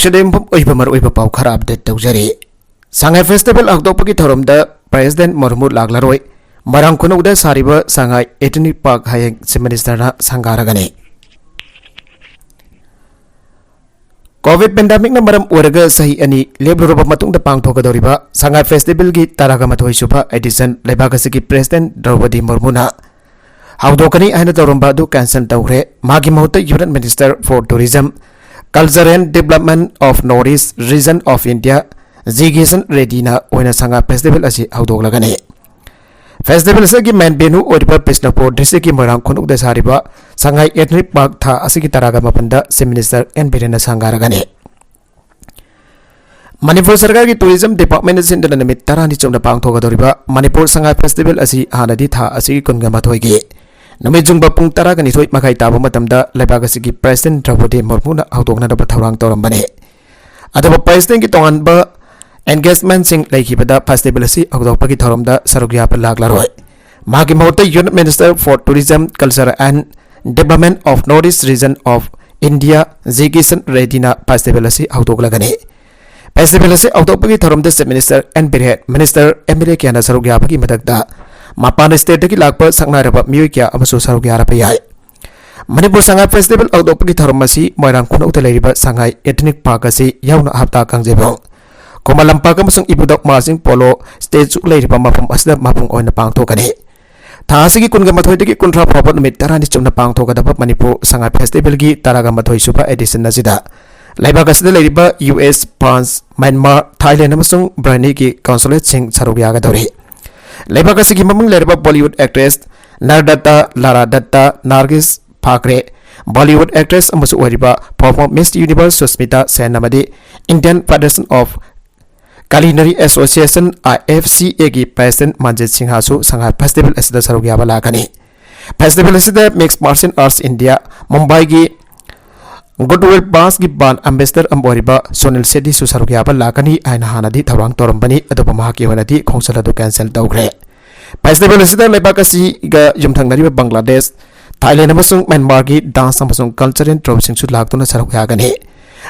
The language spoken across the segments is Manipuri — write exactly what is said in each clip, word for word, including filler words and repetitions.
ꯁꯤꯗ ꯌꯨꯝꯐꯝ ꯑꯣꯏꯕ ꯃꯔꯨꯑꯣꯏꯕ ꯄꯥꯎ ꯈꯔ ꯑꯞꯗꯦꯠ ꯇꯧꯖꯔꯤ꯫ ꯁꯉꯥꯏ ꯐꯦꯁꯇꯤꯚꯦꯜ ꯍꯧꯗꯣꯛꯄꯒꯤ ꯊꯧꯔꯝꯗ ꯄ꯭ꯔꯦꯁꯤꯗꯦꯟꯠ ꯃꯨꯔꯃꯨ ꯂꯥꯛꯂꯔꯣꯏ꯫ ꯃꯣꯏꯔꯥꯡ ꯈꯨꯅꯧꯗ ꯁꯥꯔꯤꯕ ꯁꯉꯥꯏ ꯏꯊꯅꯤꯛ ꯄꯥꯔꯛ ꯍꯌꯦꯡ ꯆꯤꯐ ꯃꯤꯅꯤꯁꯇꯔꯅ ꯁꯪꯒꯥꯔꯒꯅꯤ꯫ ꯀꯣꯚꯤꯗ ꯄꯦꯟꯗꯦꯃꯤꯛꯅ ꯃꯔꯝ ꯑꯣꯏꯔꯒ ꯆꯍꯤ ꯑꯅꯤ ꯂꯦꯞꯂꯨꯔꯕ ꯃꯇꯨꯡꯗ ꯄꯥꯡꯊꯣꯛꯀꯗꯧꯔꯤꯕ ꯁꯉꯥꯏ ꯐꯦꯁꯇꯤꯚꯦꯜꯒꯤ ꯇꯔꯥꯒ ꯃꯥꯊꯣꯏ ꯁꯨꯕ ꯑꯦꯗꯤꯁꯟ ꯂꯩꯕꯥꯛ ꯑꯁꯤꯒꯤ ꯄ꯭ꯔꯦꯁꯤꯗꯦꯟꯠ ꯗ꯭ꯔꯧꯄꯗꯤ ꯃꯨꯔꯃꯨꯅ ꯍꯧꯗꯣꯛꯀꯅꯤ ꯍꯥꯏꯅ ꯇꯧꯔꯝꯕ ꯑꯗꯨ ꯀꯦꯟꯁꯦꯜ ꯇꯧꯈ꯭ꯔꯦ꯫ ꯃꯥꯒꯤ ꯃꯍꯨꯠꯇ Union Minister for Tourism, Culture and Development of North East Region of India, G Kishan ꯔꯦꯗꯤꯅ ꯑꯣꯏꯅ ꯁꯉꯥꯏ ꯐꯦꯁꯇꯤꯚꯦꯜ ꯑꯁꯤ ꯍꯧꯗꯣꯛꯂꯒꯅꯤ꯫ ꯐꯦꯁꯇꯤꯚꯦꯜ ꯑꯁꯤꯒꯤ ꯃꯦꯟ ꯚꯦꯅ꯭ꯌꯨ ꯑꯣꯏꯔꯤꯕ ꯕꯤꯁꯅꯨꯄꯨꯔ ꯗꯤꯁꯇ꯭ꯔꯤꯛꯀꯤ ꯃꯣꯏꯔꯥꯡ ꯈꯨꯅꯧꯗ ꯁꯥꯔꯤꯕ ꯁꯉꯥꯏ ꯏꯊꯅꯤꯛ ꯄꯥꯔꯛ ꯊꯥ ꯑꯁꯤꯒꯤ ꯇꯔꯥꯒ ꯃꯥꯄꯟꯗ ꯆꯤꯐ ꯃꯤꯅꯤꯁꯇꯔ ꯑꯦꯟ ꯕꯤꯔꯦꯟꯅ ꯁꯪꯒꯥꯔꯒꯅꯤ꯫ ꯃꯅꯤꯄꯨꯔ ꯁꯔꯀꯥꯔꯒꯤ ꯇꯨꯔꯤꯖꯝ ꯗꯤꯄꯥꯔꯠꯃꯦꯟꯠꯅ ꯁꯤꯟꯗꯨꯅ ꯅꯨꯃꯤꯠ ꯇꯔꯥꯅꯤ ꯆꯨꯞꯅ ꯄꯥꯡꯊꯣꯛꯀꯗꯧꯔꯤꯕ ꯃꯅꯤꯄꯨꯔ ꯁꯉꯥꯏ ꯐꯦꯁꯇꯤꯚꯦꯜ ꯑꯁꯤ ꯍꯥꯟꯅꯗꯤ ꯊꯥ ꯑꯁꯤꯒꯤ ꯀꯨꯟꯒ ꯃꯥꯊꯣꯏꯒꯤ ꯅꯨꯃꯤꯠ ꯌꯨꯡꯕ ꯄꯨꯡ ꯇꯔꯥꯒ ꯅꯤꯊꯣꯏ ꯃꯈꯥꯏ ꯇꯥꯕ ꯃꯇꯝꯗ ꯂꯩꯕꯥꯛ ꯑꯁꯤꯒꯤ ꯄ꯭ꯔꯦꯁꯤꯗꯦꯟꯠ ꯗ꯭ꯔꯧꯄꯗꯤ ꯃꯨꯔꯃꯨꯅ ꯍꯧꯗꯣꯛꯅꯅꯕ ꯊꯧꯔꯥꯡ ꯇꯧꯔꯝꯕꯅꯤ꯫ ꯑꯗꯨꯕꯨ ꯄ꯭ꯔꯦꯁꯤꯗꯦꯟꯠꯀꯤ ꯇꯣꯉꯥꯟꯕ ꯑꯦꯟꯒꯦꯖꯃꯦꯟꯠꯁꯤꯡ ꯂꯩꯈꯤꯕꯗ ꯐꯦꯁꯇꯤꯚꯦꯜ ꯑꯁꯤ ꯍꯧꯗꯣꯛꯄꯒꯤ ꯊꯧꯔꯝꯗ ꯁꯔꯨꯛ ꯌꯥꯕ ꯂꯥꯛꯂꯔꯣꯏ꯫ ꯃꯥꯒꯤ ꯃꯍꯨꯠꯇ Union Minister for Tourism, Culture and Development of North East Region of India, G Kishan ꯔꯦꯗꯤꯅ ꯐꯦꯁꯇꯤꯚꯦꯜ ꯑꯁꯤ ꯍꯧꯗꯣꯛꯂꯒꯅꯤ꯫ ꯐꯦꯁꯇꯤꯚꯦꯜ ꯑꯁꯤ ꯍꯧꯗꯣꯛꯄꯒꯤ ꯊꯧꯔꯝꯗ chief minister N Biren, minister, M L A ꯀꯌꯥꯅ ꯁꯔꯨꯛ ꯌꯥꯕꯒꯤ ꯃꯊꯛꯇ ꯃꯄꯥꯟ ꯁ꯭ꯇꯦꯠꯇꯒꯤ ꯂꯥꯛꯄ ꯁꯛꯅꯥꯏꯔꯕ ꯃꯤꯑꯣꯏ ꯀꯌꯥ ꯑꯃꯁꯨ ꯁꯔꯨꯛ ꯌꯥꯔꯛꯄ ꯌꯥꯏ꯫ ꯃꯅꯤꯄꯨꯔ ꯁꯉꯥꯏ ꯐꯦꯁꯇꯤꯚꯦꯜ ꯍꯧꯗꯣꯛꯄꯒꯤ ꯊꯧꯔꯝ ꯑꯁꯤ ꯃꯣꯏꯔꯥꯡ ꯈꯨꯅꯧꯗ ꯂꯩꯔꯤꯕ ꯁꯉꯥꯏ ꯏꯊꯅꯤꯛ ꯄꯥꯔꯛ ꯑꯁꯤ ꯌꯥꯎꯅ ꯍꯞꯇꯥ ꯀꯥꯡꯖꯩꯕꯨꯡ, ꯈꯨꯃꯟ ꯂꯝꯄꯥꯛ ꯑꯃꯁꯨꯡ ꯏꯕꯨꯙꯧ ꯃꯍꯥꯔꯖꯤꯡ ꯄꯣꯂꯣ ꯁ꯭ꯇꯦꯆꯨ ꯂꯩꯔꯤꯕ ꯃꯐꯝ ꯑꯁꯤꯗ ꯃꯄꯨꯡ ꯑꯣꯏꯅ ꯄꯥꯡꯊꯣꯛꯀꯅꯤ꯫ ꯊꯥ ꯑꯁꯤꯒꯤ ꯀꯨꯟꯒ ꯃꯥꯊꯣꯏꯗꯒꯤ ꯀꯨꯟꯊ꯭ꯔꯥ ꯐꯥꯎꯕ ꯅꯨꯃꯤꯠ ꯇꯔꯥꯅꯤ ꯆꯨꯞꯅ ꯄꯥꯡꯊꯣꯛꯀꯗꯕ ꯃꯅꯤꯄꯨꯔ ꯁꯉꯥꯏ ꯐꯦꯁꯇꯤꯚꯦꯜꯒꯤ ꯇꯔꯥꯒ ꯃꯥꯊꯣꯏ ꯁꯨꯕ ꯑꯦꯗꯤꯁꯟ ꯑꯁꯤꯗ ꯂꯩꯕꯥꯛ ꯑꯁꯤꯗ ꯂꯩꯔꯤꯕ U S, France, Myanmar, Thailand ꯑꯃꯁꯨꯡ ꯕ꯭ꯔꯨꯅꯦꯒꯤ ꯀꯣꯟꯁꯨꯂꯦꯠꯁꯤꯡ ꯁꯔꯨꯛ ꯌꯥꯒꯗꯧꯔꯤ꯫ ꯂꯩꯕꯥꯛ ꯑꯁꯤꯒꯤ ꯃꯃꯤꯡ ꯂꯩꯔꯕ ꯕꯣꯂꯤꯋꯨꯗ ꯑꯦꯛꯇ꯭ꯔꯦꯁ ꯅꯔꯗꯠꯇ, ꯂꯥꯔꯥ ꯗꯠꯇ, ꯅꯥꯔꯒꯤꯁ ꯐꯥꯈ꯭ꯔꯦ, ꯕꯣꯂꯤꯋꯨꯗ ꯑꯦꯛꯇ꯭ꯔꯦꯁ ꯑꯃꯁꯨ ꯑꯣꯏꯔꯤꯕ former Miss Universe ꯁꯨꯁꯃꯤꯇꯥ ꯁꯦꯟ ꯑꯃꯗꯤ Indian Federation of Culinary Association, I F C A ꯒꯤ ꯄ꯭ꯔꯦꯁꯤꯗꯦꯟꯠ ꯃꯟꯖꯤꯠ ꯁꯤꯡꯍꯁꯨ ꯁꯉꯥꯏ ꯐꯦꯁꯇꯤꯚꯦꯜ ꯑꯁꯤꯗ ꯁꯔꯨꯛ ꯌꯥꯕ ꯂꯥꯛꯀꯅꯤ꯫ ꯐꯦꯁꯇꯤꯚꯦꯜ ꯑꯁꯤꯗ Mixed Martial Arts India, ꯃꯨꯝꯕꯥꯏꯒꯤ ꯒꯨꯗꯋꯤꯜ ꯕꯥꯟꯁꯀꯤ ꯕ꯭ꯔꯥꯟꯗ ꯑꯦꯝꯕꯦꯁꯦꯗꯔ ꯑꯃ ꯑꯣꯏꯔꯤꯕ ꯁꯨꯅꯤꯜ ꯁꯦꯠꯇꯤꯁꯨ ꯁꯔꯨꯛ ꯌꯥꯕ ꯂꯥꯛꯀꯅꯤ ꯍꯥꯏꯅ ꯍꯥꯟꯅꯗꯤ ꯊꯧꯔꯥꯡ ꯇꯧꯔꯝꯕꯅꯤ, ꯑꯗꯨꯕꯨ ꯃꯍꯥꯛꯀꯤ ꯑꯣꯏꯅꯗꯤ ꯈꯣꯡꯆꯠ ꯑꯗꯨ ꯀꯦꯟꯁꯦꯜ ꯇꯧꯈ꯭ꯔꯦ꯫ ꯐꯦꯁꯇꯤꯚꯦꯜ ꯑꯁꯤꯗ ꯂꯩꯕꯥꯛ ꯑꯁꯤꯒ ꯌꯨꯝꯊꯪꯅꯔꯤꯕ ꯕꯪꯒ꯭ꯂꯥꯗꯦꯁ, ꯊꯥꯏꯂꯦꯟꯗ ꯑꯃꯁꯨꯡ ꯃ꯭ꯌꯥꯟꯃꯥꯔꯒꯤ ꯗꯥꯟꯁ ꯑꯃꯁꯨꯡ ꯀꯜꯆꯔꯦꯜ ꯇ꯭ꯔꯨꯞꯁꯤꯡꯁꯨ ꯂꯥꯛꯇꯨꯅ ꯁꯔꯨꯛ ꯌꯥꯒꯅꯤ꯫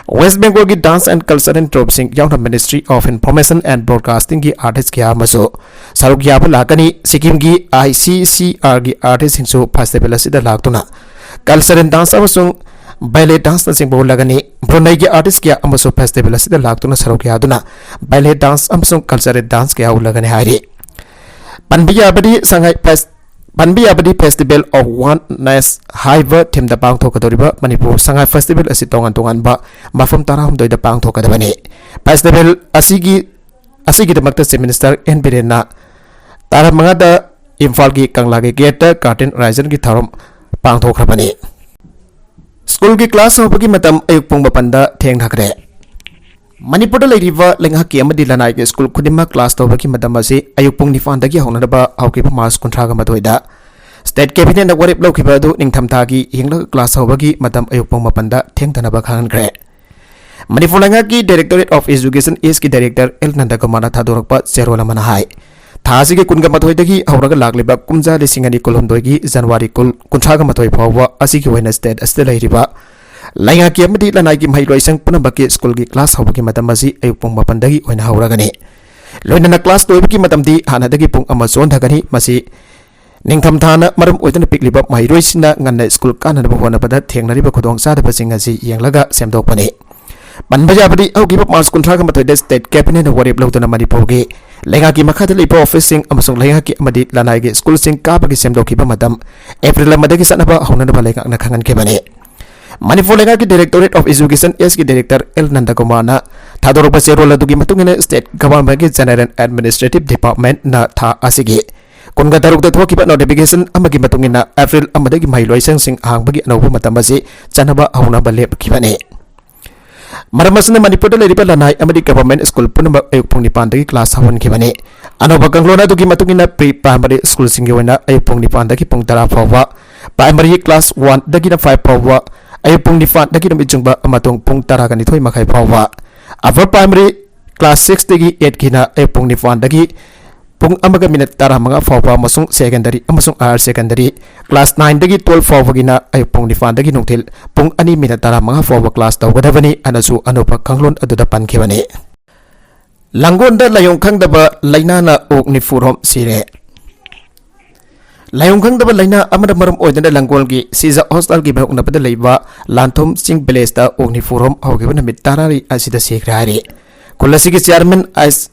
West Bengalꯒꯤ Dance and Cultural Troupeꯁꯤꯡ ꯌꯥꯎꯅ Ministry of Information and Broadcastingꯒꯤ artist ꯀꯌꯥ ꯑꯃꯁꯨ ꯁꯔꯨꯛ ꯌꯥꯕ ꯂꯥꯛꯀꯅꯤ꯫ ꯁꯤꯛꯀꯤꯝꯒꯤ ICCRꯒꯤ artistꯁꯤꯡꯁꯨ festival ꯑꯁꯤꯗ ꯂꯥꯛꯇꯨꯅ cultural dance ꯑꯃꯁꯨꯡ ballet danceꯅꯆꯤꯡꯕ ꯎꯠꯂꯒꯅꯤ꯫ ꯕ꯭ꯔꯨꯅꯩꯒꯤ artist ꯀꯌꯥ ꯑꯃꯁꯨ festival ꯑꯁꯤꯗ ꯂꯥꯛꯇꯨꯅ ꯁꯔꯨꯛ ꯌꯥꯗꯨꯅ ballet dance ꯑꯃꯁꯨꯡ cultural dance ꯀꯌꯥ ꯎꯠꯂꯒꯅꯤ ꯍꯥꯏꯔꯤ꯫ ꯄꯟꯕ ꯌꯥꯕꯗꯤ ꯁꯉꯥꯏ ꯐꯦꯁ-, ꯄꯟꯕ ꯌꯥꯕꯗꯤ Festival of Oneness ꯍꯥꯏꯕ themeꯗ ꯄꯥꯡꯊꯣꯛꯀꯗꯧꯔꯤꯕ ꯃꯅꯤꯄꯨꯔ ꯁꯉꯥꯏ festival ꯑꯁꯤ ꯇꯣꯉꯥꯟ ꯇꯣꯉꯥꯟꯕ ꯃꯐꯝ ꯇꯔꯥꯍꯨꯝꯗꯣꯏꯗ ꯄꯥꯡꯊꯣꯛꯀꯗꯕꯅꯤ꯫ Festival ꯑꯁꯤꯒꯤ, ꯑꯁꯤꯒꯤꯗꯃꯛꯇ Chief Minister N ꯕꯤꯔꯦꯟꯅ ꯇꯥꯡ ꯃꯉꯥꯗ ꯏꯝꯐꯥꯜꯒꯤ ꯀꯪꯂꯥꯒꯤ gateꯇ curtain raiserꯒꯤ ꯊꯧꯔꯝ ꯄꯥꯡꯊꯣꯛꯈ꯭ꯔꯕꯅꯤ꯫ ꯁ꯭ꯀꯨꯜꯒꯤ class ꯍꯧꯕꯒꯤ ꯃꯇꯝ ꯑꯌꯨꯛ ꯄꯨꯡ ꯃꯥꯄꯟꯗ ꯊꯦꯡꯊꯈ꯭ꯔꯦ꯫ ꯃꯅꯤꯄꯨꯔꯗ ꯂꯩꯔꯤꯕ ꯂꯩꯉꯥꯛꯀꯤ ꯑꯃꯗꯤ ꯂꯅꯥꯏꯒꯤ ꯁ꯭ꯀꯨꯜ ꯈꯨꯗꯤꯡꯃꯛ class ꯇꯧꯕꯒꯤ ꯃꯇꯝ ꯑꯁꯤ ꯑꯌꯨꯛ ꯄꯨꯡ ꯅꯤꯄꯥꯟꯗꯒꯤ ꯍꯧꯅꯅꯕ ꯍꯧꯈꯤꯕ March ꯀꯨꯟꯊ꯭ꯔꯥꯒ ꯃꯥꯊꯣꯏꯗ state cabinetꯅ ꯋꯥꯔꯦꯞ ꯂꯧꯈꯤꯕ ꯑꯗꯨ ꯅꯤꯡꯊꯝꯊꯥꯒꯤ ꯌꯦꯡꯂꯒ class ꯍꯧꯕꯒꯤ ꯃꯇꯝ ꯑꯌꯨꯛ ꯄꯨꯡ ꯃꯥꯄꯟꯗ ꯊꯦꯡꯊꯅꯕ ꯈꯪꯍꯟꯈ꯭ꯔꯦ꯫ ꯃꯅꯤꯄꯨꯔ ꯂꯩꯉꯥꯛꯀꯤ Directorate of Education Eastꯀꯤ director L ꯅꯟꯗꯀꯨꯃꯥꯔꯅ ꯊꯥꯗꯣꯔꯛꯄ ꯆꯦꯔꯣꯜ ꯑꯃꯅ ꯍꯥꯏ, ꯊꯥ ꯑꯁꯤꯒꯤ ꯀꯨꯟꯒ ꯃꯥꯊꯣꯏꯗꯒꯤ ꯍꯧꯔꯒ ꯂꯥꯛꯂꯤꯕ ꯀꯨꯝꯖꯥ ꯂꯤꯁꯤꯡ ꯑꯅꯤ ꯀꯨꯟꯍꯨꯝꯗꯣꯏꯒꯤ January ꯀꯨꯟ, ꯀꯨꯟꯊ꯭ꯔꯥꯒ ꯃꯥꯊꯣꯏ ꯐꯥꯎꯕ ꯑꯁꯤꯒꯤ ꯑꯣꯏꯅ state ꯑꯁꯤꯗ ꯂꯩꯔꯤꯕ ꯂꯩꯉꯥꯛꯀꯤ ꯑꯃꯗꯤ ꯂꯅꯥꯏꯒꯤ ꯃꯍꯩꯂꯣꯏꯁꯪ ꯄꯨꯝꯅꯃꯛꯀꯤ ꯁ꯭ꯀꯨꯜꯒꯤ class ꯍꯧꯕꯒꯤ ꯃꯇꯝ ꯑꯁꯤ ꯑꯌꯨꯛ ꯄꯨꯡ ꯃꯥꯄꯟꯗꯒꯤ ꯑꯣꯏꯅ ꯍꯧꯔꯒꯅꯤ꯫ ꯂꯣꯏꯅꯅ class ꯂꯣꯏꯕꯒꯤ ꯃꯇꯝꯗꯤ ꯍꯥꯟꯅꯗꯒꯤ ꯄꯨꯡ ꯑꯃ ꯆꯣꯟꯊꯒꯅꯤ꯫ ꯃꯁꯤ ꯅꯤꯡꯊꯝꯊꯥꯅ ꯃꯔꯝ ꯑꯣꯏꯗꯨꯅ ꯄꯤꯛꯂꯤꯕ ꯃꯍꯩꯔꯣꯏꯁꯤꯡꯅ ꯉꯟꯅ ꯁ꯭ꯀꯨꯜ ꯀꯥꯅꯅꯕ ꯍꯣꯠꯅꯕꯗ ꯊꯦꯡꯅꯔꯤꯕ ꯈꯨꯗꯣꯡꯆꯥꯗꯕꯁꯤꯡ ꯑꯁꯤ ꯌꯦꯡꯂꯒ ꯁꯦꯝꯗꯣꯛꯄꯅꯤ꯫ ꯄꯟꯕ ꯌꯥꯕꯗꯤ, ꯍꯧꯈꯤꯕ March ꯀꯨꯟꯊ꯭ꯔꯥꯒ ꯃꯥꯊꯣꯏꯗ state cabinetꯅ ꯋꯥꯔꯦꯞ ꯂꯧꯗꯨꯅ ꯃꯅꯤꯄꯨꯔꯒꯤ ꯂꯩꯉꯥꯛꯀꯤ ꯃꯈꯥꯗ ꯂꯩꯕ officeꯁꯤꯡ ꯑꯃꯁꯨꯡ ꯂꯩꯉꯥꯛꯀꯤ ꯑꯃꯗꯤ ꯂꯅꯥꯏꯒꯤ ꯁ꯭ꯀꯨꯜꯁꯤꯡ ꯀꯥꯕꯒꯤ ꯁꯦꯝꯗꯣꯛꯈꯤꯕ ꯃꯇꯝ April ꯑꯃꯗꯒꯤ ꯆꯠꯅꯕ ꯍꯧꯅꯅꯕ ꯂꯩꯉꯥꯛꯅ ꯈꯪꯍꯟꯈꯤꯕꯅꯤ꯫ ꯃꯅꯤꯄꯨꯔ ꯂꯩꯉꯥꯛꯀꯤ Directorate of Education Eastꯀꯤ director L ꯅꯟꯗꯀꯨꯃꯥꯔꯅ ꯊꯥꯗꯣꯔꯛꯄ ꯆꯦꯔꯣꯜ ꯑꯗꯨꯒꯤ ꯃꯇꯨꯡ ꯏꯟꯅ, state governmentꯀꯤ General Administrative Departmentꯅ ꯊꯥ ꯑꯁꯤꯒꯤ ꯀꯨꯟꯒ ꯇꯔꯨꯛꯇ ꯊꯣꯛꯈꯤꯕ notification ꯑꯃꯒꯤ ꯃꯇꯨꯡ ꯏꯟꯅ, April ꯑꯃꯗꯒꯤ ꯃꯍꯩꯂꯣꯏꯁꯪꯁꯤꯡ ꯍꯥꯡꯕꯒꯤ ꯑꯅꯧꯕ ꯃꯇꯝ ꯑꯁꯤ ꯆꯠꯅꯕ ꯍꯧꯅꯕ ꯂꯦꯞꯈꯤꯕꯅꯤ꯫ ꯃꯔꯝ ꯑꯁꯤꯅ, ꯃꯅꯤꯄꯨꯔꯗ ꯂꯩꯔꯤꯕ ꯂꯅꯥꯏ ꯑꯃꯗꯤ government ꯁ꯭ꯀꯨꯜ ꯄꯨꯝꯅꯃꯛ ꯑꯌꯨꯛ ꯄꯨꯡ ꯅꯤꯄꯥꯟꯗꯒꯤ class ꯍꯧꯍꯟꯈꯤꯕꯅꯤ꯫ ꯑꯅꯧꯕ ꯀꯥꯡꯂꯣꯟ ꯑꯗꯨꯒꯤ ꯃꯇꯨꯡ ꯏꯟꯅ, pre primary ꯁ꯭ꯀꯨꯜꯁꯤꯡꯒꯤ ꯑꯣꯏꯅ ꯑꯌꯨꯛ ꯄꯨꯡ ꯅꯤꯄꯥꯟꯗꯒꯤ ꯄꯨꯡ ꯇꯔꯥ ꯐꯥꯎꯕ, primary class one ꯗꯒꯤꯅ five ꯐꯥꯎꯕ ꯑꯌꯨꯛ ꯄꯨꯡ ꯅꯤꯄꯥꯟꯗꯒꯤ ꯅꯨꯃꯤꯠ ꯆꯨꯡꯕ ꯑꯃꯁꯨꯡ ꯄꯨꯡ ꯇꯔꯥꯒ ꯅꯤꯊꯣꯏ ꯃꯈꯥꯏ ꯐꯥꯎꯕ, upper primary class six ꯇꯒꯤ eight ꯀꯤꯅ ꯑꯌꯨꯛ ꯄꯨꯡ ꯅꯤꯄꯥꯟꯗꯒꯤ ꯄꯨꯡ ꯑꯃꯒ ꯃꯤꯅꯠ ꯇꯔꯥꯃꯉꯥ ꯐꯥꯎꯕ ꯑꯃꯁꯨꯡ ꯁꯦꯀꯦꯟꯗꯔꯤ ꯑꯃꯁꯨꯡ ꯍꯥꯌꯔ ꯁꯦꯀꯦꯟꯗꯔꯤ ꯀ꯭ꯂꯥꯁ ꯅꯥꯏꯟꯗꯒꯤ ꯇꯨꯋꯦꯜꯐ ꯐꯥꯎꯕꯒꯤꯅ ꯑꯌꯨꯛ ꯄꯨꯡ ꯅꯤꯄꯥꯟꯗꯒꯤ ꯅꯨꯡꯊꯤꯜ ꯄꯨꯡ ꯑꯅꯤ ꯃꯤꯅꯠ ꯇꯔꯥꯃꯉꯥ ꯐꯥꯎꯕ ꯀ꯭ꯂꯥꯁ ꯇꯧꯒꯗꯕꯅꯤ ꯍꯥꯏꯅꯁꯨ ꯑꯅꯧꯕ ꯀꯥꯡꯂꯣꯟ ꯑꯗꯨꯗ ꯄꯟꯈꯤꯕꯅꯤ꯫ ꯂꯥꯡꯒꯣꯜꯗ ꯂꯥꯏꯑꯣꯡ ꯈꯪꯗꯕ ꯂꯥꯏꯅꯥꯅ ꯑꯣꯛ ꯅꯤꯐꯨꯔꯣꯝ ꯁꯤꯔꯦ꯫ ꯂꯥꯏꯑꯣꯡ ꯈꯪꯗꯕ ꯂꯥꯏꯅꯥ ꯑꯃꯅ ꯃꯔꯝ ꯑꯣꯏꯗꯨꯅ ꯂꯥꯡꯒꯣꯜꯒꯤ ꯁꯤꯖ ꯍꯣꯁꯄꯤꯇꯥꯜꯒꯤ ꯃꯥꯌꯣꯛꯅꯕꯗ ꯂꯩꯕ ꯂꯥꯟꯊꯨꯝ ꯆꯤꯡ ꯚꯤꯂꯦꯖꯇ ꯑꯣꯛ ꯅꯤꯐꯨꯔꯣꯝ ꯍꯧꯈꯤꯕ ꯅꯨꯃꯤꯠ ꯇꯔꯥꯅꯤ ꯑꯁꯤꯗ ꯁꯤꯈ꯭ꯔꯦ ꯍꯥꯏꯔꯤ꯫ ꯈꯨꯜ ꯑꯁꯤꯒꯤ ꯆꯤꯌꯥꯔꯃꯦꯟ ꯑꯥꯏꯁ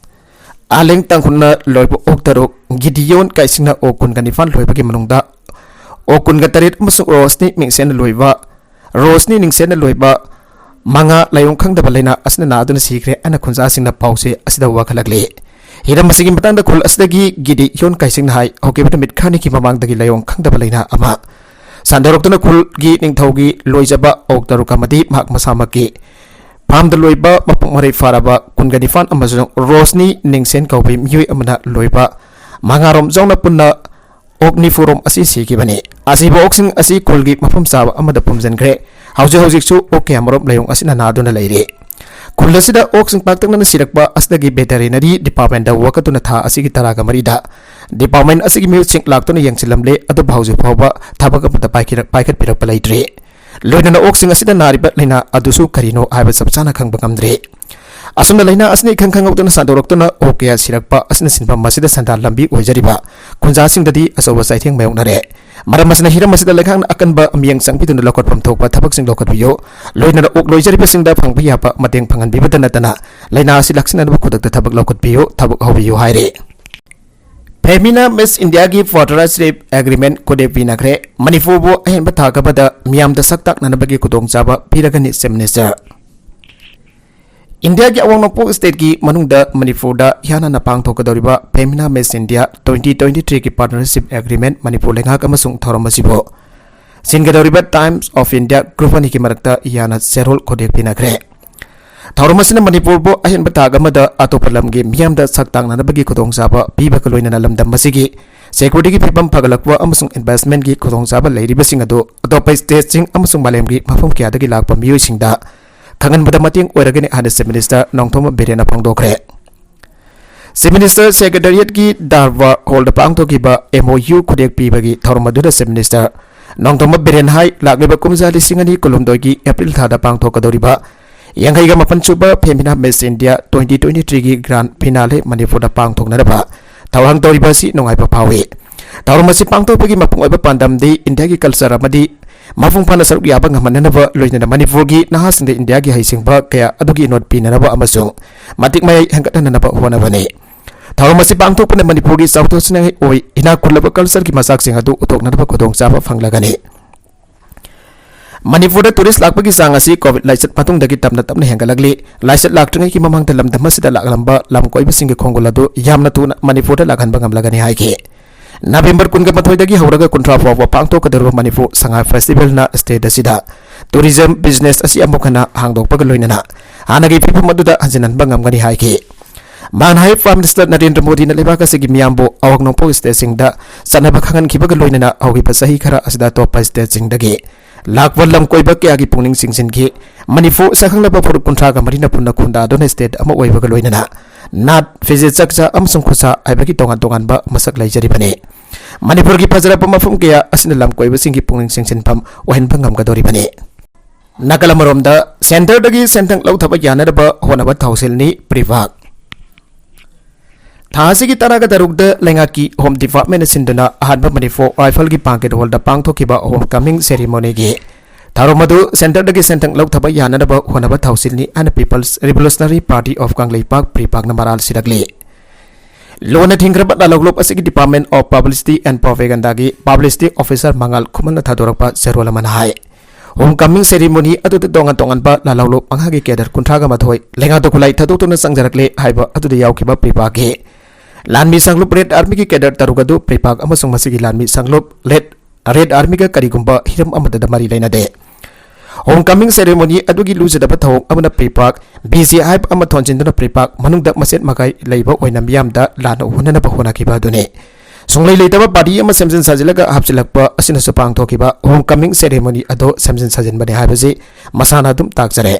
ꯑꯥꯂꯦꯡ ꯇꯥꯡꯈꯨꯜꯅ ꯂꯣꯏꯕ ꯑꯣꯛ ꯇꯔꯨꯛ, ꯒꯤꯗꯤꯌꯣꯟ ꯀꯥꯏꯁꯤꯡꯅ ꯑꯣꯛ ꯀꯨꯟꯒ ꯅꯤꯄꯥꯟ ꯂꯣꯏꯕꯒꯤ ꯃꯅꯨꯡꯗ ꯑꯣꯛ ꯀꯨꯟꯒ ꯇꯔꯦꯠ ꯑꯃꯁꯨꯡ ꯔꯣꯁꯅꯤ ꯃꯤꯡꯁꯦꯟꯅ ꯂꯣꯏꯕ, ꯔꯣꯁꯅꯤ ꯅꯤꯡꯁꯦꯟꯅ ꯂꯣꯏꯕ ꯃꯉꯥ ꯂꯥꯏꯑꯣꯡ ꯈꯪꯗꯕ ꯂꯥꯏꯅꯥ ꯑꯁꯤꯅ ꯅꯥꯗꯨꯅ ꯁꯤꯈ꯭ꯔꯦ ꯍꯥꯏꯅ ꯈꯨꯟꯖꯥꯁꯤꯡꯅ ꯄꯥꯎꯆꯦ ꯑꯁꯤꯗ ꯋꯥꯀꯠꯂꯛꯂꯤ꯫ ꯍꯤꯔꯝ ꯑꯁꯤꯒꯤ ꯃꯇꯥꯡꯗ ꯈꯨꯜ ꯑꯁꯤꯗꯒꯤ ꯒꯤꯗꯤꯌꯣꯟ ꯀꯥꯏꯁꯤꯡꯅ ꯍꯥꯏ, ꯍꯧꯈꯤꯕ ꯅꯨꯃꯤꯠ ꯈꯔꯅꯤꯒꯤ ꯃꯃꯥꯡꯗꯒꯤ ꯂꯥꯏꯑꯣꯡ ꯈꯪꯗꯕ ꯂꯥꯏꯅꯥ ꯑꯃ ꯁꯟꯗꯣꯔꯛꯇꯨꯅ ꯈꯨꯜꯒꯤ ꯅꯤꯡꯊꯧꯒꯤ ꯂꯣꯏꯖꯕ ꯑꯣꯛ ꯇꯔꯨꯛ ꯑꯃꯗꯤ ꯃꯍꯥꯛ ꯃꯁꯥꯃꯛꯀꯤ ꯐꯥꯔꯝꯗ ꯂꯣꯏꯕ ꯃꯄꯨꯡ ꯃꯔꯩ ꯐꯥꯔꯕ ꯀꯨꯟꯒ ꯅꯤꯄꯥꯟ ꯑꯃꯁꯨꯡ ꯔꯣꯁꯅꯤ ꯅꯤꯡꯁꯦꯟ ꯀꯧꯕ ꯃꯤꯑꯣꯏ ꯑꯃꯅ ꯂꯣꯏꯕ ꯃꯉꯥꯔꯣꯝ ꯌꯥꯎꯅ ꯄꯨꯟꯅ ꯑꯣꯛ ꯅꯤꯐꯨꯔꯣꯝ ꯑꯁꯤ ꯁꯤꯈꯤꯕꯅꯤ꯫ ꯑꯁꯤꯕ ꯑꯣꯛꯁꯤꯡ ꯑꯁꯤ ꯈꯨꯜꯒꯤ ꯃꯐꯝ ꯆꯥꯕ ꯑꯃꯗ ꯐꯨꯝꯖꯤꯟꯈ꯭ꯔꯦ꯫ ꯍꯧꯖꯤꯛ ꯍꯧꯖꯤꯛꯁꯨ ꯑꯣꯛ ꯀꯌꯥꯃꯔꯣꯝ ꯂꯥꯏꯑꯣꯡ ꯑꯁꯤꯅ ꯅꯥꯗꯨꯅ ꯂꯩꯔꯤ꯫ ꯈꯨꯜ ꯑꯁꯤꯗ ꯑꯣꯛꯁꯤꯡ ꯄꯥꯛꯇꯛꯅꯅ ꯁꯤꯔꯛꯄ ꯑꯁꯤꯗꯒꯤ ꯚꯦꯇꯔꯤꯅꯔꯤ ꯗꯤꯄꯥꯔꯠꯃꯦꯟꯗ ꯋꯥꯀꯠꯇꯨꯅ ꯊꯥ ꯑꯁꯤꯒꯤ ꯇꯔꯥꯒ ꯃꯔꯤꯗ ꯗꯤꯄꯥꯔꯠꯃꯦꯟ ꯑꯁꯤꯒꯤ ꯃꯤꯑꯣꯏꯁꯤꯡ ꯂꯥꯛꯇꯨꯅ ꯌꯦꯡꯁꯤꯜꯂꯝꯂꯦ, ꯑꯗꯨꯕꯨ ꯍꯧꯖꯤꯛ ꯐꯥꯎꯕ ꯊꯕꯛ ꯑꯃꯠꯇ ꯄꯥꯏꯈꯤꯔꯛ-, ꯄꯥꯏꯈꯠꯄꯤꯔꯛꯄ ꯂꯩꯇ꯭ꯔꯤ꯫ ꯂꯣꯏꯅꯅ ꯑꯣꯛꯁꯤꯡ ꯑꯁꯤꯗ ꯅꯥꯔꯤꯕ ꯂꯥꯏꯅꯥ ꯑꯗꯨꯁꯨ ꯀꯔꯤꯅꯣ ꯍꯥꯏꯕ ꯆꯞ ꯆꯥꯅ ꯈꯪꯕ ꯉꯝꯗ꯭ꯔꯤ꯫ ꯑꯁꯨꯝꯅ ꯂꯥꯏꯅꯥ ꯑꯁꯤꯅ ꯏꯈꯪ ꯈꯪꯍꯧꯗꯅ ꯁꯟꯗꯣꯔꯛꯇꯨꯅ ꯑꯣꯛ ꯀꯌꯥ ꯁꯤꯔꯛꯄ ꯑꯁꯤꯅ ꯁꯤꯟꯐꯝ ꯑꯁꯤꯗ ꯁꯦꯟꯗꯥꯟ ꯂꯝꯕꯤ ꯑꯣꯏꯖꯔꯤꯕ ꯈꯨꯟꯖꯥꯁꯤꯡꯗꯗꯤ ꯑꯆꯧꯕ ꯆꯩꯊꯦꯡ ꯃꯥꯌꯣꯛꯅꯔꯦ꯫ ꯃꯔꯝ ꯑꯁꯤꯅ ꯍꯤꯔꯝ ꯑꯁꯤꯗ ꯂꯩꯉꯥꯛꯅ ꯑꯀꯟꯕ ꯃꯤꯠꯌꯦꯡ ꯆꯪꯕꯤꯗꯨꯅ ꯂꯧꯈꯠꯐꯝ ꯊꯣꯛꯄ ꯊꯕꯛꯁꯤꯡ ꯂꯧꯈꯠꯄꯤꯌꯨ꯫ ꯂꯣꯏꯅꯅ ꯑꯣꯛ ꯂꯣꯏꯖꯔꯤꯕꯁꯤꯡꯗ ꯐꯪꯕ ꯌꯥꯕ ꯃꯇꯦꯡ ꯐꯪꯍꯟꯕꯤꯕꯇ ꯅꯠꯇꯅ ꯂꯥꯏꯅꯥ ꯑꯁꯤ ꯂꯥꯛꯁꯤꯟꯅꯅꯕ ꯈꯨꯗꯛꯇ ꯊꯕꯛ ꯂꯧꯈꯠꯄꯤꯌꯨ, ꯊꯕꯛ ꯍꯧꯕꯤꯌꯨ ꯍꯥꯏꯔꯤ꯫ ꯐꯦꯃꯤꯅꯥ ꯃꯤꯁ ꯏꯟꯗꯤꯌꯥꯒꯤ ꯄꯥꯔꯠꯅꯔꯁꯤꯞ ꯑꯦꯒ꯭ꯔꯤꯃꯦꯟ ꯈꯨꯗꯦꯛ ꯄꯤꯅꯈ꯭ꯔꯦ꯫ ꯃꯅꯤꯄꯨꯔꯕꯨ ꯑꯍꯦꯟꯕ ꯊꯥꯛ ꯑꯃꯗ ꯃꯤꯌꯥꯝꯗ ꯁꯛ ꯇꯥꯛꯅꯅꯕꯒꯤ ꯈꯨꯗꯣꯡꯆꯥꯕ ꯄꯤꯔꯒꯅꯤ, ꯆꯤꯐ ꯃꯤꯅꯤꯁꯇꯔ꯫ ꯏꯟꯗꯤꯌꯥꯒꯤ ꯑꯋꯥꯡ ꯅꯣꯡꯄꯣꯛ ꯁ꯭ꯇꯦꯠꯀꯤ ꯃꯅꯨꯡꯗ ꯃꯅꯤꯄꯨꯔꯗ ꯏꯍꯥꯟ ꯍꯥꯟꯅ ꯄꯥꯡꯊꯣꯛꯀꯗꯧꯔꯤꯕ ꯐꯦꯃꯤꯅꯥ ꯃꯤꯁ ꯏꯟꯗꯤꯌꯥ ꯇ꯭ꯋꯦꯟꯇꯤ ꯇ꯭ꯋꯦꯟꯇꯤ ꯊ꯭ꯔꯤꯒꯤ ꯄꯥꯔꯠꯅꯔꯁꯤꯞ ꯑꯦꯒ꯭ꯔꯤꯃꯦꯟ ꯃꯅꯤꯄꯨꯔ ꯂꯩꯉꯥꯛ ꯑꯃꯁꯨꯡ ꯊꯧꯔꯝ ꯑꯁꯤꯕꯨ ꯁꯤꯟꯒꯗꯧꯔꯤꯕ ꯇꯥꯏꯝꯁ ꯑꯣꯐ ꯏꯟꯗꯤꯌꯥ ꯒ꯭ꯔꯨꯞ ꯑꯅꯤꯒꯤ ꯃꯔꯛꯇ ꯏꯍꯥꯟ ꯍꯥꯟꯅ ꯆꯦꯔꯣꯜ ꯈꯨꯗꯦꯛ ꯄꯤꯅꯈ꯭ꯔꯦ꯫ ꯊꯧꯔꯝ ꯑꯁꯤꯅ ꯃꯅꯤꯄꯨꯔꯕꯨ ꯑꯍꯦꯟꯕ ꯊꯥꯛ ꯑꯃꯗ ꯑꯇꯣꯞꯄ ꯂꯝꯒꯤ ꯃꯤꯌꯥꯝꯗ ꯁꯛ ꯇꯥꯛꯅꯅꯕꯒꯤ ꯈꯨꯗꯣꯡꯆꯥꯕ ꯄꯤꯕꯒ ꯂꯣꯏꯅꯅ ꯂꯝꯗꯝ ꯑꯁꯤꯒꯤ ꯁꯦꯀ꯭ꯌꯨꯔꯤꯇꯤꯒꯤ ꯐꯤꯕꯝ ꯐꯒꯠꯂꯛꯄ ꯑꯃꯁꯨꯡ ꯏꯟꯚꯦꯁ꯭ꯇꯃꯦꯟꯠꯀꯤ ꯈꯨꯗꯣꯡꯆꯥꯕ ꯂꯩꯔꯤꯕꯁꯤꯡ ꯑꯗꯨ ꯑꯇꯣꯞꯄ ꯁ꯭ꯇꯦꯠꯁꯤꯡ ꯑꯃꯁꯨꯡ ꯃꯥꯂꯦꯝꯒꯤ ꯃꯐꯝ ꯀꯌꯥꯗꯒꯤ ꯂꯥꯛꯄ ꯃꯤꯑꯣꯏꯁꯤꯡꯗ ꯈꯪꯍꯟꯕꯗ ꯃꯇꯦꯡ ꯑꯣꯏꯔꯒꯅꯤ ꯍꯥꯏꯅ ꯆꯤꯐ ꯃꯤꯅꯤꯁꯇꯔ ꯅꯣꯡꯊꯣꯝꯕꯝ ꯕꯤꯔꯦꯟꯅ ꯐꯣꯡꯗꯣꯛꯈ꯭ꯔꯦ꯫ Chief Minister Secretariatꯀꯤ ꯗꯥꯔꯕꯥꯔ ꯍꯣꯜꯗ ꯄꯥꯡꯊꯣꯛꯈꯤꯕ M O U ꯈꯨꯗꯦꯛ ꯄꯤꯕꯒꯤ ꯊꯧꯔꯝ ꯑꯗꯨꯗ Chief Minister ꯅꯣꯡꯊꯣꯝꯕꯝ ꯕꯤꯔꯦꯟ ꯍꯥꯏ ꯂꯥꯛꯂꯤꯕ ꯀꯨꯝꯖꯥ ꯂꯤꯁꯤꯡ ꯑꯅꯤ ꯀꯨꯟꯍꯨꯝꯗꯣꯏꯒꯤ ꯑꯦꯄ꯭ꯔꯤꯜ ꯊꯥꯗ ꯄꯥꯡꯊꯣꯛꯀꯗꯧꯔꯤꯕ ꯌꯥꯡꯈꯩꯒ ꯃꯥꯄꯟ ꯁꯨꯕ Femina Miss India twenty twenty-threeꯒꯤ grand finale ꯃꯅꯤꯄꯨꯔꯗ ꯄꯥꯡꯊꯣꯛꯅꯅꯕ ꯊꯧꯔꯥꯡ ꯇꯧꯔꯤꯕ ꯑꯁꯤ ꯅꯨꯡꯉꯥꯏꯕ ꯐꯥꯎꯏ꯫ ꯊꯧꯔꯝ ꯑꯁꯤ ꯄꯥꯡꯊꯣꯛꯄꯒꯤ ꯃꯄꯨꯡ ꯑꯣꯏꯕ ꯄꯥꯟꯗꯝꯗꯤ ꯏꯟꯗꯤꯌꯥꯒꯤ culture ꯑꯃꯗꯤ ꯃꯄꯨꯡ ꯐꯥꯅ ꯁꯔꯨꯛ ꯌꯥꯕ ꯉꯝꯍꯟꯅꯅꯕ, ꯂꯣꯏꯅꯅ ꯃꯅꯤꯄꯨꯔꯒꯤ ꯅꯍꯥꯁꯤꯡꯗ ꯏꯟꯗꯤꯌꯥꯒꯤ ꯍꯩꯁꯤꯡꯕ ꯀꯌꯥ ꯑꯗꯨꯒꯤ ꯏꯅꯣꯠ ꯄꯤꯅꯅꯕ ꯑꯃꯁꯨꯡ ꯃꯇꯤꯛ ꯃꯌꯥꯏ ꯍꯦꯟꯒꯠꯍꯟꯅꯅꯕ ꯍꯣꯠꯅꯕꯅꯤ꯫ ꯊꯧꯔꯝ ꯑꯁꯤ ꯄꯥꯡꯊꯣꯛꯄꯅ ꯃꯅꯤꯄꯨꯔꯒꯤ ꯆꯥꯎꯊꯣꯛꯆꯅꯤꯡꯉꯥꯏ ꯑꯣꯏ ꯏꯅꯥꯛ ꯈꯨꯜꯂꯕ cultureꯒꯤ ꯃꯆꯥꯛꯁꯤꯡ ꯑꯗꯨ ꯎꯠꯊꯣꯛꯅꯅꯕ ꯈꯨꯗꯣꯡꯆꯥꯕ ꯐꯪꯂꯒꯅꯤ꯫ ꯃꯅꯤꯄꯨꯔꯗ tourist ꯂꯥꯛꯄꯒꯤ ꯆꯥꯡ ꯑꯁꯤ COVID ꯂꯥꯏꯆꯠ ꯃꯇꯨꯡꯗꯒꯤ ꯇꯞꯅ ꯇꯞꯅ ꯍꯦꯟꯒꯠꯂꯛꯂꯤ꯫ ꯂꯥꯏꯆꯠ ꯂꯥꯛꯇ꯭ꯔꯤꯉꯩꯒꯤ ꯃꯃꯥꯡꯗ ꯂꯝꯗꯝ ꯑꯁꯤꯗ ꯂꯥꯛꯂꯝꯕ ꯂꯝ ꯀꯣꯏꯕꯁꯤꯡꯒꯤ ꯈꯣꯡꯒꯨꯜ ꯑꯗꯨ ꯌꯥꯝꯅ ꯊꯨꯅ ꯃꯅꯤꯄꯨꯔꯗ ꯂꯥꯛꯍꯟꯕ ꯉꯝꯂꯒꯅꯤ ꯍꯥꯏꯈꯤ꯫ ꯅꯕꯦꯝꯕꯔ ꯀꯨꯟꯒ ꯃꯥꯊꯣꯏꯗꯒꯤ ꯍꯧꯔꯒ ꯀꯨꯟꯊ꯭ꯔꯥ ꯐꯥꯎꯕ ꯄꯥꯡꯊꯣꯛꯀꯗꯧꯔꯤꯕ ꯃꯅꯤꯄꯨꯔ ꯁꯉꯥꯏ festivalꯅ state ꯑꯁꯤꯗ tourism business ꯑꯁꯤ ꯑꯃꯨꯛ ꯍꯟꯅ ꯍꯥꯡꯗꯣꯛꯄꯒ ꯂꯣꯏꯅꯅ ꯍꯥꯟꯅꯒꯤ ꯐꯤꯕꯝ ꯑꯗꯨꯗ ꯍꯟꯖꯤꯟꯍꯟꯕ ꯉꯝꯒꯅꯤ ꯍꯥꯏꯈꯤ꯫ ꯃꯥꯅ ꯍꯥꯏ, Prime Minister ꯅꯔꯦꯟꯗ꯭ꯔ ꯃꯣꯗꯤꯅ ꯂꯩꯕꯥꯛ ꯑꯁꯤꯒꯤ ꯃꯤꯌꯥꯝꯕꯨ ꯑꯋꯥꯡ ꯅꯣꯡꯄꯣꯛ stateꯁꯤꯡꯗ ꯆꯠꯅꯕ ꯈꯪꯍꯟꯈꯤꯕꯒ ꯂꯣꯏꯅꯅ ꯍꯧꯈꯤꯕ ꯆꯍꯤ ꯈꯔ ꯑꯁꯤꯗ ꯑꯇꯣꯞꯄ stateꯁꯤꯡꯗꯒꯤ ꯂꯥꯛꯄ ꯂꯝ ꯀꯣꯏꯕ ꯀꯌꯥꯒꯤ ꯄꯨꯛꯅꯤꯡ ꯆꯤꯡꯁꯤꯟꯈꯤ꯫ ꯃꯅꯤꯄꯨꯔ ꯁꯛꯈꯪꯂꯕ ꯐꯨꯔꯨꯞ ꯀꯨꯟꯊ꯭ꯔꯥꯒ ꯃꯔꯤꯅ ꯄꯨꯟꯅ ꯈꯨꯟꯗꯥꯗꯨꯅ state ꯑꯃ ꯑꯣꯏꯕꯒ ꯂꯣꯏꯅꯅ ꯅꯥꯠ, ꯐꯤꯖꯦꯠ ꯆꯥꯛꯆꯥ ꯑꯃꯁꯨꯡ ꯈꯨꯠꯁꯥ ꯍꯥꯏꯕꯒꯤ ꯇꯣꯉꯥꯟ ꯇꯣꯉꯥꯟꯕ ꯃꯁꯛ ꯂꯩꯖꯔꯤꯕꯅꯤ꯫ ꯃꯅꯤꯄꯨꯔꯒꯤ ꯐꯖꯔꯕ ꯃꯐꯝ ꯀꯌꯥ ꯑꯁꯤꯅ ꯂꯝ ꯀꯣꯏꯕꯁꯤꯡꯒꯤ ꯄꯨꯛꯅꯤꯡ ꯆꯤꯡꯁꯤꯟꯐꯝ ꯑꯣꯏꯍꯟꯕ ꯉꯝꯒꯗꯧꯔꯤꯕꯅꯤ꯫ ꯅꯥꯀꯜ ꯑꯃꯔꯣꯝꯗ, centreꯗꯒꯤ ꯁꯦꯟꯊꯪ ꯂꯧꯊꯕ ꯌꯥꯅꯅꯕ ꯍꯣꯠꯅꯕ ꯊꯧꯁꯤꯜꯅꯤ ꯄ꯭ꯔꯤꯄꯥꯛ꯫ ꯊꯥ ꯑꯁꯤꯒꯤ ꯇꯔꯥꯒ ꯇꯔꯨꯛꯇ ꯂꯩꯉꯥꯛꯀꯤ Home Departmentꯅ ꯁꯤꯟꯗꯨꯅ ꯑꯍꯥꯟꯕ ꯃꯅꯤꯄꯨꯔ Rifleꯒꯤ banquet hallꯗ ꯄꯥꯡꯊꯣꯛꯈꯤꯕ home coming ceremonyꯒꯤ ꯊꯧꯔꯝ ꯑꯗꯨ centreꯗꯒꯤ ꯁꯦꯟꯊꯪ ꯂꯧꯊꯕ ꯌꯥꯅꯅꯕ ꯍꯣꯠꯅꯕ ꯊꯧꯁꯤꯜꯅꯤ ꯍꯥꯏꯅ People's Revolutionary Party of Kangleipak ꯄ꯭ꯔꯤꯄꯥꯛꯅ ꯃꯔꯥꯜ ꯁꯤꯔꯛꯂꯤ꯫ ꯂꯣꯟꯅ ꯊꯤꯡꯈ꯭ꯔꯕ ꯂꯥꯂꯣꯡꯂꯣꯞ ꯑꯁꯤꯒꯤ Department of Publicity and Propagandꯒꯤ publicity officer ꯃꯉꯥꯜ ꯈꯨꯃꯟꯅ ꯊꯥꯗꯣꯔꯛꯄ ꯆꯦꯔꯣꯜ ꯑꯃꯅ ꯍꯥꯏ, home coming ceremony ꯑꯗꯨꯗ ꯇꯣꯉꯥꯟ ꯇꯣꯉꯥꯟꯕ ꯂꯥꯂꯣꯡꯂꯣꯞ ꯃꯉꯥꯒꯤ cadre ꯀꯨꯟꯊ꯭ꯔꯥꯒ ꯃꯥꯊꯣꯏ ꯂꯩꯉꯥꯛꯇ ꯈꯨꯠꯂꯥꯏ ꯊꯥꯗꯣꯛꯇꯨꯅ ꯆꯪꯖꯔꯛꯂꯦ ꯍꯥꯏꯕ ꯑꯗꯨꯗ ꯌꯥꯎꯈꯤꯕ ꯄ꯭ꯔꯤꯄꯥꯛꯀꯤ ꯂꯥꯟꯃꯤ ꯁꯪꯂꯨꯞ Red Armyꯒꯤ cadre ꯇꯔꯨꯛ ꯑꯗꯨ ꯄ꯭ꯔꯤꯄꯥꯛ ꯑꯃꯁꯨꯡ ꯃꯁꯤꯒꯤ ꯂꯥꯟꯃꯤ ꯁꯪꯂꯨꯞ Red, Red Armyꯒ ꯀꯔꯤꯒꯨꯝꯕ ꯍꯤꯔꯝ ꯑꯃꯠꯇꯗ ꯃꯔꯤ ꯂꯩꯅꯗꯦ꯫ Home coming ceremony ꯑꯗꯨꯒꯤ ꯂꯨꯖꯗꯕ ꯊꯧꯑꯣꯡ ꯑꯃꯅ ꯄ꯭ꯔꯤꯄꯥꯛ, ꯕꯤ ꯖꯤ ꯍꯥꯏꯕ ꯑꯃ ꯊꯣꯟꯖꯤꯟꯗꯨꯅ ꯄ꯭ꯔꯤꯄꯥꯛ ꯃꯅꯨꯡꯗ ꯃꯆꯦꯠ ꯃꯀꯥꯏ ꯂꯩꯕ ꯑꯣꯏꯅ ꯃꯤꯌꯥꯝꯗ ꯂꯥꯟꯅ ꯎꯍꯟꯅꯅꯕ ꯍꯣꯠꯅꯈꯤꯕ ꯑꯗꯨꯅꯤ꯫ ꯁꯨꯡꯂꯩ ꯂꯩꯇꯕ party ꯑꯃ ꯁꯦꯝꯖꯤꯟ ꯁꯥꯖꯤꯜꯂꯒ ꯍꯥꯞꯆꯤꯜꯂꯛꯄ ꯑꯁꯤꯅꯁꯨ ꯄꯥꯡꯊꯣꯛꯈꯤꯕ home coming ceremony ꯑꯗꯨ ꯁꯦꯝꯖꯤꯟ ꯁꯥꯖꯤꯟꯕꯅꯤ ꯍꯥꯏꯕꯁꯤ ꯃꯁꯥꯅ ꯑꯗꯨꯝ ꯇꯥꯛꯆꯔꯦ꯫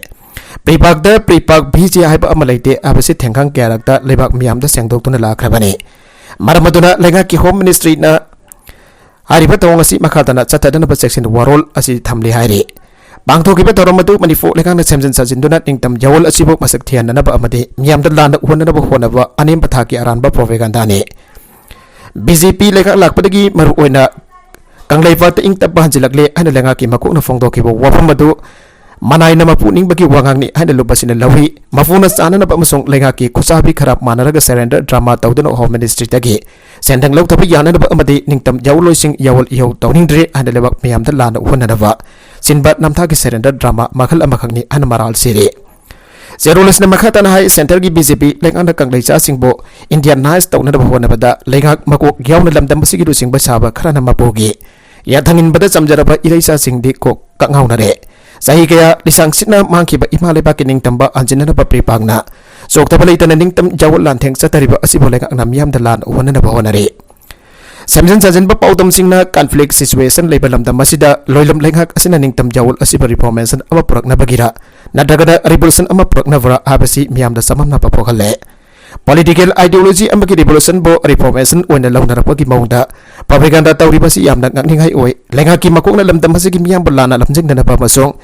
ꯄ꯭ꯔꯤꯄꯥꯛꯇ ꯄ꯭ꯔꯤꯄꯥꯛ ꯚꯤꯖꯦ ꯍꯥꯏꯕ ꯑꯃ ꯂꯩꯇꯦ ꯍꯥꯏꯕꯁꯤ ꯊꯦꯡꯈꯥꯡ ꯀꯌꯥꯔꯛꯇ ꯂꯩꯕꯥꯛ ꯃꯤꯌꯥꯝꯗ ꯁꯦꯡꯗꯣꯛꯇꯨꯅ ꯂꯥꯛꯈ꯭ꯔꯕꯅꯤ꯫ ꯃꯔꯝ ꯑꯗꯨꯅ ꯂꯩꯉꯥꯛꯀꯤ ꯍꯣꯝ ꯃꯤꯅꯤꯁꯇ꯭ꯔꯤꯅ ꯍꯥꯏꯔꯤꯕ ꯊꯧꯑꯣꯡ ꯑꯁꯤ ꯃꯈꯥ ꯇꯥꯅ ꯆꯠꯊꯗꯅꯕ ꯆꯦꯛꯁꯤꯟ ꯋꯥꯔꯣꯜ ꯑꯁꯤ ꯊꯝꯂꯤ ꯍꯥꯏꯔꯤ꯫ ꯄꯥꯡꯊꯣꯛꯈꯤꯕ ꯊꯧꯔꯝ ꯑꯗꯨ ꯃꯅꯤꯄꯨꯔ ꯂꯩꯉꯥꯛꯅ ꯁꯦꯝꯖꯤꯟ ꯁꯥꯖꯤꯟꯗꯨꯅ ꯅꯤꯡꯇꯝ ꯌꯥꯑꯣꯜ ꯑꯁꯤꯕꯨ ꯃꯁꯛ ꯊꯤꯍꯟꯅꯅꯕ ꯑꯃꯗꯤ ꯃꯤꯌꯥꯝꯗ ꯂꯥꯟꯅ ꯎꯍꯟꯅꯅꯕ ꯍꯣꯠꯅꯕ ꯑꯅꯦꯝ ꯄꯊꯥꯛꯀꯤ ꯑꯔꯥꯟꯕ ꯄ꯭ꯔꯣꯄꯦꯒꯥꯟꯗꯥꯅꯤ꯫ ꯕꯤ ꯖꯦ ꯄꯤ ꯂꯩꯉꯥꯛ ꯂꯥꯛꯄꯗꯒꯤ ꯃꯔꯨꯑꯣꯏꯅ ꯀꯪꯂꯩꯄꯥꯛꯇ ꯏꯪ ꯇꯞꯄ ꯍꯟꯖꯤꯜꯂꯛꯂꯦ ꯍꯥꯏꯅ ꯂꯩꯉꯥꯛꯀꯤ ꯃꯀꯣꯛꯅ ꯐꯣꯡꯗꯣꯛꯈꯤꯕ ꯋꯥꯐꯝ ꯑꯗꯨ ꯃꯅꯥꯏ ꯅꯝꯃ ꯄꯨꯛꯅꯤꯡꯕꯒꯤ ꯋꯥꯉꯥꯡꯅꯤ ꯍꯥꯏꯅ ꯂꯨꯞ ꯑꯁꯤꯅ ꯂꯧꯏ꯫ ꯃꯄꯨꯅ ꯆꯥꯅꯅꯕ ꯑꯃꯁꯨꯡ ꯂꯩꯉꯥꯛꯀꯤ ꯈꯨꯠꯁꯥꯕꯤ ꯈꯔ ꯃꯥꯟꯅꯔꯒ surrender drama ꯇꯧꯗꯨꯅ ꯍꯣꯝ ꯃꯤꯅꯤꯁꯇ꯭ꯔꯤꯗꯒꯤ ꯁꯦꯟꯊꯪ ꯂꯧꯊꯕ ꯌꯥꯅꯅꯕ ꯑꯃꯗꯤ ꯅꯤꯡꯇꯝ ꯌꯥꯑꯣꯜꯂꯣꯏꯁꯤꯡ ꯌꯥꯑꯣꯜ ꯏꯍꯧ ꯇꯧꯅꯤꯡꯗ꯭ꯔꯦ ꯍꯥꯏꯅ ꯂꯩꯕꯥꯛ ꯃꯤꯌꯥꯝꯗ ꯂꯥꯟꯅ ꯎꯍꯟꯅꯅꯕ ꯁꯤꯟꯕ ꯅꯝꯊꯥꯛꯀꯤ surrender drama ꯃꯈꯜ ꯑꯃꯈꯛꯅꯤ ꯍꯥꯏꯅ ꯃꯔꯥꯜ ꯁꯤꯔꯤ꯫ ꯆꯦꯔꯣꯜ ꯑꯁꯤꯅ ꯃꯈꯥ ꯇꯥꯅ ꯍꯥꯏ, ꯁꯦꯟꯇꯔꯒꯤ ꯕꯤ ꯖꯦ ꯄꯤ ꯂꯩꯉꯥꯛꯅ ꯀꯪꯂꯩꯆꯥꯁꯤꯡꯕꯨ Indianize ꯇꯧꯅꯅꯕ ꯍꯣꯠꯅꯕꯗ ꯂꯩꯉꯥꯛ ꯃꯀꯣꯛ ꯌꯥꯎꯅ ꯂꯝꯗꯝ ꯑꯁꯤꯒꯤ ꯂꯨꯆꯤꯡꯕ ꯁꯥꯕ ꯈꯔꯅ ꯃꯄꯨꯒꯤ ꯌꯥꯊꯪ ꯏꯟꯕꯗ ꯆꯝꯖꯔꯕ ꯏꯔꯩꯆꯥꯁꯤꯡꯗꯤ ꯀꯣꯛ ꯀꯉꯥꯎꯅꯔꯦ꯫ ꯆꯍꯤ ꯀꯌꯥ ꯂꯤꯁꯥꯡ ꯁꯤꯠꯅ ꯃꯥꯡꯈꯤꯕ ꯏꯃꯥ ꯂꯩꯕꯥꯛꯀꯤ ꯅꯤꯡꯇꯝꯕ ꯍꯟꯖꯤꯟꯅꯅꯕ ꯄ꯭ꯔꯤꯄꯥꯛꯅ ꯆꯣꯛꯊꯕ ꯂꯩꯇꯅ ꯅꯤꯡꯇꯝ ꯌꯥꯑꯣꯜ ꯂꯥꯟꯊꯦꯡ ꯆꯠꯊꯔꯤꯕ ꯑꯁꯤꯕꯨ ꯂꯩꯉꯥꯛꯅ ꯃꯤꯌꯥꯝꯗ ꯂꯥꯟꯅ ꯎꯍꯟꯅꯅꯕ ꯍꯣꯠꯅꯔꯤ꯫ ꯁꯦꯝꯖꯤꯟ ꯁꯥꯖꯤꯟꯕ ꯄꯥꯎꯗꯝꯁꯤꯡꯅ conflict situation ꯂꯩꯕ ꯂꯝꯗꯝ ꯑꯁꯤꯗ ꯂꯣꯏꯂꯝ ꯂꯩꯉꯥꯛ ꯑꯁꯤꯅ ꯅꯤꯡꯇꯝ ꯌꯥꯑꯣꯜ ꯑꯁꯤꯕꯨ reformation ꯑꯃ ꯄꯨꯔꯛꯅꯕꯒꯤꯔ ꯅꯠꯇ꯭ꯔꯒꯅ revolution ꯑꯃ ꯄꯨꯔꯛꯅꯕ꯭ꯔꯥ ꯍꯥꯏꯕꯁꯤ ꯃꯤꯌꯥꯝꯗ ꯆꯃꯝꯅꯕ ꯄꯣꯛꯍꯜꯂꯦ꯫ Political ideology ꯑꯃꯒꯤ revolutionꯕꯨ reformation ꯑꯣꯏꯅ ꯂꯧꯅꯔꯛꯄꯒꯤ ꯃꯑꯣꯡꯗ propaganda ꯇꯧꯔꯤꯕꯁꯤ ꯌꯥꯝꯅ ꯉꯛꯅꯤꯡꯉꯥꯏ ꯑꯣꯏ꯫ ꯂꯩꯉꯥꯛꯀꯤ ꯃꯀꯣꯛꯅ ꯂꯝꯗꯝ ꯑꯁꯤꯒꯤ ꯃꯤꯌꯥꯝꯕꯨ ꯂꯥꯟꯅ ꯂꯝꯖꯤꯡꯅꯅꯕ ꯑꯃꯁꯨꯡ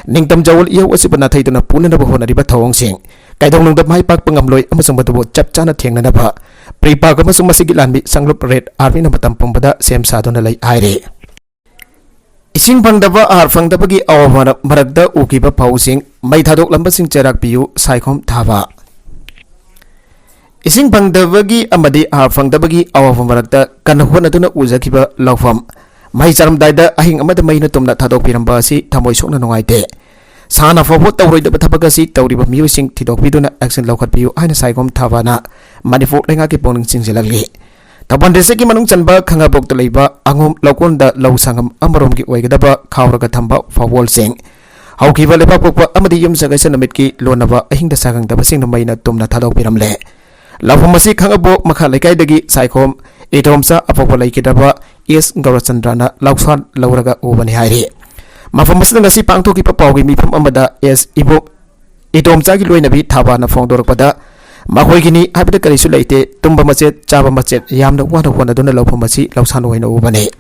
ꯅꯤꯡꯇꯝ ꯌꯥꯑꯣꯜ ꯏꯍꯧ ꯑꯁꯤꯕꯨ ꯅꯥꯊꯩꯗꯨꯅ ꯄꯨꯅꯅꯕ ꯍꯣꯠꯅꯔꯤꯕ ꯊꯧꯑꯣꯡꯁꯤꯡ ꯀꯩꯗꯧꯅꯨꯡꯗ ꯃꯥꯏ ꯄꯥꯛꯄ ꯉꯝꯂꯣꯏ ꯑꯃꯁꯨꯡ ꯃꯗꯨꯕꯨ ꯆꯞ ꯆꯥꯅ ꯊꯦꯡꯅꯅꯕ ꯄ꯭ꯔꯤꯄꯥꯛ ꯑꯃꯁꯨꯡ ꯃꯁꯤꯒꯤ ꯂꯥꯟꯃꯤ ꯁꯪꯂꯨꯞ Red Armyꯅ ꯃꯇꯝ ꯄꯨꯝꯕꯗ ꯁꯦꯝ ꯁꯥꯗꯨꯅ ꯂꯩ ꯍꯥꯏꯔꯤ꯫ ꯏꯁꯤꯡ ꯐꯪꯗꯕ, ꯑꯍꯥꯔ ꯐꯪꯗꯕꯒꯤ ꯑꯋꯥꯕ ꯃꯔꯛꯇ ꯎꯈꯤꯕ ꯐꯧꯁꯤꯡ, ꯃꯩ ꯊꯥꯗꯣꯛꯂꯝꯕꯁꯤꯡ ꯆꯩꯔꯥꯛ ꯄꯤꯌꯨ, ꯁꯥꯏꯈꯣꯝ ꯊꯥꯕ꯫ ꯏꯁꯤꯡ ꯐꯪꯗꯕꯒꯤ ꯑꯃꯗꯤ ꯑꯍꯥꯔ ꯐꯪꯗꯕꯒꯤ ꯑꯋꯥꯕ ꯃꯔꯛꯇ ꯀꯟꯅ ꯍꯣꯠꯅꯗꯨꯅ ꯎꯖꯈꯤꯕ ꯂꯧꯐꯝ, ꯃꯍꯩ ꯆꯥꯔꯝꯗꯥꯏꯗ ꯑꯍꯤꯡ ꯑꯃꯗ ꯃꯩꯅ ꯇꯨꯝꯅ ꯊꯥꯗꯣꯛꯄꯤꯔꯝꯕ ꯑꯁꯤ ꯊꯃꯣꯏ ꯁꯣꯛꯅ ꯅꯨꯡꯉꯥꯏꯇꯦ꯫ ꯁꯥꯅ ꯐꯥꯎꯕ ꯇꯧꯔꯣꯏꯗꯕ ꯊꯕꯛ ꯑꯁꯤ ꯇꯧꯔꯤꯕ ꯃꯤꯑꯣꯏꯁꯤꯡ ꯊꯤꯗꯣꯛꯄꯤꯗꯨꯅ action ꯂꯧꯈꯠꯄꯤꯌꯨ ꯍꯥꯏꯅ ꯁꯥꯏꯈꯣꯝ ꯊꯥꯕꯅ ꯃꯅꯤꯄꯨꯔ ꯂꯩꯉꯥꯛꯀꯤ ꯄꯨꯛꯅꯤꯡ ꯆꯤꯡꯁꯤꯜꯂꯛꯂꯤ꯫ ꯊꯧꯕꯥꯜ districtꯀꯤ ꯃꯅꯨꯡ ꯆꯟꯕ ꯈꯥꯉꯕꯣꯛꯇ ꯂꯩꯕ ꯑꯉꯣꯝ ꯂꯧꯀꯣꯟꯗ ꯂꯧ ꯁꯪꯒꯝ ꯑꯃꯔꯣꯝꯒꯤ ꯑꯣꯏꯒꯗꯕ ꯈꯥꯎꯔꯒ ꯊꯝꯕ ꯐꯧꯕꯣꯜꯁꯤꯡ ꯍꯧꯈꯤꯕ ꯂꯩꯕꯥꯛꯄꯣꯛꯄ ꯑꯃꯗꯤ ꯌꯨꯝꯁꯀꯩꯁ ꯅꯨꯃꯤꯠꯀꯤ ꯂꯣꯟꯅꯕ ꯑꯍꯤꯡꯗ ꯁꯥꯈꯪꯗꯕꯁꯤꯡꯅ ꯃꯩꯅ ꯇꯨꯝꯅ ꯊꯥꯗꯣꯛꯄꯤꯔꯝꯂꯦ꯫ ꯂꯧꯐꯝ ꯑꯁꯤ ꯈꯥꯉꯕꯣꯛ ꯃꯈꯥ ꯂꯩꯀꯥꯏꯗꯒꯤ ꯁꯥꯏꯈꯣꯝ ꯏꯇꯣꯝꯆꯥ ꯑꯄꯣꯛꯄ ꯂꯩꯈꯤꯗ꯭ꯔꯕ ꯑꯦꯁ ꯒꯧꯔꯆꯟꯗ꯭ꯔꯅ ꯂꯧꯁꯥꯟ ꯂꯧꯔꯒ ꯎꯕꯅꯤ ꯍꯥꯏꯔꯤ꯫ ꯃꯐꯝ ꯑꯁꯤꯗ ꯉꯁꯤ ꯄꯥꯡꯊꯣꯛꯈꯤꯕ ꯄꯥꯎꯒꯤ ꯃꯤꯐꯝ ꯑꯃꯗ ꯑꯦꯁ ꯏꯕꯣꯛ ꯏꯇꯣꯝꯆꯥꯒꯤ ꯂꯣꯏꯅꯕꯤ ꯊꯥꯕꯥꯅ ꯐꯣꯡꯗꯣꯔꯛꯄꯗ, ꯃꯈꯣꯏꯒꯤꯅꯤ ꯍꯥꯏꯕꯗ ꯀꯔꯤꯁꯨ ꯂꯩꯇꯦ, ꯇꯨꯝꯕ ꯃꯆꯦꯠ, ꯆꯥꯕ ꯃꯆꯦꯠ, ꯌꯥꯝꯅ ꯋꯥꯅ ꯍꯣꯠꯅꯗꯨꯅ ꯂꯧꯐꯝ ꯑꯁꯤ ꯂꯧꯁꯥꯟ ꯑꯣꯏꯅ ꯎꯕꯅꯤ꯫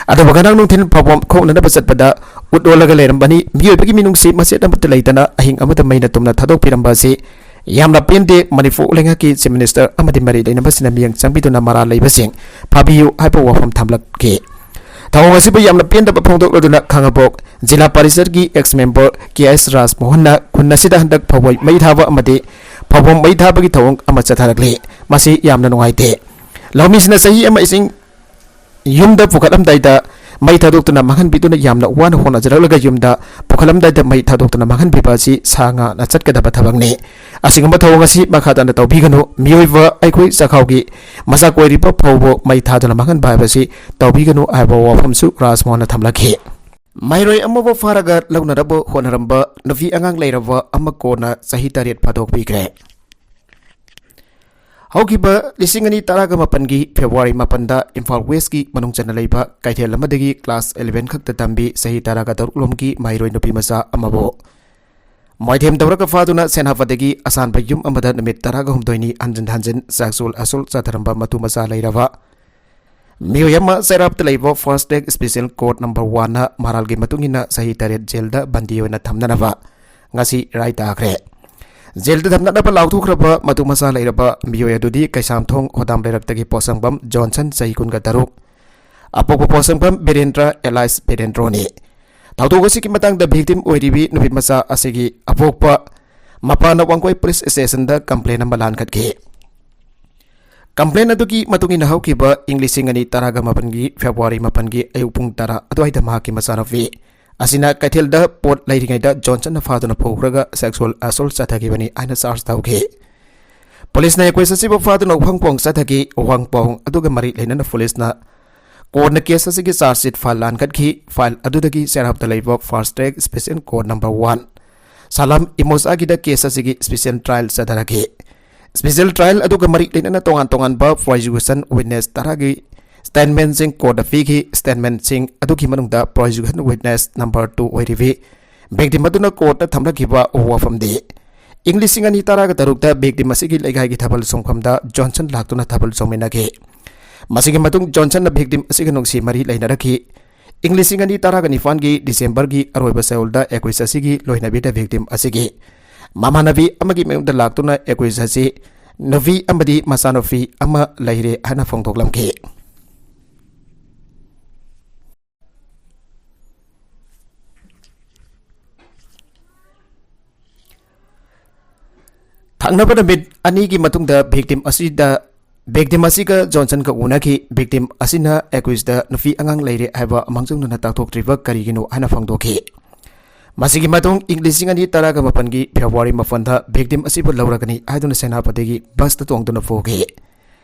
ꯑꯗꯨꯕꯨ ꯉꯔꯥꯡ ꯅꯨꯡꯊꯤꯜ ꯐꯥꯎꯕ ꯈꯣꯡꯅꯅꯕ ꯆꯠꯄꯗ ꯎꯠ ꯑꯣꯜꯂꯒ ꯂꯩꯔꯝꯕꯅꯤ꯫ ꯃꯤꯑꯣꯏꯕꯒꯤ ꯃꯤꯅꯨꯡꯁꯤ ꯃꯆꯦꯠ ꯑꯃꯠꯇ ꯂꯩꯇꯅ ꯑꯍꯤꯡ ꯑꯃꯗ ꯃꯩꯅ ꯇꯨꯝꯅ ꯊꯥꯗꯣꯛꯄꯤꯔꯝꯕ ꯑꯁꯤ ꯌꯥꯝꯅ ꯄꯦꯟꯗꯦ꯫ ꯃꯅꯤꯄꯨꯔ ꯂꯩꯉꯥꯛꯀꯤ Chief Minister ꯑꯃꯗꯤ ꯃꯔꯤ ꯂꯩꯅꯕꯁꯤꯡꯅ ꯃꯤꯠꯌꯦꯡ ꯆꯪꯕꯤꯗꯨꯅ ꯃꯔꯥꯜ ꯂꯩꯕꯁꯤꯡ ꯐꯥꯕꯤꯌꯨ ꯍꯥꯏꯕ ꯋꯥꯐꯝ ꯊꯝꯂꯛꯈꯤ꯫ ꯊꯧꯑꯣꯡ ꯑꯁꯤꯕꯨ ꯌꯥꯝꯅ ꯄꯦꯟꯗꯕ ꯐꯣꯡꯗꯣꯛꯂꯗꯨꯅ ꯈꯥꯉꯕꯣꯛ ꯖꯤꯂꯥ ꯄꯔꯤꯁꯠꯀꯤ ex member K S ꯔꯥꯖꯃꯣꯍꯟꯅ ꯈꯨꯟ ꯑꯁꯤꯗ ꯍꯟꯗꯛ ꯐꯧꯕꯣꯏ ꯃꯩ ꯊꯥꯕ ꯑꯃꯗꯤ ꯐꯧꯕꯣꯝ ꯃꯩ ꯊꯥꯕꯒꯤ ꯊꯧꯑꯣꯡ ꯑꯃ ꯆꯠꯊꯔꯛꯂꯤ꯫ ꯃꯁꯤ ꯌꯥꯝꯅ ꯅꯨꯡꯉꯥꯏꯇꯦ꯫ ꯂꯧꯃꯤꯁꯤꯡꯅ ꯆꯍꯤ ꯑꯃ ꯏꯁꯤꯡ ꯌꯨꯝꯗ ꯄꯨꯈꯠꯂꯝꯗꯥꯏꯗ ꯃꯩ ꯊꯥꯗꯣꯛꯇꯨꯅ ꯃꯥꯡꯍꯟꯕꯤꯗꯨꯅ ꯌꯥꯝꯅ ꯋꯥꯅ ꯍꯣꯠꯅꯖꯔꯛꯂꯒ ꯌꯨꯝꯗ ꯄꯨꯈꯠꯂꯝꯗꯥꯏꯗ ꯃꯩ ꯊꯥꯗꯣꯛꯇꯨꯅ ꯃꯥꯡꯍꯟꯕꯤꯕ ꯑꯁꯤ ꯁꯥ ꯉꯥꯅ ꯆꯠꯀꯗꯕ ꯊꯕꯛꯅꯤ꯫ ꯑꯁꯤꯒꯨꯝꯕ ꯊꯧꯑꯣꯡ ꯑꯁꯤ ꯃꯈꯥ ꯇꯥꯅ ꯇꯧꯕꯤꯒꯅꯨ꯫ ꯃꯤꯑꯣꯏꯕ ꯑꯩꯈꯣꯏ ꯆꯥꯛꯈꯥꯎꯒꯤ ꯃꯆꯥꯛ ꯑꯣꯏꯔꯤꯕ ꯐꯧꯕꯨ ꯃꯩ ꯊꯥꯗꯨꯅ ꯃꯥꯡꯍꯟꯕ ꯍꯥꯏꯕꯁꯤ ꯇꯧꯕꯤꯒꯅꯨ ꯍꯥꯏꯕ ꯋꯥꯐꯝꯁꯨ ꯔꯥꯖꯃꯣꯍꯟꯅ ꯊꯝꯂꯛꯈꯤ꯫ ꯃꯍꯩꯔꯣꯏ ꯑꯃꯕꯨ ꯐꯥꯔꯒ ꯂꯧꯅꯅꯕ ꯍꯣꯠꯅꯔꯝꯕ ꯅꯨꯄꯤ ꯑꯉꯥꯡ ꯂꯩꯔꯕ ꯑꯃ ꯀꯣꯟꯅ ꯆꯍꯤ ꯇꯔꯦꯠ ꯐꯥꯗꯣꯛꯄꯤꯈ꯭ꯔꯦ꯫ ꯍꯧꯈꯤꯕ ꯂꯤꯁꯤꯡ ꯑꯅꯤ ꯇꯔꯥꯒ ꯃꯥꯄꯟꯒꯤ February ꯃꯥꯄꯟꯗ ꯏꯝꯐꯥꯜ Westꯀꯤ ꯃꯅꯨꯡ ꯆꯟꯅ ꯂꯩꯕ ꯀꯩꯊꯦꯜ ꯑꯃꯗꯒꯤ class eleven ꯈꯛꯇ ꯇꯝꯕꯤ ꯆꯍꯤ ꯇꯔꯥꯒ ꯇꯔꯨꯛ ꯂꯣꯝꯒꯤ ꯃꯍꯩꯔꯣꯏ ꯅꯨꯄꯤ ꯃꯆꯥ ꯑꯃꯕꯨ ꯃꯣꯏꯊꯦꯝ ꯇꯧꯔꯒ ꯐꯥꯗꯨꯅ ꯁꯦꯅꯥꯄꯇꯤꯒꯤ ꯑꯁꯥꯟꯕ ꯌꯨꯝ ꯑꯃꯗ ꯅꯨꯃꯤꯠ ꯇꯔꯥꯒ ꯍꯨꯝꯗꯣꯏꯅꯤ ꯍꯟꯖꯤꯟ ꯍꯟꯖꯤꯟ sexual assault ꯆꯠꯊꯔꯝꯕ ꯃꯇꯨ ꯃꯆꯥ ꯂꯩꯔꯕ ꯃꯤꯑꯣꯏ ꯑꯃ ꯆꯩꯔꯥꯞꯇ ꯂꯩꯕ Fast Track Special Court number one ꯅ ꯃꯔꯥꯜꯒꯤ ꯃꯇꯨꯡ ꯏꯟꯅ ꯆꯍꯤ ꯇꯔꯦꯠ ꯖꯦꯜꯗ ꯕꯟꯗꯤ ꯑꯣꯏꯅ ꯊꯝꯅꯅꯕ ꯉꯁꯤ ꯔꯥꯏ ꯇꯥꯈ꯭ꯔꯦ꯫ ꯖꯦꯜꯗ ꯊꯝꯅꯅꯕ ꯂꯥꯎꯊꯣꯛꯈ꯭ꯔꯕ ꯃꯇꯨ ꯃꯆꯥ ꯂꯩꯔꯕ ꯃꯤꯑꯣꯏ ꯑꯗꯨꯗꯤ ꯀꯩꯁꯥꯝꯊꯣꯡ ꯍꯣꯗꯥꯝ ꯂꯩꯔꯛꯇꯒꯤ ꯄꯣꯠꯁꯪꯕꯝ ꯖꯣꯟꯁꯟ, ꯆꯍꯤ ꯀꯨꯟꯒ ꯇꯔꯨꯛ, ꯑꯄꯣꯛꯄ ꯄꯣꯠꯁꯪꯕꯝ ꯕꯤꯔꯦꯟꯗ꯭ꯔ alias ꯕꯤꯔꯦꯟꯗ꯭ꯔꯣꯅꯤ꯫ ꯊꯧꯗꯣꯛ ꯑꯁꯤꯒꯤ ꯃꯇꯥꯡꯗ victim ꯑꯣꯏꯔꯤꯕꯤ ꯅꯨꯄꯤ ꯃꯆꯥ ꯑꯁꯤꯒꯤ ꯑꯄꯣꯛꯄ ꯃꯄꯥꯅ ꯋꯥꯡꯒꯣꯏ Police Station ꯗ complaint ꯑꯃ ꯂꯥꯟꯈꯠꯈꯤ꯫ Complaint ꯑꯗꯨꯒꯤ ꯃꯇꯨꯡ ꯏꯟꯅ ꯍꯧꯈꯤꯕ ꯏꯪ ꯂꯤꯁꯤꯡ ꯑꯅꯤ ꯇꯔꯥꯒ ꯃꯥꯄꯟꯒꯤ February ꯃꯥꯄꯟꯒꯤ ꯑꯌꯨꯛ ꯄꯨꯡ ꯇꯔꯥ ꯑꯗꯨꯋꯥꯏꯗ ꯃꯍꯥꯛꯀꯤ ꯃꯆꯥꯅꯨꯄꯤ ꯑꯁꯤꯅ ꯀꯩꯊꯦꯜꯗ ꯄꯣꯠ ꯂꯩꯔꯤꯉꯩꯗ ꯖꯣꯟꯁꯟꯅ ꯐꯥꯗꯨꯅ ꯄꯨꯈ꯭ꯔꯒ sexual assault ꯆꯠꯊꯈꯤꯕꯅꯤ ꯍꯥꯏꯅ charge ꯇꯧꯈꯤ꯫ Police ꯅ case ꯑꯁꯤꯕꯨ ꯐꯥꯗꯨꯅ ꯋꯥꯍꯪ ꯄꯥꯎ ꯆꯠꯊꯈꯤ꯫ ꯋꯥꯍꯪ ꯄꯥꯎ ꯑꯗꯨꯒ ꯃꯔꯤ ꯂꯩꯅꯅ police ꯅ ꯀꯣꯟꯅ case ꯑꯁꯤꯒꯤ charge sheet file ꯂꯥꯟꯈꯠꯈꯤ꯫ File ꯑꯗꯨꯗꯒꯤ ꯆꯩꯔꯥꯞꯇ ꯂꯩꯕ Fast Track Special Court number one ꯁꯂꯥꯝ ꯏꯃꯣꯁꯥꯒꯤꯗ case ꯑꯁꯤꯒꯤ special trial ꯆꯠꯊꯔꯛꯈꯤ꯫ Special trial ꯑꯗꯨꯒ ꯃꯔꯤ ꯂꯩꯅꯅ ꯇꯣꯉꯥꯟ ꯇꯣꯉꯥꯟꯕ prosecution witness ꯇꯔꯥꯒꯤ statement ꯁꯤꯡ court ꯇ ꯄꯤꯈꯤ꯫ Statement ꯁꯤꯡ ꯑꯗꯨꯒꯤ ꯃꯅꯨꯡꯗ prosecution witness number two ꯑꯣꯏꯔꯤꯕꯤ Victim ꯑꯗꯨꯅ courtꯇ ꯊꯝꯂꯛꯈꯤꯕ ꯋꯥꯐꯝꯗꯤ, ꯏꯪ ꯂꯤꯁꯤꯡ ꯑꯅꯤ ꯇꯔꯥꯒ ꯇꯔꯨꯛꯇ victim ꯑꯁꯤꯒꯤ ꯂꯩꯀꯥꯏꯒꯤ ꯊꯥꯕꯜ ꯆꯣꯡꯐꯝꯗ Johnson ꯂꯥꯛꯇꯨꯅ ꯊꯥꯕꯜ ꯆꯣꯡꯃꯤꯟꯅꯈꯤ꯫ ꯃꯁꯤꯒꯤ ꯃꯇꯨꯡ Johnsonꯅ victim ꯑꯁꯤꯒ ꯅꯨꯡꯁꯤ ꯃꯔꯤ ꯂꯩꯅꯔꯛꯈꯤ꯫ ꯏꯪ ꯂꯤꯁꯤꯡ ꯑꯅꯤ ꯇꯔꯥꯒ ꯅꯤꯄꯥꯟꯒꯤ Decemberꯒꯤ ꯑꯔꯣꯏꯕ ꯆꯌꯣꯜꯗ accused ꯑꯁꯤꯒꯤ ꯂꯣꯏꯅꯕꯤꯗ victim ꯑꯁꯤꯒꯤ ꯃꯃꯥꯟꯅꯕꯤ ꯑꯃꯒꯤ ꯃꯌꯨꯝꯗ ꯂꯥꯛꯇꯨꯅ accused ꯑꯁꯤ ꯅꯨꯄꯤ ꯑꯃꯗꯤ ꯃꯆꯥꯅꯨꯄꯤ ꯑꯃ ꯂꯩꯔꯦ ꯍꯥꯏꯅ ꯐꯣꯡꯗꯣꯛꯂꯝꯈꯤ꯫ ꯊꯪꯅꯕ ꯅꯨꯃꯤꯠ ꯑꯅꯤꯒꯤ ꯃꯇꯨꯡꯗ victim ꯑꯁꯤꯗ, victim ꯑꯁꯤꯒ Johnsonꯒ ꯎꯅꯈꯤ꯫ Victim ꯑꯁꯤꯅ accusedꯗ ꯅꯨꯄꯤ ꯑꯉꯥꯡ ꯂꯩꯔꯦ ꯍꯥꯏꯕ ꯃꯥꯡꯖꯧꯅꯅ ꯇꯥꯛꯊꯣꯛꯇ꯭ꯔꯤꯕ ꯀꯔꯤꯒꯤꯅꯣ ꯍꯥꯏꯅ ꯐꯣꯡꯗꯣꯛꯈꯤ꯫ ꯃꯁꯤꯒꯤ ꯃꯇꯨꯡ ꯏꯪ ꯂꯤꯁꯤꯡ ꯑꯅꯤ ꯇꯔꯥꯒ ꯃꯥꯄꯟꯒꯤ February ꯃꯥꯄꯟꯗ victim ꯑꯁꯤꯕꯨ ꯂꯧꯔꯒꯅꯤ ꯍꯥꯏꯗꯨꯅ ꯁꯦꯅꯥꯄꯇꯤꯒꯤ busꯇ ꯇꯣꯡꯗꯨꯅ ꯄꯨꯈꯤ꯫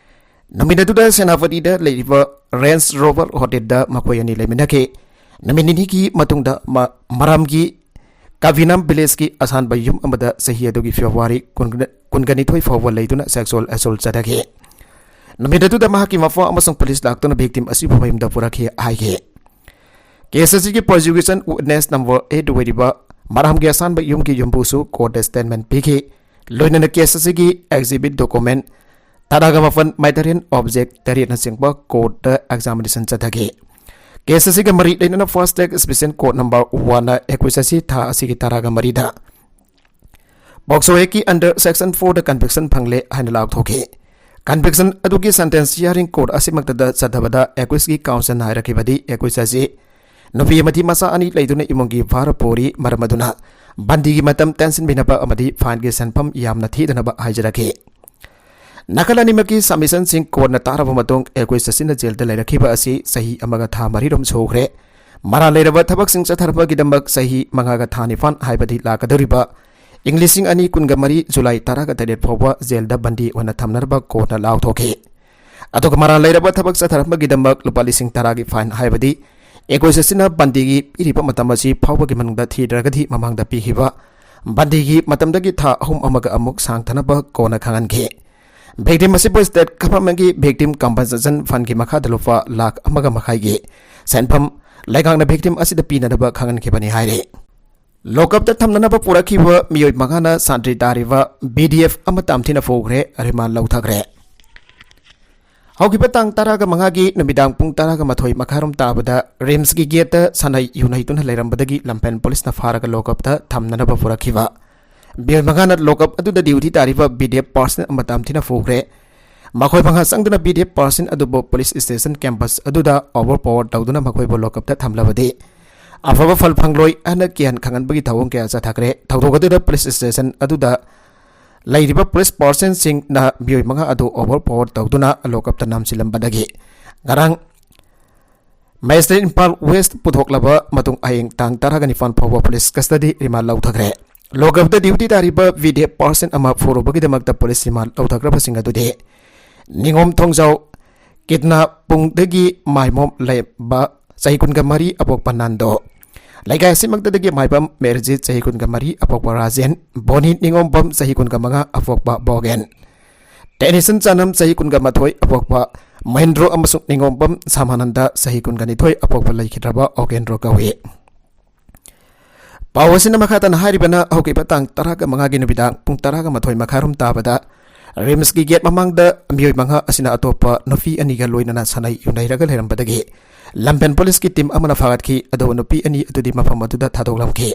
ꯅꯨꯃꯤꯠ ꯑꯗꯨꯗ ꯁꯦꯅꯥꯄꯇꯤꯗ ꯂꯩꯔꯤꯕ Range Rover Hotelꯗ ꯃꯈꯣꯏ ꯑꯅꯤ ꯂꯩꯃꯤꯟꯅꯈꯤ꯫ ꯅꯨꯃꯤꯠ ꯅꯤꯅꯤꯒꯤ ꯃꯇꯨꯡꯗ ꯃ-, ꯃꯔꯥꯝꯒꯤ ꯀꯕꯤꯅꯥꯝ villageꯀꯤ ꯑꯁꯥꯟꯕ ꯌꯨꯝ ꯑꯃꯗ ꯆꯍꯤ ꯑꯗꯨꯒꯤ February ꯀꯨꯟ, ꯀꯨꯟꯒ ꯅꯤꯊꯣꯏ ꯐꯥꯎꯕ ꯂꯩꯗꯨꯅ sexual assault ꯆꯠꯊꯈꯤ꯫ ꯅꯨꯃꯤꯠ ꯑꯗꯨꯗ ꯃꯍꯥꯛꯀꯤ ꯃꯄꯥ ꯑꯃꯁꯨꯡ police ꯂꯥꯛꯇꯨꯅ victim ꯑꯁꯤꯕꯨ ꯃꯌꯨꯝꯗ ꯄꯨꯔꯛꯈꯤ ꯍꯥꯏꯈꯤ꯫ Case ꯑꯁꯤꯒꯤ prosecution witness number eight ꯑꯣꯏꯔꯤꯕ ꯃꯔꯥꯝꯒꯤ ꯑꯁꯥꯟꯕ ꯌꯨꯝꯒꯤ ꯌꯨꯝꯕꯨꯁꯨ courtꯇ statement ꯄꯤꯈꯤ꯫ ꯂꯣꯏꯅꯅ case ꯑꯁꯤꯒꯤ exhibit document ꯇꯔꯥꯒ ꯃꯥꯄꯟ, material object ꯇꯔꯦꯠꯅꯆꯤꯡꯕ courtꯇ examination ꯆꯠꯊꯈꯤ꯫ Case ꯑꯁꯤꯒ ꯃꯔꯤ ꯂꯩꯅꯅ fast track special court number oneꯅ accused ꯑꯁꯤ ꯊꯥ ꯑꯁꯤꯒꯤ ꯇꯔꯥꯒ ꯃꯔꯤꯗ POCSO Actꯀꯤ under section fourꯗ conviction ꯐꯪꯂꯦ ꯍꯥꯏꯅ ꯂꯥꯎꯊꯣꯛꯈꯤ꯫ Conviction ꯑꯗꯨꯒꯤ sentence hearing court ꯑꯁꯤꯃꯛꯇꯗ ꯆꯠꯊꯕꯗ accusedꯀꯤ counselꯅ ꯍꯥꯏꯔꯛꯈꯤꯕꯗꯤ accused ꯑꯁꯤ ꯅꯨꯄꯤ ꯑꯃꯗꯤ ꯃꯆꯥ ꯑꯅꯤ ꯂꯩꯗꯨꯅ ꯏꯃꯨꯡꯒꯤ ꯚꯥꯔ ꯄꯨꯔꯤ, ꯃꯔꯝ ꯑꯗꯨꯅ ꯕꯟꯗꯤꯒꯤ ꯃꯇꯝ ꯇꯦꯟꯁꯤꯟꯕꯤꯅꯕ ꯑꯃꯗꯤ fineꯒꯤ ꯁꯦꯟꯐꯝ ꯌꯥꯝꯅ ꯊꯤꯗꯅꯕ ꯍꯥꯏꯖꯔꯛꯈꯤ꯫ ꯅꯥꯀꯜ ꯑꯅꯤꯃꯛꯀꯤ submissionꯁꯤꯡ courtꯅ ꯇꯥꯔꯕ ꯃꯇꯨꯡ, accused ꯑꯁꯤꯅ jailꯗ ꯂꯩꯔꯛꯈꯤꯕ ꯑꯁꯤ ꯆꯍꯤ ꯑꯃꯒ ꯊꯥ ꯃꯔꯤꯔꯣꯝ ꯁꯨꯈ꯭ꯔꯦ꯫ ꯃꯔꯥꯜ ꯂꯩꯔꯕ ꯊꯕꯛꯁꯤꯡ ꯆꯠꯊꯔꯛꯄꯒꯤꯗꯃꯛ ꯆꯍꯤ ꯃꯉꯥꯒ ꯊꯥ ꯅꯤꯄꯥꯟ, ꯍꯥꯏꯕꯗꯤ ꯂꯥꯛꯀꯗꯧꯔꯤꯕ ꯏꯪ ꯂꯤꯁꯤꯡ ꯑꯅꯤ ꯀꯨꯟꯒ ꯃꯔꯤ July ꯇꯔꯥꯒ ꯇꯔꯦꯠ ꯐꯥꯎꯕ jailꯗ ꯕꯟꯗꯤ ꯑꯣꯏꯅ ꯊꯝꯅꯅꯕ courtꯅ ꯂꯥꯎꯊꯣꯛꯈꯤ꯫ ꯑꯗꯨꯒ ꯃꯔꯥꯜ ꯂꯩꯔꯕ ꯊꯕꯛ ꯆꯠꯊꯔꯛꯄꯒꯤꯗꯃꯛ ꯂꯨꯄꯥ ꯂꯤꯁꯤꯡ ꯇꯔꯥꯒꯤ fine ꯍꯥꯏꯕꯗꯤ accused ꯑꯁꯤꯅ ꯕꯟꯗꯤꯒꯤ ꯄꯤꯔꯤꯕ ꯃꯇꯝ ꯑꯁꯤ ꯐꯥꯎꯕꯒꯤ ꯃꯅꯨꯡꯗ ꯊꯤꯗ꯭ꯔꯒꯗꯤ ꯃꯃꯥꯡꯗ ꯄꯤꯈꯤꯕ ꯕꯟꯗꯤꯒꯤ ꯃꯇꯝꯗꯒꯤ ꯊꯥ ꯑꯍꯨꯝ ꯑꯃꯒ ꯑꯃꯨꯛ ꯁꯥꯡꯊꯅꯕ courtꯅ ꯈꯪꯍꯟꯈꯤ꯫ Victim ꯑꯁꯤꯕꯨ state governmentꯀꯤ Victim Compensation Fundꯀꯤ ꯃꯈꯥꯗ ꯂꯨꯄꯥ ꯂꯥꯈ ꯑꯃꯒ ꯃꯈꯥꯏꯒꯤ ꯁꯦꯟꯐꯝ ꯂꯩꯉꯥꯛꯅ victim ꯑꯁꯤꯗ ꯄꯤꯅꯅꯕ ꯈꯪꯍꯟꯈꯤꯕꯅꯤ ꯍꯥꯏꯔꯤ꯫ ꯂꯣꯀꯞꯇ ꯊꯝꯅꯅꯕ ꯄꯨꯔꯛꯈꯤꯕ ꯃꯤꯑꯣꯏ ꯃꯉꯥꯅ ꯁꯥꯟꯇ꯭ꯔꯤ ꯇꯥꯔꯤꯕ ꯕꯤ ꯗꯤ ꯑꯦꯐ ꯑꯃ ꯇꯥꯝꯊꯤꯅ ꯐꯨꯈ꯭ꯔꯦ, ꯔꯤꯃꯥꯟ ꯂꯧꯊꯈ꯭ꯔꯦ꯫ ꯍꯧꯈꯤꯕ ꯇꯥꯡ ꯇꯔꯥꯒ ꯃꯉꯥꯒꯤ ꯅꯨꯃꯤꯗꯥꯡ ꯄꯨꯡ ꯇꯔꯥꯒ ꯃꯥꯊꯣꯏ ꯃꯈꯥꯏꯔꯣꯝ ꯇꯥꯕꯗ ꯔꯤꯝꯁꯀꯤ ꯒꯦꯠꯇ ꯁꯥꯟꯅꯩ ꯌꯨꯅꯩꯗꯨꯅ ꯂꯩꯔꯝꯕꯗꯒꯤ ꯂꯝꯐꯦꯜ ꯄꯨꯂꯤꯁꯅ ꯐꯥꯔꯒ ꯂꯣꯀꯞꯇ ꯊꯝꯅꯅꯕ ꯄꯨꯔꯛꯈꯤꯕ ꯃꯤꯑꯣꯏ ꯃꯉꯥꯅ ꯂꯣꯀꯞ ꯑꯗꯨꯗ ꯗ꯭ꯌꯨꯇꯤ ꯇꯥꯔꯤꯕ ꯕꯤ ꯗꯤ ꯑꯦꯐ ꯄꯥꯔꯁꯟ ꯑꯃ ꯇꯥꯝꯊꯤꯅ ꯐꯨꯈ꯭ꯔꯦ꯫ ꯃꯈꯣꯏ ꯃꯉꯥ ꯆꯪꯗꯨꯅ ꯕꯤ ꯗꯤ ꯑꯦꯐ ꯄꯥꯔꯁꯟ ꯑꯗꯨꯕꯨ ꯄꯨꯂꯤꯁ ꯁ꯭ꯇꯦꯁꯟ ꯀꯦꯝꯄꯁ ꯑꯗꯨꯗ ꯑꯣꯚꯔ ꯄꯥꯋꯔ ꯇꯧꯗꯨꯅ ꯃꯈꯣꯏꯕꯨ ꯂꯣꯀꯞꯇ ꯊꯝꯂꯕꯗꯤ ꯑꯐꯕ ꯐꯜ ꯐꯪꯂꯣꯏ ꯍꯥꯏꯅ ꯀꯤꯍꯟ ꯈꯪꯍꯟꯕꯒꯤ ꯊꯧꯑꯣꯡ ꯀꯌꯥ ꯆꯠꯊꯈ꯭ꯔꯦ꯫ ꯊꯧꯗꯣꯛ ꯑꯗꯨꯗ ꯄꯨꯂꯤꯁ ꯁ꯭ꯇꯦꯁꯟ ꯑꯗꯨꯗ ꯂꯩꯔꯤꯕ ꯄꯨꯂꯤꯁ ꯄꯥꯔꯁꯟꯁꯤꯡꯅ ꯃꯤꯑꯣꯏ ꯃꯉꯥ ꯑꯗꯨ ꯑꯣꯚꯔ ꯄꯥꯋꯔ ꯇꯧꯗꯨꯅ ꯂꯣꯀꯞꯇ ꯅꯝꯁꯤꯜꯂꯝꯕꯗꯒꯤ ꯉꯔꯥꯡ ꯃꯦꯖꯤꯁꯇ꯭ꯔꯦꯠ ꯏꯝꯐꯥꯜ ꯋꯦꯁ ꯄꯨꯊꯣꯛꯂꯕ ꯃꯇꯨꯡ ꯍꯌꯦꯡ ꯇꯥꯡ ꯇꯔꯥꯒ ꯅꯤꯄꯥꯟ ꯐꯥꯎꯕ ꯄꯨꯂꯤꯁ ꯀꯁꯇꯗꯤ ꯔꯤꯃꯥꯟ ꯂꯧꯊꯈ꯭ꯔꯦ꯫ ꯂꯣꯀꯞꯇ ꯗ꯭ꯌꯨꯇꯤ ꯇꯥꯔꯤꯕ ꯕꯤ ꯗꯤ ꯑꯦꯐ ꯄꯥꯔꯁꯟ ꯑꯃ ꯐꯨꯔꯨꯕꯒꯤꯗꯃꯛꯇ ꯄꯨꯂꯤꯁ ꯔꯤꯃꯥꯟ ꯂꯧꯊꯈ꯭ꯔꯕꯁꯤꯡ ꯑꯗꯨꯗꯤ ꯅꯤꯉꯣꯝ ꯊꯣꯡꯖꯥꯎ ꯀꯤꯠꯅꯥꯄꯨꯡꯗꯒꯤ ꯃꯥꯏꯃꯣꯝ ꯂꯩꯕ ꯆꯍꯤ ꯀꯨꯟꯒ ꯃꯔꯤ ꯑꯄꯣꯛꯄ ꯅꯥꯟꯗꯣ, ꯂꯩꯀꯥꯏ ꯑꯁꯤꯃꯛꯇꯗꯒꯤ ꯃꯥꯏꯕꯝ ꯃꯦꯔꯖꯤꯠ ꯆꯍꯤ ꯀꯨꯟꯒ ꯃꯔꯤ ꯑꯄꯣꯛꯄ ꯔꯥꯖꯦꯟ, ꯕꯣꯅꯤ ꯅꯤꯉꯣꯝꯕꯝ ꯆꯍꯤ ꯀꯨꯟꯒ ꯃꯉꯥ ꯑꯄꯣꯛꯄ ꯕꯣꯒꯦꯟ, ꯇꯦꯅꯤꯁꯟ ꯆꯥꯅꯝ ꯆꯍꯤ ꯀꯨꯟꯒ ꯃꯥꯊꯣꯏ ꯑꯄꯣꯛꯄ ꯃꯍꯦꯟꯗ꯭ꯔꯣ ꯑꯃꯁꯨꯡ ꯅꯤꯉꯣꯝꯕꯝ ꯁꯥꯃꯥꯅꯟꯗ ꯆꯍꯤ ꯀꯨꯟꯒ ꯅꯤꯊꯣꯏ ꯑꯄꯣꯛꯄ ꯂꯩꯈꯤꯗ꯭ꯔꯕ ꯑꯣꯒꯦꯟꯗ꯭ꯔꯣ ꯀꯧꯏ꯫ ꯄꯥꯎ ꯑꯁꯤꯅ ꯃꯈꯥ ꯇꯥꯅ ꯍꯥꯏꯔꯤꯕꯅ ꯍꯧꯈꯤꯕ ꯇꯥꯡ ꯇꯔꯥꯒ ꯃꯉꯥꯒꯤ ꯅꯨꯃꯤꯗꯥꯡ ꯄꯨꯡ ꯇꯔꯥꯒ ꯃꯥꯊꯣꯏ ꯃꯈꯥꯏꯔꯣꯝ ꯇꯥꯕꯗ ꯔꯤꯝꯁꯀꯤ ꯒꯦꯠ ꯃꯃꯥꯡꯗ ꯃꯤꯑꯣꯏ ꯃꯉꯥ ꯑꯁꯤꯅ ꯑꯇꯣꯞꯄ ꯅꯨꯄꯤ ꯑꯅꯤꯒ ꯂꯣꯏꯅꯅ ꯁꯥꯟꯅꯩ ꯌꯨꯅꯩꯔꯒ ꯂꯩꯔꯝꯕꯗꯒꯤ ꯂꯝꯐꯦꯜ ꯄꯨꯂꯤꯁꯀꯤ ꯇꯤꯝ ꯑꯃꯅ ꯐꯥꯒꯠꯈꯤ, ꯑꯗꯨꯕꯨ ꯅꯨꯄꯤ ꯑꯅꯤ ꯑꯗꯨꯗꯤ ꯃꯐꯝ ꯑꯗꯨꯗ ꯊꯥꯗꯣꯛꯂꯝꯈꯤ꯫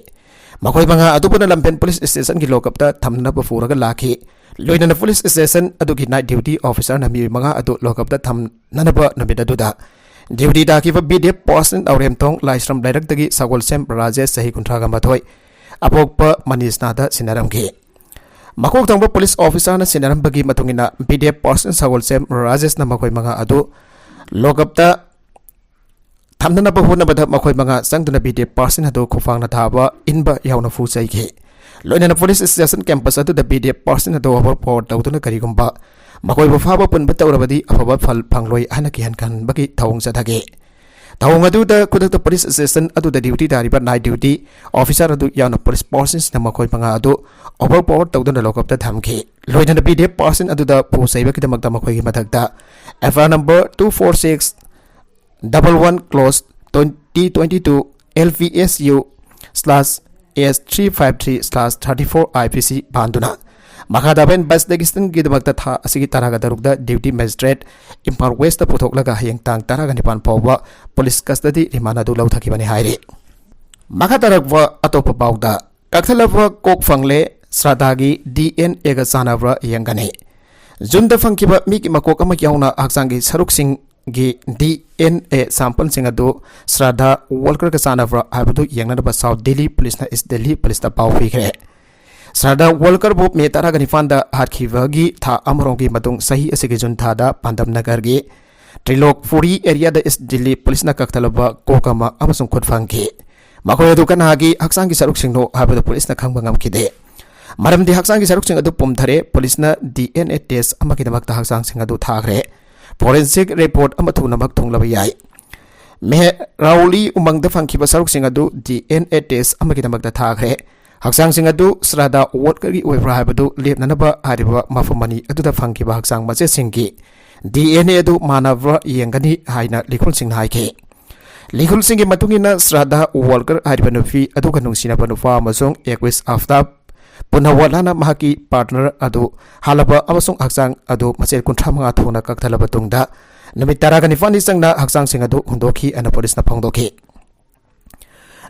ꯃꯈꯣꯏ ꯃꯉꯥ ꯑꯗꯨꯕꯨꯅ ꯂꯝꯐꯦꯜ ꯄꯨꯂꯤꯁ ꯁ꯭ꯇꯦꯁꯟꯒꯤ ꯂꯣꯀꯞꯇ ꯊꯝꯅꯕ ꯄꯨꯔꯒ ꯂꯥꯛꯈꯤ꯫ ꯂꯣꯏꯅꯅ ꯄꯨꯂꯤꯁ ꯁ꯭ꯇꯦꯁꯟ ꯑꯗꯨꯒꯤ ꯅꯥꯏꯠ ꯗ꯭ꯌꯨꯇꯤ ꯑꯣꯐꯤꯁꯥꯔꯅ ꯃꯤꯑꯣꯏ ꯃꯉꯥ ꯑꯗꯨ ꯂꯣꯀꯞꯇ ꯊꯝꯅꯅꯕ ꯅꯨꯃꯤꯠ ꯑꯗꯨꯗ ꯗ꯭ꯌꯨꯇꯤ ꯇꯥꯈꯤꯕ ꯕꯤ ꯗꯤ ꯑꯦꯐ ꯄꯥꯔꯁꯟ ꯑꯧꯔꯦꯝꯊꯣꯡ ꯂꯥꯏꯁ꯭ꯔꯝ ꯂꯩꯔꯛꯇꯒꯤ ꯁꯒꯣꯜꯁꯦꯝ ꯔꯥꯖꯦꯁ ꯆꯍꯤ ꯀꯨꯟꯊ꯭ꯔꯥꯒ ꯃꯥꯊꯣꯏ ꯑꯄꯣꯛꯄ ꯃꯅꯤꯁꯅꯥꯗ ꯁꯤꯟꯅꯔꯝꯈꯤ꯫ ꯃꯀꯣꯛ ꯊꯣꯡꯕ ꯄꯨꯂꯤꯁ ꯑꯣꯐꯤꯁꯥꯔꯅ ꯁꯤꯟꯅꯔꯝꯕꯒꯤ ꯃꯇꯨꯡ ꯏꯟꯅ ꯕꯤ ꯗꯤ ꯑꯦꯐ ꯄꯥꯔꯁꯟ ꯁꯒꯣꯜꯁꯦꯝ ꯔꯥꯖꯦꯁꯅ ꯃꯈꯣꯏ ꯃꯉꯥ ꯑꯗꯨ ꯂꯣꯀꯞꯇ ꯊꯝꯅꯅꯕ ꯍꯣꯠꯅꯕꯗ ꯃꯈꯣꯏ ꯃꯉꯥ ꯆꯪꯗꯨꯅ ꯕꯤ ꯗꯤ ꯑꯦꯐ ꯄꯥꯔꯁꯟ ꯑꯗꯨ ꯈꯨꯐꯥꯡꯅ ꯊꯥꯕ ꯏꯟꯕ ꯌꯥꯎꯅ ꯐꯨ ꯆꯩꯈꯤ꯫ ꯂꯣꯏꯅꯅ ꯄꯨꯂꯤꯁ ꯁ꯭ꯇꯦꯁꯟ ꯀꯦꯝꯄꯁ ꯑꯗꯨꯗ ꯕꯤ ꯗꯤ ꯑꯦꯐ ꯄꯥꯔꯁꯟ ꯑꯗꯨ ꯑꯣꯚꯔ ꯄꯥꯋꯔ ꯇꯧꯗꯨꯅ ꯀꯔꯤꯒꯨꯝꯕ ꯃꯈꯣꯏꯕꯨ ꯐꯥꯕ ꯄꯨꯟꯕ ꯇꯧꯔꯕꯗꯤ ꯑꯐꯕ ꯐꯜ ꯐꯪꯂꯣꯏ ꯍꯥꯏꯅ ꯀꯤꯍꯟ ꯈꯟꯕꯒꯤ ꯊꯧꯑꯣꯡ ꯆꯠꯊꯈꯤ꯫ ꯊꯧꯑꯣꯡ ꯑꯗꯨꯗ ꯈꯨꯗꯛꯇ ꯄꯨꯂꯤꯁ ꯁ꯭ꯇꯦꯁꯟ ꯑꯗꯨꯗ ꯗ꯭ꯌꯨꯇꯤ ꯇꯥꯔꯤꯕ ꯅꯥꯏꯠ ꯗ꯭ꯌꯨꯇꯤ ꯑꯣꯐꯤꯁꯥꯔ ꯑꯗꯨ ꯌꯥꯎꯅ ꯄꯨꯂꯤꯁ ꯄꯥꯔꯁꯟꯁꯤꯡꯅ ꯃꯈꯣꯏ ꯃꯉꯥ ꯑꯗꯨ ꯑꯣꯚꯔ ꯄꯥꯋꯔ ꯇꯧꯗꯨꯅ ꯂꯣꯀꯞꯇ ꯊꯝꯈꯤ꯫ ꯂꯣꯏꯅꯅ ꯕꯤ ꯗꯤ ꯑꯦꯐ ꯄꯥꯔꯁꯟ ꯑꯗꯨꯗ ꯐꯨ ꯆꯩꯕꯒꯤꯗꯃꯛꯇ ꯃꯈꯣꯏꯒꯤ ꯃꯊꯛꯇ F I R number two four six double one clause twenty twenty two L P S U slash S three five three slash thirty four I P C ꯄꯥꯟꯗꯨꯅ ꯃꯈꯥ ꯇꯥꯕ investigation ꯒꯤꯗꯃꯛꯇ ꯊꯥ ꯑꯁꯤꯒꯤ ꯇꯔꯥꯒ ꯇꯔꯨꯛꯇ duty magistrate ꯏꯝꯐꯥꯜ West ꯇ ꯄꯨꯊꯣꯛꯂꯒ ꯍꯌꯦꯡ ꯇꯥꯡ ꯇꯔꯥꯒ ꯅꯤꯄꯥꯟ ꯐꯥꯎꯕ police custody remand ꯑꯗꯨ ꯂꯧꯊꯈꯤꯕꯅꯤ ꯍꯥꯏꯔꯤ꯫ ꯃꯈꯥ ꯇꯥꯔꯛꯄ ꯑꯇꯣꯞꯄ ꯄꯥꯎꯗ, ꯀꯛꯊꯠꯂꯕ ꯀꯣꯛ ꯐꯪꯂꯦ, ꯁ꯭ꯔꯥꯗꯥꯒꯤ D N A ꯒ ꯆꯥꯟꯅꯕ꯭ꯔꯥ ꯌꯦꯡꯒꯅꯤ꯫ ꯖꯨꯟꯗ ꯐꯪꯈꯤꯕ ꯃꯤꯒꯤ ꯃꯀꯣꯛ ꯑꯃ ꯌꯥꯎꯅ ꯍꯛꯆꯥꯡꯒꯤ ꯁꯔꯨꯛꯁꯤꯡꯒꯤ D N A sample ꯁꯤꯡ ꯑꯗꯨ ꯁ꯭ꯔꯥꯗꯥ ꯋꯣꯜꯀꯔꯒ ꯆꯥꯟꯅꯕ꯭ꯔꯥ ꯍꯥꯏꯕꯗꯨ ꯌꯦꯡꯅꯅꯕ South Delhi police ꯅ East Delhi police ꯇ ꯄꯥꯎ ꯄꯤꯈ꯭ꯔꯦ꯫ ꯁ꯭ꯔꯥꯗꯥ ꯋꯣꯜꯀꯔꯕꯨ ꯃꯦ ꯇꯔꯥꯒ ꯅꯤꯄꯥꯟꯗ ꯍꯥꯠꯈꯤꯕꯒꯤ ꯊꯥ ꯑꯃꯔꯣꯝꯒꯤ ꯃꯇꯨꯡ ꯆꯍꯤ ꯑꯁꯤꯒꯤ ꯖꯨꯟ ꯊꯥꯗ ꯄꯥꯟꯗꯝ ꯅꯒꯔꯒꯤ ꯇ꯭ꯔꯤꯂꯣꯛꯄꯨꯔꯤ area ꯗ East Delhi police ꯅ ꯀꯛꯊꯠꯂꯕ ꯀꯣꯛ ꯑꯃ ꯑꯃꯁꯨꯡ ꯈꯨꯠ ꯐꯪꯈꯤ꯫ ꯃꯈꯣꯏ ꯑꯗꯨ ꯀꯅꯥꯒꯤ ꯍꯛꯆꯥꯡꯒꯤ ꯁꯔꯨꯛꯁꯤꯡꯅꯣ ꯍꯥꯏꯕꯗꯨ police ꯅ ꯈꯪꯕ ꯉꯝꯈꯤꯗꯦ꯫ ꯃꯔꯝꯗꯤ ꯍꯛꯆꯥꯡꯒꯤ ꯁꯔꯨꯛꯁꯤꯡ ꯑꯗꯨ ꯄꯨꯝꯊꯔꯦ꯫ Police ꯅ D N A test ꯑꯃꯒꯤꯗꯃꯛꯇ ꯍꯛꯆꯥꯡꯁꯤꯡ ꯑꯗꯨ ꯊꯥꯈ꯭ꯔꯦ꯫ Forensic report ꯑꯃ ꯊꯨꯅꯃꯛ ꯊꯨꯡꯂꯕ ꯌꯥꯏ꯫ ꯃꯦꯍꯔꯥꯎꯂꯤ ꯎꯃꯪꯗ ꯐꯪꯈꯤꯕ ꯁꯔꯨꯛꯁꯤꯡ ꯑꯗꯨ D N A test ꯑꯃꯒꯤꯗꯃꯛꯇ ꯊꯥꯈ꯭ꯔꯦ꯫ ꯍꯛꯆꯥꯡꯁꯤꯡ ꯑꯗꯨ ꯁ꯭ꯔꯥꯗꯥ ꯋꯣꯠꯀꯔꯒꯤ ꯑꯣꯏꯕ꯭ꯔꯥ ꯍꯥꯏꯕꯗꯨ ꯂꯦꯞꯅꯅꯕ ꯍꯥꯏꯔꯤꯕ ꯃꯐꯝ ꯑꯅꯤ ꯑꯗꯨꯗ ꯐꯪꯈꯤꯕ ꯍꯛꯆꯥꯡ ꯃꯆꯦꯠꯁꯤꯡꯒꯤ D N A ꯑꯗꯨ ꯃꯥꯟꯅꯕ꯭ꯔꯥ ꯌꯦꯡꯒꯅꯤ ꯍꯥꯏꯅ ꯂꯤꯈꯨꯜꯁꯤꯡꯅ ꯍꯥꯏꯈꯤ꯫ ꯂꯤꯈꯨꯜꯁꯤꯡꯒꯤ ꯃꯇꯨꯡ ꯏꯟꯅ, ꯁ꯭ꯔꯥꯗꯥ ꯋꯣꯜꯀꯔ ꯍꯥꯏꯔꯤꯕ ꯅꯨꯄꯤ ꯑꯗꯨꯒ ꯅꯨꯡꯁꯤꯅꯕ ꯅꯨꯄꯥ ꯑꯃꯁꯨꯡ ꯑꯦꯛꯋꯤꯁ ꯑꯐꯇꯥꯕ ꯄꯨꯅꯥꯋꯥꯂꯥꯅ ꯃꯍꯥꯛꯀꯤ partner ꯑꯗꯨ ꯍꯥꯠꯂꯕ ꯑꯃꯁꯨꯡ ꯍꯛꯆꯥꯡ ꯑꯗꯨ ꯃꯆꯦꯠ ꯀꯨꯟꯊ꯭ꯔꯥ ꯃꯉꯥ ꯊꯣꯛꯅ ꯀꯛꯊꯠꯂꯕ ꯇꯨꯡꯗ ꯅꯨꯃꯤꯠ ꯇꯔꯥꯒ ꯅꯤꯄꯥꯟꯅꯤ ꯆꯪꯅ ꯍꯛꯆꯥꯡꯁꯤꯡ ꯑꯗꯨ ꯍꯨꯟꯗꯣꯛꯈꯤ ꯍꯥꯏꯅ police ꯅ ꯐꯣꯡꯗꯣꯛꯈꯤ꯫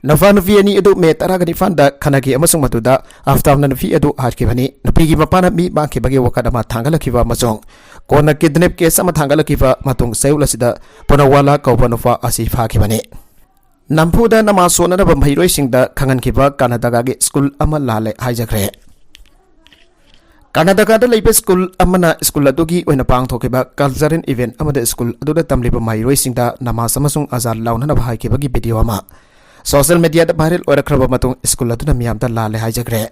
ꯅꯨꯄꯥ ꯅꯨꯄꯤ ꯑꯅꯤ ꯑꯗꯨ ꯃꯦ ꯇꯔꯥꯒ ꯅꯤꯄꯥꯟꯗ ꯈꯠꯅꯈꯤ ꯑꯃꯁꯨꯡ ꯃꯗꯨꯗ ꯑꯐꯇꯥꯕꯅ ꯅꯨꯄꯤ ꯑꯗꯨ ꯍꯥꯠꯈꯤꯕꯅꯤ꯫ ꯅꯨꯄꯤꯒꯤ ꯃꯄꯥꯅ ꯃꯤ ꯃꯥꯡꯈꯤꯕꯒꯤ ꯋꯥꯀꯠ ꯑꯃ ꯊꯥꯡꯒꯠꯂꯛꯈꯤꯕ ꯑꯃꯁꯨꯡ ꯀꯣꯟꯅ kidnap case ꯑꯃ ꯊꯥꯡꯒꯠꯂꯛꯈꯤꯕ ꯃꯇꯨꯡ ꯆꯌꯣꯜ ꯑꯁꯤꯗ ꯄꯨꯅꯥꯋꯥꯂꯥ ꯀꯧꯕ ꯅꯨꯄꯥ ꯑꯁꯤ ꯐꯥꯈꯤꯕꯅꯤ꯫ ꯅꯝꯐꯨꯗ ꯅꯃꯥꯖ ꯁꯣꯟꯅꯅꯕ ꯃꯍꯩꯔꯣꯏꯁꯤꯡꯗ ꯈꯪꯍꯟꯈꯤꯕ ꯀꯔꯅꯥꯇꯀꯥꯒꯤ ꯁ꯭ꯀꯨꯜ ꯑꯃ ꯂꯥꯜꯂꯦ ꯍꯥꯏꯖꯈ꯭ꯔꯦ꯫ ꯀꯔꯅꯥꯇꯀꯥꯗ ꯂꯩꯕ ꯁ꯭ꯀꯨꯜ ꯑꯃꯅ ꯁ꯭ꯀꯨꯜ ꯑꯗꯨꯒꯤ ꯑꯣꯏꯅ ꯄꯥꯡꯊꯣꯛꯈꯤꯕ cultural event ꯑꯃꯗ ꯁ꯭ꯀꯨꯜ ꯑꯗꯨꯗ ꯇꯝꯂꯤꯕ ꯃꯍꯩꯔꯣꯏꯁꯤꯡꯗ ꯅꯃꯥꯖ ꯑꯃꯁꯨꯡ ꯑꯖꯥꯟ ꯂꯥꯎꯅꯅꯕ ꯍꯥꯏꯈꯤꯕꯒꯤ video ꯑꯃ social media ꯗ viral ꯑꯣꯏꯔꯛꯈ꯭ꯔꯕ ꯃꯇꯨꯡ, ꯁ꯭ꯀꯨꯜ ꯑꯗꯨꯅ ꯃꯤꯌꯥꯝꯗ ꯂꯥꯜꯂꯦ ꯍꯥꯏꯖꯈ꯭ꯔꯦ꯫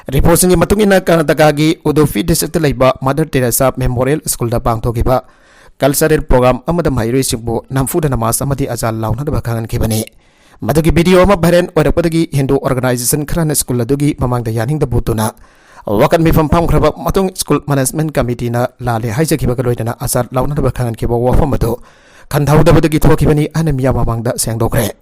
Report ꯁꯤꯡꯒꯤ ꯃꯇꯨꯡ ꯏꯟꯅ, ꯀꯔꯅꯥꯇꯀꯥꯒꯤ ꯎꯗꯨꯄꯤ district ꯇ ꯂꯩꯕ Mother Teresa Memorial School ꯗ ꯄꯥꯡꯊꯣꯛꯈꯤꯕ cultural program ꯑꯃꯗ ꯃꯍꯩꯔꯣꯏꯁꯤꯡꯕꯨ ꯅꯝꯐꯨꯗ ꯅꯃꯥꯖ ꯑꯃꯗꯤ ꯑꯖꯥꯟ ꯂꯥꯎꯅꯅꯕ ꯈꯪꯍꯟꯈꯤꯕꯅꯤ꯫ ꯃꯗꯨꯒꯤ video ꯑꯃ viral ꯑꯣꯏꯔꯛꯄꯗꯒꯤ ꯍꯤꯟꯗꯨ organization ꯈꯔꯅ ꯁ꯭ꯀꯨꯜ ꯑꯗꯨꯒꯤ ꯃꯃꯥꯡꯗ ꯌꯥꯅꯤꯡꯗꯕ ꯎꯠꯇꯨꯅ ꯋꯥꯀꯠ ꯃꯤꯐꯝ ꯐꯝꯈ꯭ꯔꯕ ꯃꯇꯨꯡ, ꯁ꯭ꯀꯨꯜ management committee ꯅ ꯂꯥꯜꯂꯦ ꯍꯥꯏꯖꯈꯤꯕꯒ ꯂꯣꯏꯅꯅ ꯑꯖꯥꯟ ꯂꯥꯎꯅꯅꯕ ꯈꯪꯍꯟꯈꯤꯕ ꯋꯥꯐꯝ ꯑꯗꯨ ꯈꯟꯊꯍꯧꯗꯕꯗꯒꯤ ꯊꯣꯛꯈꯤꯕꯅꯤ ꯍꯥꯏꯅ ꯃꯤꯌꯥꯝ ꯃꯃꯥꯡꯗ ꯁꯦꯡꯗꯣꯛꯈ꯭ꯔꯦ꯫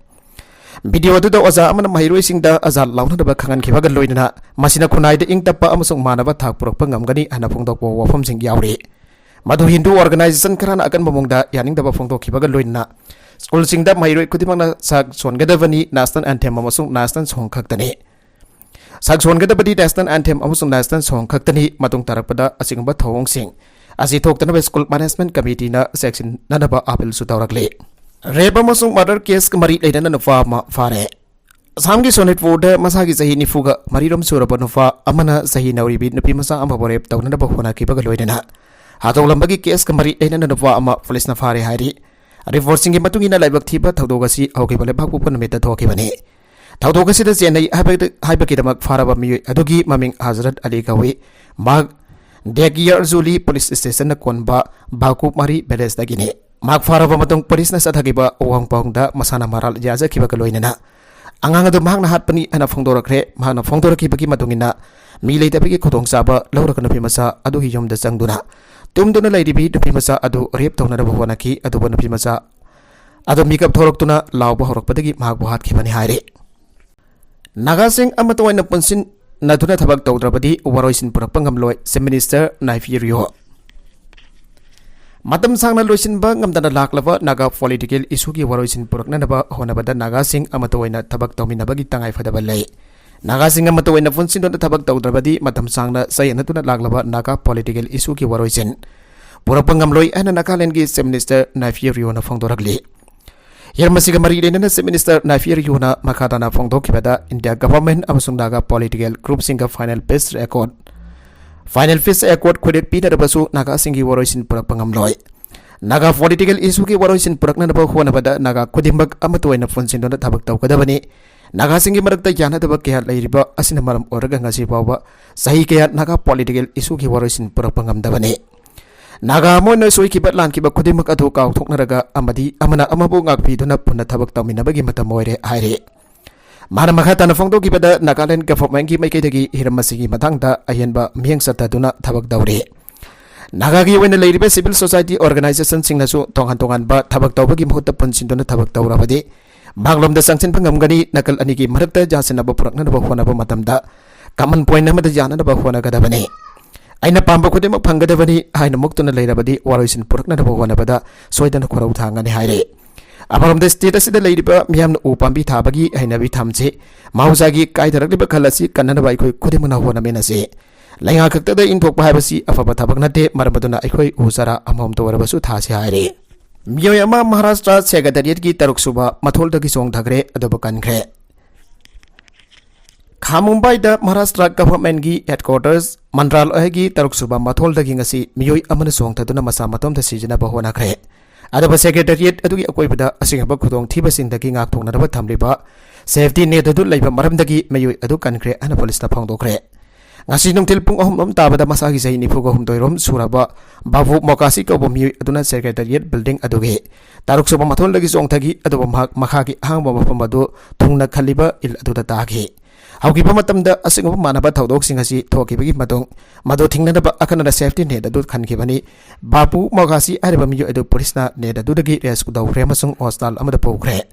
ꯚꯤꯗꯤꯑꯣ ꯑꯗꯨꯗ ꯑꯣꯖꯥ ꯑꯃꯅ ꯃꯍꯩꯔꯣꯏꯁꯤꯡꯗ ꯑꯖꯥꯗ ꯂꯥꯎꯅꯅꯕ ꯈꯪꯍꯟꯈꯤꯕꯒ ꯂꯣꯏꯅꯅ ꯃꯁꯤꯅ ꯈꯨꯟꯅꯥꯏꯗ ꯏꯪ ꯇꯞꯄ ꯑꯃꯁꯨꯡ ꯃꯥꯟꯅꯕ ꯊꯥꯛ ꯄꯨꯔꯛꯄ ꯉꯝꯒꯅꯤ ꯍꯥꯏꯅ ꯐꯣꯡꯗꯣꯛꯄ ꯋꯥꯐꯝꯁꯤꯡ ꯌꯥꯎꯔꯤ꯫ ꯃꯗꯨ ꯍꯤꯟꯗꯨ ꯑꯣꯔꯒꯅꯥꯏꯖꯦꯁꯟ ꯈꯔꯅ ꯑꯀꯟꯕ ꯃꯑꯣꯡꯗ ꯌꯥꯅꯤꯡꯗꯕ ꯐꯣꯡꯗꯣꯛꯈꯤꯕꯒ ꯂꯣꯏꯅꯅ ꯁ꯭ꯀꯨꯜꯁꯤꯡꯗ ꯃꯍꯩꯔꯣꯏ ꯈꯨꯗꯤꯡꯃꯛꯅ ꯁꯛ ꯁꯣꯟꯒꯗꯕꯅꯤ, ꯅꯦꯁꯅꯦꯜ ꯑꯦꯟꯊꯦꯝ ꯑꯃꯁꯨꯡ ꯅꯦꯁꯅꯦꯜ ꯁꯣꯡ ꯈꯛꯇꯅꯤ꯫ ꯁꯛ ꯁꯣꯟꯒꯗꯕꯗꯤ ꯅꯦꯁꯅꯦꯜ ꯑꯦꯟꯊꯦꯝ ꯑꯃꯁꯨꯡ ꯅꯦꯁꯅꯦꯜ ꯁꯣꯡ ꯈꯛꯇꯅꯤ꯫ ꯃꯇꯨꯡ ꯇꯥꯔꯛꯄꯗ ꯑꯁꯤꯒꯨꯝꯕ ꯊꯧꯑꯣꯡꯁꯤꯡ ꯑꯁꯤ ꯊꯣꯛꯇꯅꯕ ꯁ꯭ꯀꯨꯜ ꯃꯦꯅꯦꯖꯃꯦꯟꯠ ꯀꯃꯤꯇꯤꯅ ꯆꯦꯛꯁꯤꯟꯅꯅꯕ ꯑꯄꯤꯜꯁꯨ ꯇꯧꯔꯛꯂꯤ꯫ ꯔꯦꯞ ꯑꯃꯁꯨꯡ ꯃꯔꯗꯔ ꯀꯦꯁꯀ ꯃꯔꯤ ꯂꯩꯅꯅ ꯅꯨꯄꯥ ꯑꯃ ꯐꯥꯔꯦ꯫ ꯑꯁꯥꯝꯒꯤ ꯁꯣꯅꯤꯠꯄꯨꯔꯗ ꯃꯁꯥꯒꯤ ꯆꯍꯤ ꯅꯤꯐꯨꯒ ꯃꯔꯤꯔꯣꯝ ꯁꯨꯔꯕ ꯅꯨꯄꯥ ꯑꯃꯅ ꯆꯍꯤ ꯅꯧꯔꯤꯕꯤ ꯅꯨꯄꯤ ꯃꯆꯥ ꯑꯃꯕꯨ ꯔꯦꯞ ꯇꯧꯅꯅꯕ ꯍꯣꯠꯅꯈꯤꯕꯒ ꯂꯣꯏꯅꯅ ꯍꯥꯠꯇꯣꯛꯂꯝꯕꯒꯤ ꯀꯦꯁꯀ ꯃꯔꯤ ꯂꯩꯅꯅ ꯅꯨꯄꯥ ꯑꯃ ꯄꯨꯂꯤꯁꯅ ꯐꯥꯔꯦ ꯍꯥꯏꯔꯤ꯫ ꯔꯤꯄꯣꯔꯠꯁꯤꯡꯒꯤ ꯃꯇꯨꯡ ꯏꯟꯅ ꯂꯥꯏꯕꯛ ꯊꯤꯕ ꯊꯧꯗꯣꯛ ꯑꯁꯤ ꯍꯧꯈꯤꯕ ꯂꯩꯕꯥꯛꯄꯣꯛꯄ ꯅꯨꯃꯤꯠꯇ ꯊꯣꯛꯈꯤꯕꯅꯤ꯫ ꯊꯧꯗꯣꯛ ꯑꯁꯤꯗ ꯆꯦꯟꯅꯩ ꯍꯥꯏꯕ-, ꯍꯥꯏꯕꯒꯤꯗꯃꯛ ꯐꯥꯔꯕ ꯃꯤꯑꯣꯏ ꯑꯗꯨꯒꯤ ꯃꯃꯤꯡ ꯍꯖꯔꯠ ꯑꯂꯤ ꯀꯧꯏ꯫ ꯃꯍꯥꯛ ꯗꯦꯀꯤꯌꯥꯔ ꯖꯨꯂꯤ ꯄꯨꯂꯤꯁ ꯁ꯭ꯇꯦꯁꯟꯅ ꯀꯣꯟꯕ ꯕꯥꯀꯨꯞ ꯃꯔꯤ ꯚꯤꯂꯦꯖꯇꯒꯤꯅꯤ꯫ ꯃꯍꯥꯛ ꯐꯥꯔꯕ ꯃꯇꯨꯡ ꯄꯨꯂꯤꯁꯅ ꯆꯠꯊꯈꯤꯕ ꯋꯥꯍꯪ ꯄꯥꯎꯍꯪꯗ ꯃꯁꯥꯅ ꯃꯔꯥꯜ ꯌꯥꯖꯈꯤꯕꯒ ꯂꯣꯏꯅꯅ ꯑꯉꯥꯡ ꯑꯗꯨ ꯃꯍꯥꯛꯅ ꯍꯥꯠꯄꯅꯤ ꯍꯥꯏꯅ ꯐꯣꯡꯗꯣꯔꯛꯈ꯭ꯔꯦ꯫ ꯃꯍꯥꯛꯅ ꯐꯣꯡꯗꯣꯔꯛꯈꯤꯕꯒꯤ ꯃꯇꯨꯡ ꯏꯟꯅ ꯃꯤ ꯂꯩꯇꯕꯒꯤ ꯈꯨꯗꯣꯡꯆꯥꯕ ꯂꯧꯔꯒ ꯅꯨꯄꯤ ꯃꯆꯥ ꯑꯗꯨꯒꯤ ꯌꯨꯝꯗ ꯆꯪꯗꯨꯅ ꯇꯨꯝꯗꯨꯅ ꯂꯩꯔꯤꯕꯤ ꯅꯨꯄꯤ ꯃꯆꯥ ꯑꯗꯨ ꯔꯦꯞ ꯇꯧꯅꯅꯕ ꯍꯣꯠꯅꯈꯤ, ꯑꯗꯨꯕꯨ ꯅꯨꯄꯤ ꯃꯆꯥ ꯑꯗꯨ ꯃꯤꯀꯞ ꯊꯣꯛꯂꯛꯇꯨꯅ ꯂꯥꯎꯕ ꯍꯧꯔꯛꯄꯗꯒꯤ ꯃꯍꯥꯛꯄꯨ ꯍꯥꯠꯈꯤꯕꯅꯤ ꯍꯥꯏꯔꯤ꯫ ꯅꯥꯒꯥꯁꯤꯡ ꯑꯃꯠꯇ ꯑꯣꯏꯅ ꯄꯨꯟꯁꯤꯟꯅꯗꯨꯅ ꯊꯕꯛ ꯇꯧꯗ꯭ꯔꯕꯗꯤ ꯋꯥꯔꯣꯏꯁꯤꯟ ꯄꯨꯔꯛꯄ ꯉꯝꯂꯣꯏ, ꯆꯤꯐ ꯃꯤꯅꯤꯁꯇꯔ ꯅꯥꯏꯐꯤ ꯔꯤꯑꯣ꯫ ꯃꯇꯝ ꯁꯥꯡꯅ ꯂꯣꯏꯁꯤꯟꯕ ꯉꯝꯗꯅ ꯂꯥꯛꯂꯕ ꯅꯥꯒꯥ ꯄꯣꯂꯤꯇꯤꯀꯦꯜ ꯏꯁꯨꯒꯤ ꯋꯥꯔꯣꯏꯁꯤꯟ ꯄꯨꯔꯛꯅꯅꯕ ꯍꯣꯠꯅꯕꯗ ꯅꯥꯒꯥꯁꯤꯡ ꯑꯃꯠꯇ ꯑꯣꯏꯅ ꯊꯕꯛ ꯇꯧꯃꯤꯟꯅꯕꯒꯤ ꯇꯉꯥꯏꯐꯗꯕ ꯂꯩ꯫ ꯅꯥꯒꯥꯁꯤꯡ ꯑꯃꯠꯇ ꯑꯣꯏꯅ ꯄꯨꯟꯁꯤꯟꯗꯨꯅ ꯊꯕꯛ ꯇꯧꯗ꯭ꯔꯕꯗꯤ ꯃꯇꯝ ꯁꯥꯡꯅ ꯆꯌꯦꯠꯅꯗꯨꯅ ꯂꯥꯛꯂꯕ ꯅꯥꯒꯥ ꯄꯣꯂꯤꯇꯤꯀꯦꯜ ꯏꯁꯨꯒꯤ ꯋꯥꯔꯣꯏꯁꯤꯟ ꯄꯨꯔꯛꯄ ꯉꯝꯂꯣꯏ ꯍꯥꯏꯅ ꯅꯥꯒꯥꯂꯦꯟꯗꯒꯤ ꯆꯤꯐ ꯃꯤꯅꯤꯁꯇꯔ ꯅꯥꯏꯐꯤ ꯔꯤꯑꯣꯅ ꯐꯣꯡꯗꯣꯔꯛꯂꯤ꯫ ꯍꯤꯔꯝ ꯑꯁꯤꯒ ꯃꯔꯤ ꯂꯩꯅꯅ ꯆꯤꯐ ꯃꯤꯅꯤꯁꯇꯔ ꯅꯥꯏꯐꯤ ꯔꯤꯑꯣꯅ ꯃꯈꯥ ꯇꯥꯅ ꯐꯣꯡꯗꯣꯛꯈꯤꯕꯗ, ꯏꯟꯗꯤꯌꯥ ꯒꯚꯔꯟꯃꯦꯟꯠ ꯑꯃꯁꯨꯡ ꯅꯥꯒꯥ ꯄꯣꯂꯤꯇꯤꯀꯦꯜ ꯒ꯭ꯔꯨꯞꯁꯤꯡꯒ final peace accord, final peace accord ꯈꯨꯗꯦꯠ ꯄꯤꯅꯔꯕꯁꯨ ꯅꯥꯒꯥꯁꯤꯡꯒꯤ ꯋꯥꯔꯣꯏꯁꯤꯟ ꯄꯨꯔꯛꯄ ꯉꯝꯂꯣꯏ꯫ ꯅꯥꯒꯥ ꯄꯣꯂꯤꯇꯤꯀꯦꯜ ꯏꯁꯨꯒꯤ ꯋꯥꯔꯣꯏꯁꯤꯟ ꯄꯨꯔꯛꯅꯅꯕ ꯍꯣꯠꯅꯕꯗ ꯅꯥꯒꯥ ꯈꯨꯗꯤꯡꯃꯛ ꯑꯃꯠꯇ ꯑꯣꯏꯅ ꯄꯨꯟꯁꯤꯟꯗꯨꯅ ꯊꯕꯛ ꯇꯧꯒꯗꯕꯅꯤ꯫ ꯅꯥꯒꯥꯁꯤꯡꯒꯤ ꯃꯔꯛꯇ ꯌꯥꯅꯗꯕ ꯀꯌꯥ ꯂꯩꯔꯤꯕ ꯑꯁꯤꯅ ꯃꯔꯝ ꯑꯣꯏꯔꯒ ꯉꯁꯤ ꯐꯥꯎꯕ ꯆꯍꯤ ꯀꯌꯥ ꯅꯥꯒꯥ ꯄꯣꯂꯤꯇꯤꯀꯦꯜ ꯏꯁꯨꯒꯤ ꯋꯥꯔꯣꯏꯁꯤꯟ ꯄꯨꯔꯛꯄ ꯉꯝꯗꯕꯅꯤ꯫ ꯅꯥꯒꯥ ꯑꯃ ꯑꯣꯏꯅ ꯁꯣꯏꯈꯤꯕ ꯂꯥꯟꯈꯤꯕ ꯈꯨꯗꯤꯡꯃꯛ ꯑꯗꯨ ꯀꯥꯎꯊꯣꯛꯅꯔꯒ ꯑꯃꯗꯤ ꯑꯃꯅ ꯑꯃꯕꯨ ꯉꯥꯛꯄꯤꯗꯨꯅ ꯄꯨꯟꯅ ꯊꯕꯛ ꯇꯧꯃꯤꯟꯅꯕꯒꯤ ꯃꯇꯝ ꯑꯣꯏꯔꯦ ꯍꯥꯏꯔꯤ꯫ ꯃꯥꯅ ꯃꯈꯥ ꯇꯥꯅ ꯐꯣꯡꯗꯣꯛꯈꯤꯕꯗ, ꯅꯥꯒꯥꯂꯦꯟ ꯒꯚꯔꯟꯃꯦꯟꯠꯀꯤ ꯃꯥꯏꯀꯩꯗꯒꯤ ꯍꯤꯔꯝ ꯑꯁꯤꯒꯤ ꯃꯇꯥꯡꯗ ꯑꯍꯦꯟꯕ ꯃꯤꯠꯌꯦꯡ ꯆꯠꯊꯗꯨꯅ ꯊꯕꯛ ꯇꯧꯔꯤ꯫ ꯅꯥꯒꯥꯒꯤ ꯑꯣꯏꯅ ꯂꯩꯔꯤꯕ ꯁꯤꯚꯤꯜ ꯁꯣꯁꯥꯏꯇꯤ ꯑꯣꯔꯒꯅꯥꯏꯖꯦꯁꯟꯁꯤꯡꯅꯁꯨ ꯇꯣꯉꯥꯟ ꯇꯣꯉꯥꯟꯕ ꯊꯕꯛ ꯇꯧꯕꯒꯤ ꯃꯍꯨꯠꯇ ꯄꯨꯟꯁꯤꯟꯗꯨꯅ ꯊꯕꯛ ꯇꯧꯔꯕꯗꯤ ꯃꯥꯡꯂꯣꯝꯗ ꯆꯪꯁꯤꯟꯕ ꯉꯝꯒꯅꯤ꯫ ꯅꯥꯀꯜ ꯑꯅꯤꯒꯤ ꯃꯔꯛꯇ ꯌꯥꯁꯤꯟꯅꯕ ꯄꯨꯔꯛꯅꯅꯕ ꯍꯣꯠꯅꯕ ꯃꯇꯝꯗ common point ꯑꯃꯗ ꯌꯥꯅꯅꯕ ꯍꯣꯠꯅꯒꯗꯕꯅꯤ꯫ "ꯑꯩꯅ ꯄꯥꯝꯕ ꯈꯨꯗꯤꯡꯃꯛ ꯐꯪꯒꯗꯕꯅꯤ" ꯍꯥꯏꯅ ꯃꯨꯛꯇꯨꯅ ꯂꯩꯔꯕꯗꯤ ꯋꯥꯔꯣꯏꯁꯤꯟ ꯄꯨꯔꯛꯅꯅꯕ ꯍꯣꯠꯅꯕꯗ ꯁꯣꯏꯗꯅ ꯈꯣꯔꯧ ꯊꯥꯡꯒꯅꯤ ꯍꯥꯏꯔꯤ꯫ ꯑꯃꯔꯣꯝꯗ state ꯑꯁꯤꯗ ꯂꯩꯔꯤꯕ ꯃꯤꯌꯥꯝꯅ ꯎ ꯄꯥꯝꯕꯤ ꯊꯥꯕꯒꯤ ꯍꯩꯅꯕꯤ ꯊꯝꯁꯤ꯫ ꯃꯍꯧꯁꯥꯒꯤ ꯀꯥꯏꯊꯔꯛꯂꯤꯕ ꯈꯜ ꯑꯁꯤ ꯀꯟꯅꯅꯕ ꯑꯩꯈꯣꯏ ꯈꯨꯗꯤꯡꯃꯛꯅ ꯍꯣꯠꯅꯃꯤꯟꯅꯁꯤ꯫ ꯂꯩꯉꯥꯛ ꯈꯛꯇꯗ ꯏꯟꯊꯣꯛꯄ ꯍꯥꯏꯕꯁꯤ ꯑꯐꯕ ꯊꯕꯛ ꯅꯠꯇꯦ꯫ ꯃꯔꯝ ꯑꯗꯨꯅ ꯑꯩꯈꯣꯏ ꯎ ꯆꯥꯔꯥ ꯑꯃꯃꯝꯇ ꯑꯣꯏꯔꯕꯁꯨ ꯊꯥꯁꯤ ꯍꯥꯏꯔꯤ꯫ ꯃꯤꯑꯣꯏ ꯑꯃ ꯃꯍꯥꯔꯥꯁꯇ꯭ꯔ Secretariatꯀꯤ ꯇꯔꯨꯛ ꯁꯨꯕ ꯃꯊꯣꯜꯗꯒꯤ ꯆꯣꯡꯊꯈ꯭ꯔꯦ, ꯑꯗꯨꯕꯨ ꯀꯟꯈ꯭ꯔꯦ꯫ ꯈꯥ ꯃꯨꯝꯕꯥꯏꯗ ꯃꯍꯥꯔꯥꯁꯇ꯭ꯔ governmentꯀꯤ headquarters ꯃꯟꯇ꯭ꯔꯥꯂꯌꯒꯤ ꯇꯔꯨꯛ ꯁꯨꯕ ꯃꯊꯣꯜꯗꯒꯤ ꯉꯁꯤ ꯃꯤꯑꯣꯏ ꯑꯃꯅ ꯆꯣꯡꯊꯗꯨꯅ ꯃꯁꯥ ꯃꯇꯣꯝꯇ ꯁꯤꯖꯤꯟꯅꯕ ꯍꯣꯠꯅꯈ꯭ꯔꯦ꯫ ꯑꯗꯨꯕꯨ Secretariat ꯑꯗꯨꯒꯤ ꯑꯀꯣꯏꯕꯗ ꯑꯁꯤꯒꯨꯝꯕ ꯈꯨꯗꯣꯡꯊꯤꯕꯁꯤꯡꯗꯒꯤ ꯉꯥꯛꯊꯣꯛꯅꯅꯕ ꯊꯝꯂꯤꯕ safety net ꯑꯗꯨ ꯂꯩꯕ ꯃꯔꯝꯗꯒꯤ ꯃꯤꯑꯣꯏ ꯑꯗꯨ ꯀꯟꯈ꯭ꯔꯦ ꯍꯥꯏꯅ ꯄꯨꯂꯤꯁꯅ ꯐꯣꯡꯗꯣꯛꯈ꯭ꯔꯦ꯫ ꯉꯁꯤ ꯅꯨꯡꯊꯤꯜ ꯄꯨꯡ ꯑꯍꯨꯝ ꯔꯣꯝ ꯇꯥꯕꯗ ꯃꯁꯥꯒꯤ ꯆꯍꯤ ꯅꯤꯐꯨꯒ ꯍꯨꯝꯗꯣꯏ ꯔꯣꯝ ꯁꯨꯔꯕ ꯕꯥꯕꯨ ꯃꯣꯀꯥꯁꯤ ꯀꯧꯕ ꯃꯤꯑꯣꯏ ꯑꯗꯨꯅ Secretariat building ꯑꯗꯨꯒꯤ ꯇꯔꯨꯛ ꯁꯨꯕ ꯃꯊꯣꯜꯗꯒꯤ ꯆꯣꯡꯊꯈꯤ꯫ ꯑꯗꯨꯕꯨ ꯃꯍꯥꯛ ꯃꯈꯥꯒꯤ ꯑꯍꯥꯡꯕ ꯃꯐꯝ ꯑꯗꯨ ꯊꯨꯡꯅ ꯈꯜꯂꯤꯕ ꯏꯜ ꯑꯗꯨꯗ ꯇꯥꯈꯤ꯫ ꯍꯧꯈꯤꯕ ꯃꯇꯝꯗ ꯑꯁꯤꯒꯨꯝꯕ ꯃꯥꯟꯅꯕ ꯊꯧꯗꯣꯛꯁꯤꯡ ꯑꯁꯤ ꯊꯣꯛꯈꯤꯕꯒꯤ ꯃꯇꯨꯡ ꯃꯗꯨ ꯊꯤꯡꯅꯅꯕ ꯑꯈꯟꯅꯅ safety net ꯑꯗꯨ ꯈꯟꯈꯤꯕꯅꯤ꯫ ꯕꯥꯕꯨ ꯃꯣꯀꯥꯁꯤ ꯍꯥꯏꯔꯤꯕ ꯃꯤꯑꯣꯏ ꯑꯗꯨ ꯄꯨꯂꯤꯁꯅ net ꯑꯗꯨꯗꯒꯤ rescue ꯇꯧꯈ꯭ꯔꯦ ꯑꯃꯁꯨꯡ hospital ꯑꯃꯗ ꯄꯨꯈ꯭ꯔꯦ꯫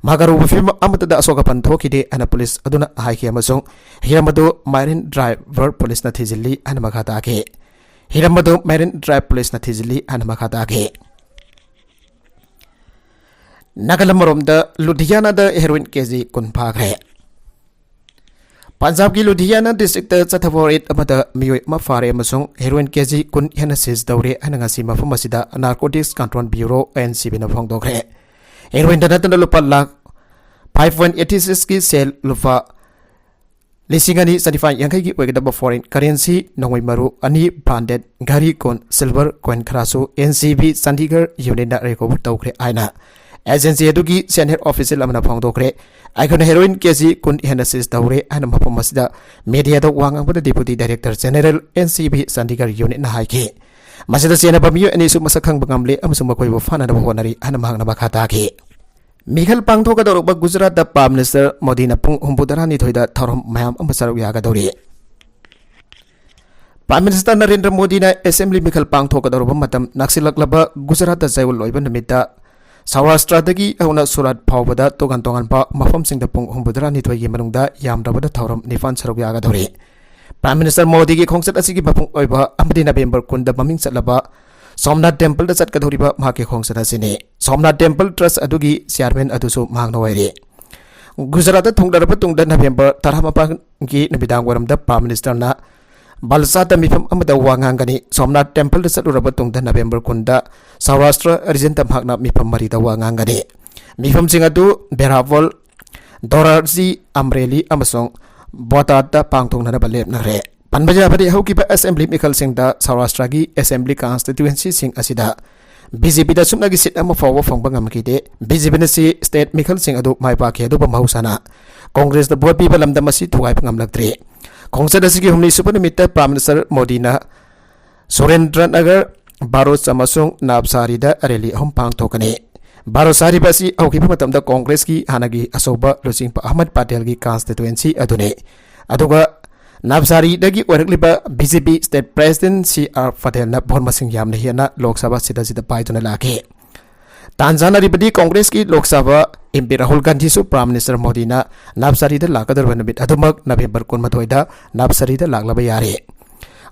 ꯃꯍꯥꯛ ꯑꯔꯨꯕ ꯐꯤꯕꯝ ꯑꯃꯠꯇꯗ ꯑꯁꯣꯛ ꯑꯄꯟ ꯊꯣꯛꯈꯤꯗꯦ ꯍꯥꯏꯅ ꯄꯨꯂꯤꯁ ꯑꯗꯨꯅ ꯍꯥꯏꯈꯤ ꯑꯃꯁꯨꯡ ꯍꯤꯔꯝ ꯑꯗꯨ Marine Drive ꯄꯨꯂꯤꯁꯅ ꯊꯤꯖꯤꯜꯂꯤ ꯍꯥꯏꯅ ꯃꯈꯥ ꯇꯥꯈꯤ꯫ ꯍꯤꯔꯝ ꯑꯗꯨ Marine Drive ꯄꯨꯂꯤꯁꯅ ꯊꯤꯖꯤꯜꯂꯤ ꯍꯥꯏꯅ ꯃꯈꯥ ꯇꯥꯈꯤ꯫ ꯅꯥꯀꯜ ꯑꯃꯔꯣꯝꯗ ꯂꯨꯙꯤꯌꯥꯅꯥꯗ heroin KG ꯀꯨꯟ ꯐꯥꯈ꯭ꯔꯦ꯫ ꯄꯟꯖꯥꯕꯀꯤ ꯂꯨꯙꯤꯌꯥꯅꯥ districtꯇ ꯆꯠꯊꯕ raid ꯑꯃꯗ ꯃꯤꯑꯣꯏ ꯑꯃ ꯐꯥꯔꯦ ꯑꯃꯁꯨꯡ heroin KG ꯀꯨꯟ ꯍꯦꯟꯅ seize ꯇꯧꯔꯦ ꯍꯥꯏꯅ ꯉꯁꯤ ꯃꯐꯝ ꯑꯁꯤꯗ Narcotics Control Bureau, NCBꯅ ꯐꯣꯡꯗꯣꯛꯈ꯭ꯔꯦ꯫ Heroinꯗ ꯅꯠꯇꯅ ꯂꯨꯄꯥ ꯂꯥꯈ five point eighty sixꯀꯤ ꯁꯦꯜ, ꯂꯨꯄꯥ ꯂꯤꯁꯤꯡ ꯑꯅꯤ ꯆꯅꯤꯄꯥꯟ ꯌꯥꯡꯈꯩꯒꯤ ꯑꯣꯏꯒꯗꯕ foreign currency, ꯅꯣꯡꯃꯩ ꯃꯔꯨ ꯑꯅꯤ, branded ꯘꯔꯤ ꯀꯣꯟ, silver coin ꯈꯔꯁꯨ NCB ꯆꯥꯟꯗꯤꯒꯔ unitꯅ recover ꯇꯧꯈ꯭ꯔꯦ ꯍꯥꯏꯅ agency ꯑꯗꯨꯒꯤ senior official ꯑꯃꯅ ꯐꯣꯡꯗꯣꯛꯈ꯭ꯔꯦ꯫ ꯑꯩꯈꯣꯏꯅ heroin KG ꯀꯨꯟ ꯍꯦꯟꯅ seize ꯇꯧꯔꯦ ꯍꯥꯏꯅ ꯃꯐꯝ ꯑꯁꯤꯗ mediaꯗ ꯋꯥ ꯉꯥꯡꯕꯗ Deputy Director General, NCB Chandigarh unitꯅ ꯍꯥꯏꯈꯤ꯫ ꯃꯁꯤꯗ ꯆꯦꯟꯅꯕ ꯃꯤꯑꯣꯏ ꯑꯅꯤꯁꯨ ꯃꯁꯛ ꯈꯪꯕ ꯉꯝꯂꯦ ꯑꯃꯁꯨꯡ ꯃꯈꯣꯏꯕꯨ ꯐꯥꯅꯅꯕ ꯍꯣꯠꯅꯔꯤ ꯍꯥꯏꯅ ꯃꯍꯥꯛꯅ ꯃꯈꯥ ꯇꯥꯈꯤ꯫ ꯃꯤꯈꯜ ꯄꯥꯡꯊꯣꯛꯀꯗꯧꯔꯛꯄ ꯒꯨꯖꯔꯥꯠꯇ Prime Minister ꯃꯣꯗꯤꯅ ꯄꯨꯡ ꯍꯨꯝꯐꯨꯇꯔꯥꯅꯤꯊꯣꯏꯗ ꯊꯧꯔꯝ ꯃꯌꯥꯝ ꯑꯃ ꯁꯔꯨꯛ ꯌꯥꯒꯗꯧꯔꯤ꯫ Prime Minister ꯅꯔꯦꯟꯗ꯭ꯔ ꯃꯣꯗꯤꯅ Assembly ꯃꯤꯈꯜ ꯄꯥꯡꯊꯣꯛꯀꯗꯧꯔꯕ ꯃꯇꯝ ꯅꯛꯁꯤꯜꯂꯛꯂꯕ ꯒꯨꯖꯔꯥꯠꯇ ꯆꯌꯣꯜ ꯂꯣꯏꯕ ꯅꯨꯃꯤꯠꯇ ꯁꯧꯔꯥꯁꯇ꯭ꯔꯗꯒꯤ ꯍꯧꯅ ꯁꯨꯔꯥꯠ ꯐꯥꯎꯕꯗ ꯇꯣꯉꯥꯟ ꯇꯣꯉꯥꯟꯕ ꯃꯐꯝꯁꯤꯡꯗ ꯄꯨꯡ ꯍꯨꯝꯐꯨꯇꯔꯥꯅꯤꯊꯣꯏꯒꯤ ꯃꯅꯨꯡꯗ ꯌꯥꯝꯗ꯭ꯔꯕꯗ ꯊꯧꯔꯝ ꯅꯤꯄꯥꯟ ꯁꯔꯨꯛ ꯌꯥꯒꯗꯧꯔꯤ꯫ Prime Minister ꯃꯣꯗꯤꯒꯤ ꯈꯣꯡꯆꯠ ꯑꯁꯤꯒꯤ ꯃꯄꯨꯡ ꯑꯣꯏꯕ ꯑꯃꯗꯤ ꯅꯕꯦꯝꯕꯔ ꯀꯨꯟꯗ ꯃꯃꯤꯡ ꯆꯠꯂꯕ ꯁꯣꯝꯅꯥꯊ Templeꯗ ꯆꯠꯀꯗꯧꯔꯤꯕ ꯃꯍꯥꯛꯀꯤ ꯈꯣꯡꯆꯠ ꯑꯁꯤꯅꯤ꯫ ꯁꯣꯝꯅꯥꯊ Temple Trust ꯑꯗꯨꯒꯤ chairman ꯑꯗꯨꯁꯨ ꯃꯍꯥꯛꯅ ꯑꯣꯏꯔꯤ꯫ ꯒꯨꯖꯔꯥꯠꯇ ꯊꯨꯡꯂꯔꯕ ꯇꯨꯡꯗ ꯅꯕꯦꯝꯕꯔ ꯇꯔꯥꯃꯥꯄꯟꯒꯤ ꯅꯨꯃꯤꯗꯥꯡ ꯋꯥꯏꯔꯝꯗ Prime Ministerꯅ ꯕꯜꯁꯥꯗ ꯃꯤꯐꯝ ꯑꯃꯗ ꯋꯥ ꯉꯥꯡꯒꯅꯤ꯫ ꯁꯣꯝꯅꯥꯊ Templeꯗ ꯆꯠꯂꯨꯔꯕ ꯇꯨꯡꯗ ꯅꯕꯦꯝꯕꯔ ꯀꯨꯟꯗ ꯁꯧꯔꯥꯁꯇ꯭ꯔ regionꯗ ꯃꯍꯥꯛꯅ ꯃꯤꯐꯝ ꯃꯔꯤꯗ ꯋꯥ ꯉꯥꯡꯒꯅꯤ꯫ ꯃꯤꯐꯝꯁꯤꯡ ꯑꯗꯨ ꯚꯦꯔꯥꯚꯣꯜ, ꯙꯣꯔꯥꯔꯖꯤ, ꯑꯝꯔꯦꯂꯤ ꯑꯃꯁꯨꯡ ꯕꯣꯇꯥꯗ ꯄꯥꯡꯊꯣꯛꯅꯅꯕ ꯂꯦꯞꯅꯔꯦ꯫ ꯄꯟꯕ ꯌꯥꯕꯗꯤ, ꯍꯧꯈꯤꯕ assembly ꯃꯤꯈꯜꯁꯤꯡꯗ ꯁꯧꯔꯥꯁꯇ꯭ꯔꯒꯤ assembly constituencyꯁꯤꯡ ꯑꯁꯤꯗ BJPꯗ ꯁꯨꯞꯅꯒꯤ seat ꯑꯃ ꯐꯥꯎꯕ ꯐꯪꯕ ꯉꯝꯈꯤꯗꯦ꯫ BJPꯅ ꯁꯤ state ꯃꯤꯈꯜꯁꯤꯡ ꯑꯗꯨ ꯃꯥꯏ ꯄꯥꯛꯈꯤ, ꯑꯗꯨꯕꯨ ꯃꯍꯧꯁꯥꯅ Congressꯇ vote ꯄꯤꯕ ꯂꯝꯗ ꯃꯁꯤ ꯊꯨꯒꯥꯏꯕ ꯉꯝꯂꯛꯇ꯭ꯔꯤ꯫ ꯈꯣꯡꯆꯠ ꯑꯁꯤꯒꯤ ꯍꯨꯝꯅꯤ ꯁꯨꯕ ꯅꯨꯃꯤꯠꯇ Prime Minister ꯃꯣꯗꯤꯅ ꯁꯨꯔꯦꯟꯗ꯭ꯔꯅꯒꯔ, ꯚꯔꯨꯆ ꯑꯃꯁꯨꯡ ꯅꯥꯕꯁꯥꯔꯤꯗ rally ꯑꯍꯨꯝ ꯄꯥꯡꯊꯣꯛꯀꯅꯤ꯫ ꯚꯔꯨꯆ ꯍꯥꯏꯔꯤꯕ ꯑꯁꯤ ꯍꯧꯈꯤꯕ ꯃꯇꯝꯗ Congressꯀꯤ ꯍꯥꯟꯅꯒꯤ ꯑꯆꯧꯕ ꯂꯨꯆꯤꯡꯕ ꯑꯍꯃꯗ ꯄꯇꯦꯜꯒꯤ constituency ꯑꯗꯨꯅꯤ꯫ ꯑꯗꯨꯒ ꯅꯥꯕꯁꯥꯔꯤꯗꯒꯤ ꯑꯣꯏꯔꯛꯂꯤꯕ BJP state president C R ꯄꯇꯦꯜꯅ vote ꯃꯁꯤꯡ ꯌꯥꯝꯅ ꯍꯦꯟꯅ ꯂꯣꯛ ꯁꯚꯥ seat ꯑꯁꯤꯗ ꯄꯥꯏꯗꯨꯅ ꯂꯥꯛꯈꯤ꯫ ꯇꯥꯟ ꯆꯥꯅꯔꯤꯕꯗꯤ Congressꯀꯤ Lok Sabha MP Rahul ꯒꯥꯟꯙꯤꯁꯨ Prime Minister ꯃꯣꯗꯤꯅ ꯅꯥꯕꯁꯥꯔꯤꯗ ꯂꯥꯛꯀꯗꯧꯔꯤꯕ ꯅꯨꯃꯤꯠ ꯑꯗꯨꯃꯛ ꯅꯕꯦꯝꯕꯔ ꯀꯨꯟꯃꯥꯊꯣꯏꯗ ꯅꯥꯕꯁꯥꯔꯤꯗ ꯂꯥꯛꯂꯕ ꯌꯥꯔꯦ꯫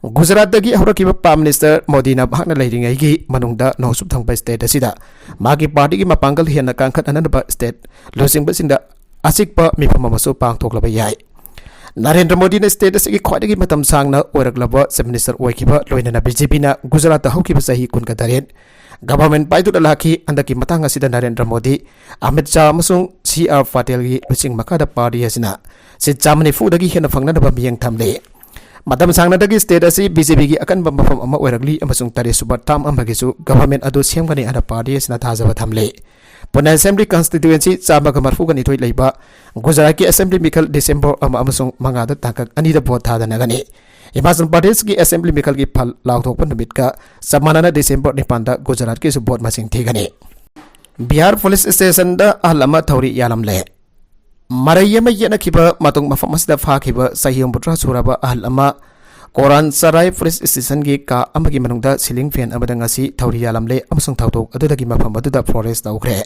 ꯒꯨꯖꯔꯥꯠꯇꯒꯤ ꯍꯧꯔꯛꯈꯤꯕ Prime Minister ꯃꯣꯗꯤꯅ ꯃꯍꯥꯛꯅ ꯂꯩꯔꯤꯉꯩꯒꯤ ꯃꯅꯨꯡꯗ ꯅꯣꯡꯆꯨꯞ ꯊꯪꯕ state ꯑꯁꯤꯗ ꯃꯍꯥꯛꯀꯤ partyꯒꯤ ꯃꯄꯥꯡꯒꯜ ꯍꯦꯟꯅ ꯀꯟꯈꯠꯍꯟꯅꯕ state ꯂꯨꯆꯤꯡꯕꯁꯤꯡꯗ ꯑꯆꯤꯛꯄ ꯃꯤꯐꯝ ꯑꯃꯁꯨ ꯄꯥꯡꯊꯣꯛꯂꯕ ꯌꯥꯏ꯫ ꯅꯔꯦꯟꯗ꯭ꯔ ꯃꯣꯗꯤꯅ state ꯑꯁꯤꯒꯤ ꯈ꯭ꯋꯥꯏꯗꯒꯤ ꯃꯇꯝ ꯁꯥꯡꯅ ꯑꯣꯏꯔꯛꯂꯕ Chief Minister ꯑꯣꯏꯈꯤꯕ, ꯂꯣꯏꯅꯅ BJPꯅ ꯒꯨꯖꯔꯥꯠꯇ ꯍꯧꯈꯤꯕ ꯆꯍꯤ ꯀꯨꯟꯒ ꯇꯔꯦꯠ government ꯄꯥꯏꯗꯨꯅ ꯂꯥꯛꯈꯤ꯫ ꯍꯟꯗꯛꯀꯤ ꯃꯇꯥꯡ ꯑꯁꯤꯗ ꯅꯔꯦꯟꯗ꯭ꯔ ꯃꯣꯗꯤ, ꯑꯃꯤꯠ ꯁꯥꯍ ꯑꯃꯁꯨꯡ C R ꯄꯇꯦꯜꯒꯤ ꯂꯨꯆꯤꯡ ꯃꯈꯥꯗ party ꯑꯁꯤꯅ seat ꯆꯥꯝꯃ ꯅꯤꯐꯨꯗꯒꯤ ꯍꯦꯟꯅ ꯐꯪꯅꯅꯕ ꯃꯤꯠꯌꯦꯡ ꯊꯝꯂꯤ꯫ ꯃꯇꯝ ꯁꯥꯡꯅꯗꯒꯤ state ꯑꯁꯤ BJPꯒꯤ ꯑꯀꯟꯕ ꯃꯐꯝ ꯑꯃ ꯑꯣꯏꯔꯛꯂꯤ ꯑꯃꯁꯨꯡ ꯇꯔꯦꯠꯁꯨꯕ term ꯑꯃꯒꯤꯁꯨ government ꯑꯗꯨ ꯁꯦꯝꯒꯅꯤ ꯍꯥꯏꯅ party ꯑꯁꯤꯅ ꯊꯥꯖꯕ ꯊꯝꯂꯤ꯫ ꯄꯨꯟꯅ assembly constituency ꯆꯥꯝꯃꯒ ꯃꯔꯤꯐꯨꯒ ꯅꯤꯊꯣꯏ ꯂꯩꯕ ꯒꯨꯖꯔꯥꯠꯀꯤ assembly ꯃꯤꯈꯜ December ꯑꯃ ꯑꯃꯁꯨꯡ ꯃꯉꯥꯗ ꯇꯥꯡꯀꯛ ꯑꯅꯤꯗ vote ꯊꯥꯗꯅꯒꯅꯤ꯫ ꯍꯤꯃꯥꯆꯜ ꯄ꯭ꯔꯗꯦꯁꯀꯤ assembly ꯃꯤꯈꯜꯒꯤ ꯐꯜ ꯂꯥꯎꯊꯣꯛꯄ ꯅꯨꯃꯤꯠꯀ ꯆꯞ ꯃꯥꯟꯅꯅ December ꯅꯤꯄꯥꯟꯗ ꯒꯨꯖꯔꯥꯠꯀꯤꯁꯨ vote ꯃꯁꯤꯡ ꯊꯤꯒꯅꯤ꯫ ꯕꯤꯍꯥꯔ police stationꯗ ꯑꯍꯜ ꯑꯃ ꯊꯧꯔꯤ ꯌꯥꯜꯂꯝꯂꯦ꯫ ꯃꯔꯩ ꯑꯃ ꯌꯦꯠꯅꯈꯤꯕ ꯃꯇꯨꯡ ꯃꯐꯝ ꯑꯁꯤꯗ ꯐꯥꯈꯤꯕ ꯆꯍꯤ ꯍꯨꯝꯐꯨꯇꯔꯥ ꯁꯨꯔꯕ ꯑꯍꯜ ꯑꯃ ꯀꯣꯔꯥꯟ ꯆꯔꯥꯏ ꯄꯨꯂꯤꯁ ꯁ꯭ꯇꯦꯁꯟꯒꯤ ꯀꯥ ꯑꯃꯒꯤ ꯃꯅꯨꯡꯗ ꯁꯤꯂꯤꯡ ꯐꯦꯟ ꯑꯃꯗ ꯉꯁꯤ ꯊꯧꯔꯤ ꯌꯥꯜꯂꯝꯂꯦ ꯑꯃꯁꯨꯡ ꯊꯧꯗꯣꯛ ꯑꯗꯨꯗꯒꯤ ꯃꯐꯝ ꯑꯗꯨꯗ ꯐꯣꯔꯦꯁ ꯇꯧꯈ꯭ꯔꯦ꯫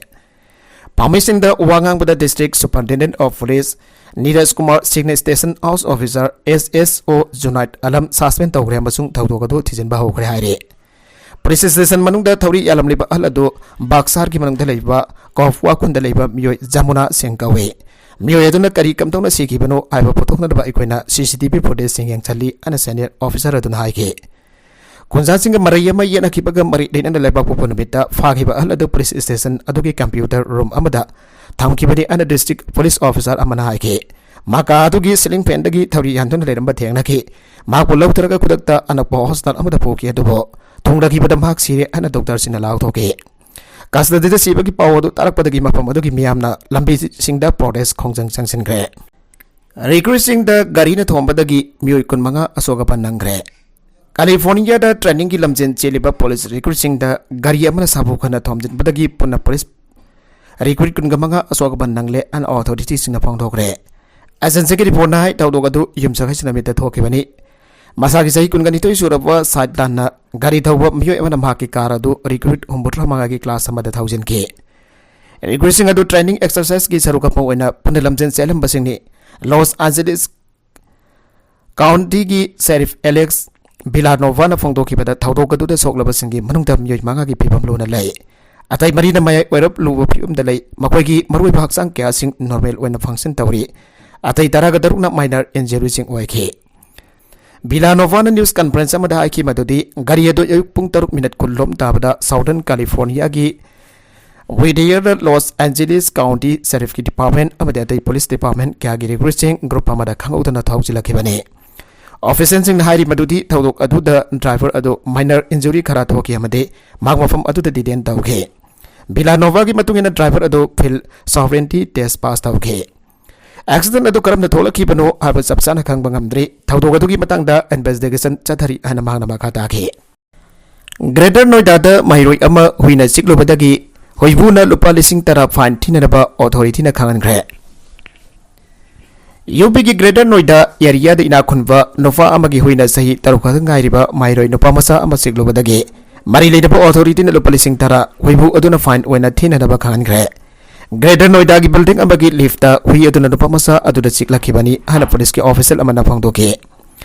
ꯄꯥꯝꯃꯤꯁꯤꯡꯗ ꯋꯥ ꯉꯥꯡꯕꯗ District Superintendent of Police Neeraj Kumar ꯁꯤꯡꯅ Station House Officer S S O ꯖꯨꯅꯥꯏꯗ Alam suspend ꯇꯧꯈ꯭ꯔꯦ ꯑꯃꯁꯨꯡ ꯊꯧꯗꯣꯛ ꯑꯗꯨ ꯊꯤꯖꯤꯟꯕ ꯍꯧꯈ꯭ꯔꯦ ꯍꯥꯏꯔꯤ꯫ ꯄꯨꯂꯤꯁ ꯁ꯭ꯇꯦꯁꯟ ꯃꯅꯨꯡꯗ ꯊꯧꯔꯤ ꯌꯥꯜꯂꯝꯂꯤꯕ ꯑꯍꯜ ꯑꯗꯨ ꯕꯥꯛꯁꯥꯔꯒꯤ ꯃꯅꯨꯡꯗ ꯂꯩꯕ ꯀꯣꯐꯋꯥ ꯈꯨꯟꯗ ꯂꯩꯕ ꯃꯤꯑꯣꯏ ꯖꯃꯨꯅꯥ ꯁꯤꯡ ꯀꯧꯏ꯫ ꯃꯤꯑꯣꯏ ꯑꯗꯨꯅ ꯀꯔꯤ ꯀꯝꯗꯧꯅ ꯁꯤꯈꯤꯕꯅꯣ ꯍꯥꯏꯕ ꯄꯨꯊꯣꯛꯅꯅꯕ ꯑꯩꯈꯣꯏꯅ C C T V footageꯁꯤꯡ ꯌꯦꯡꯁꯤꯜꯂꯤ ꯑꯅ senior officer ꯑꯗꯨꯅ ꯍꯥꯏꯈꯤ꯫ ꯈꯨꯟꯖꯥꯁꯤꯡꯒ ꯃꯔꯩ ꯑꯃ ꯌꯦꯠꯅꯈꯤꯕꯒ ꯃꯔꯤ ꯂꯩꯅꯅ ꯂꯩꯕꯥꯛꯄꯣꯛꯄ ꯅꯨꯃꯤꯠꯇ ꯐꯥꯈꯤꯕ ꯑꯍꯜ ꯑꯗꯨ ꯄꯨꯂꯤꯁ ꯁ꯭ꯇꯦꯁꯟ ꯑꯗꯨꯒꯤ computer room ꯑꯃꯗ ꯊꯝꯈꯤꯕꯅꯤ ꯑꯅ district police officer ꯑꯃꯅ ꯍꯥꯏꯈꯤ꯫ ꯃꯍꯥꯛ ꯀꯥ ꯑꯗꯨꯒꯤ ceiling fanꯗꯒꯤ ꯊꯧꯔꯤ ꯌꯥꯟꯗꯨꯅ ꯂꯩꯔꯝꯕ ꯊꯦꯡꯅꯈꯤ꯫ ꯃꯍꯥꯛꯄꯨ ꯂꯧꯊꯔꯒ ꯈꯨꯗꯛꯇ ꯑꯅꯛꯄ hospital ꯑꯃꯗ ꯄꯨꯈꯤ, ꯑꯗꯨꯕꯨ ꯊꯨꯡꯂꯈꯤꯕꯗ ꯃꯍꯥꯛ ꯁꯤꯔꯦ ꯍꯥꯏꯅ ꯗꯣꯛꯇꯔꯁꯤꯡꯅ ꯂꯥꯎꯊꯣꯛꯈꯤ꯫ Custodyꯗ ꯁꯤꯕꯒꯤ ꯄꯥꯎ ꯑꯗꯨ ꯇꯥꯔꯛꯄꯗꯒꯤ ꯃꯐꯝ ꯑꯗꯨꯒꯤ ꯃꯤꯌꯥꯝꯅ ꯂꯝꯕꯤꯁꯤꯡꯗ protest ꯈꯣꯡꯖꯪ ꯆꯪꯁꯤꯟꯈ꯭ꯔꯦ꯫ Recruitꯁꯤꯡꯗ ꯒꯥꯔꯤꯅ ꯊꯣꯝꯕꯗꯒꯤ ꯃꯤꯑꯣꯏ ꯀꯨꯟꯃꯉꯥ ꯑꯁꯣꯛ ꯑꯄꯟ ꯅꯪꯈ꯭ꯔꯦ꯫ Californiaꯗ trainingꯒꯤ ꯂꯝꯖꯦꯜ ꯆꯦꯜꯂꯤꯕ police recruitꯁꯤꯡꯗ ꯒꯥꯔꯤ ꯑꯃꯅ ꯁꯥꯐꯨ ꯈꯟꯅ ꯊꯣꯝꯖꯤꯟꯕꯗꯒꯤ ꯄꯨꯟꯅ police recruit ꯀꯨꯟꯃꯉꯥ ꯑꯁꯣꯛ ꯑꯄꯟ ꯅꯪꯂꯦ ꯑꯅ authorityꯁꯤꯡꯅ ꯐꯣꯡꯗꯣꯛꯈ꯭ꯔꯦ꯫ Agencyꯒꯤ reportꯅ ꯍꯥꯏ, ꯊꯧꯗꯣꯛ ꯑꯗꯨ ꯌꯨꯝꯁꯀꯩꯁ ꯅꯨꯃꯤꯠꯇ ꯊꯣꯛꯈꯤꯕꯅꯤ꯫ ꯃꯁꯥꯒꯤ ꯆꯍꯤ ꯀꯨꯟꯒ ꯅꯤꯊꯣꯏ ꯁꯨꯔꯕ ꯁꯥꯏꯗꯂꯥꯟꯅ ꯒꯥꯔꯤ ꯊꯧꯕ ꯃꯤꯑꯣꯏ ꯑꯃꯅ ꯃꯍꯥꯛꯀꯤ car ꯑꯗꯨ recruit ꯍꯨꯝꯐꯨꯇꯔꯥ ꯃꯉꯥꯒꯤ class ꯑꯃꯗ ꯊꯧꯖꯤꯟꯈꯤ꯫ Recruitꯁꯤꯡ ꯑꯗꯨ training exerciseꯀꯤ ꯁꯔꯨꯛ ꯑꯃ ꯑꯣꯏꯅ ꯄꯨꯟꯅ ꯂꯝꯖꯦꯜ ꯆꯦꯜꯂꯝꯕꯁꯤꯡꯅꯤ꯫ Los Angeles Countyꯒꯤ Sheriff Alex Villanovana ꯐꯣꯡꯗꯣꯛꯈꯤꯕꯗ, ꯊꯧꯗꯣꯛ ꯑꯗꯨꯗ ꯁꯣꯛꯂꯕꯁꯤꯡꯒꯤ ꯃꯅꯨꯡꯗ ꯃꯤꯑꯣꯏ ꯃꯉꯥꯒꯤ ꯐꯤꯕꯝ ꯂꯨꯅ ꯂꯩ꯫ ꯑꯇꯩ ꯃꯔꯤꯅ ꯃꯌꯥꯏ ꯑꯣꯏꯔꯞ ꯂꯨꯕ ꯐꯤꯕꯝꯗ ꯂꯩ꯫ ꯃꯈꯣꯏꯒꯤ ꯃꯔꯨꯑꯣꯏꯕ ꯍꯛꯆꯥꯡ ꯀꯌꯥꯁꯤꯡ normal ꯑꯣꯏꯅ function ꯇꯧꯔꯤ꯫ ꯑꯇꯩ ꯇꯔꯥꯒ ꯇꯔꯨꯛꯅ minor injuryꯁꯤꯡ ꯑꯣꯏꯈꯤ꯫ Villanovana news conference ꯑꯃꯗ ꯍꯥꯏꯈꯤ ꯃꯗꯨꯗꯤ ꯒꯥꯔꯤ ꯑꯗꯨ ꯑꯌꯨꯛ ꯄꯨꯡ ꯇꯔꯨꯛ minute ꯀꯨꯟ ꯂꯣꯝ ꯇꯥꯕꯗ Southern Californiaꯒꯤ Whittier Los Angeles County Sheriffꯀꯤ department ꯑꯃꯗꯤ ꯑꯇꯩ police department ꯀꯌꯥꯒꯤ recruitꯁꯤꯡ group ꯑꯃꯗ ꯈꯪꯍꯧꯗꯅ ꯊꯧꯖꯤꯜꯂꯛꯈꯤꯕꯅꯤ꯫ Officialꯁꯤꯡꯅ ꯍꯥꯏꯔꯤ ꯃꯗꯨꯗꯤ ꯊꯧꯗꯣꯛ ꯑꯗꯨꯗ driver ꯑꯗꯨ minor injury ꯈꯔ ꯊꯣꯛꯈꯤ ꯑꯃꯗꯤ ꯃꯍꯥꯛ ꯃꯐꯝ ꯑꯗꯨꯗ detain ꯇꯧꯈꯤ꯫ Villanovagꯤ ꯃꯇꯨꯡ ꯏꯟꯅ driver ꯑꯗꯨ field sobriety test pass ꯇꯧꯈꯤ꯫ Accident ꯑꯗꯨ ꯀꯔꯝꯅ ꯊꯣꯛꯂꯛꯈꯤꯕꯅꯣ ꯍꯥꯏꯕ ꯆꯞ ꯆꯥꯅ ꯈꯪꯕ ꯉꯝꯗ꯭ꯔꯤ꯫ ꯊꯧꯗꯣꯛ ꯑꯗꯨꯒꯤ ꯃꯇꯥꯡꯗ investigation ꯆꯠꯊꯔꯤ ꯍꯥꯏꯅ ꯃꯍꯥꯛꯅ ꯃꯈꯥ ꯇꯥꯈꯤ꯫ Greater Noidada ꯃꯍꯩꯔꯣꯏ ꯑꯃ ꯍꯨꯏꯅ ꯆꯤꯛꯂꯨꯕꯗꯒꯤ ꯍꯨꯏꯕꯨꯅ ꯂꯨꯄꯥ ꯂꯤꯁꯤꯡ ꯇꯔꯥ fine ꯊꯤꯅꯅꯕ authorityꯅ ꯈꯪꯍꯟꯈ꯭ꯔꯦ꯫ ꯌꯨ ꯄꯤꯒꯤ ꯒ꯭ꯔꯦꯇꯔ ꯅꯣꯏꯗꯥ ꯑꯦꯔꯤꯌꯥꯗ ꯏꯅꯥꯛ ꯈꯨꯟꯕ ꯅꯨꯄꯥ ꯑꯃꯒꯤ ꯍꯨꯏꯅ ꯆꯍꯤ ꯇꯔꯨꯛ ꯈꯛꯇ ꯉꯥꯏꯔꯤꯕ ꯃꯍꯩꯔꯣꯏ ꯅꯨꯄꯥ ꯃꯆꯥ ꯑꯃ ꯆꯤꯛꯂꯨꯕꯗꯒꯤ ꯃꯔꯤ ꯂꯩꯅꯕ ꯑꯣꯊꯣꯔꯤꯇꯤꯅ ꯂꯨꯄꯥ ꯂꯤꯁꯤꯡ ꯇꯔꯥ ꯍꯨꯏꯕꯨ ꯑꯗꯨꯅ ꯐꯥꯏꯟ ꯑꯣꯏꯅ ꯊꯤꯅꯅꯕ ꯈꯪꯍꯟꯈ꯭ꯔꯦ꯫ ꯒ꯭ꯔꯦꯇꯔ ꯅꯣꯏꯗꯥꯒꯤ ꯕꯤꯜꯗꯤꯡ ꯑꯃꯒꯤ ꯂꯤꯐꯇ ꯍꯨꯏ ꯑꯗꯨꯅ ꯅꯨꯄꯥ ꯃꯆꯥ ꯑꯗꯨꯗ ꯆꯤꯛꯂꯛꯈꯤꯕꯅꯤ ꯍꯥꯏꯅ ꯄꯨꯂꯤꯁꯀꯤ ꯑꯣꯐꯤꯁꯤꯌꯦꯜ ꯑꯃꯅ ꯐꯣꯡꯗꯣꯛꯈꯤ꯫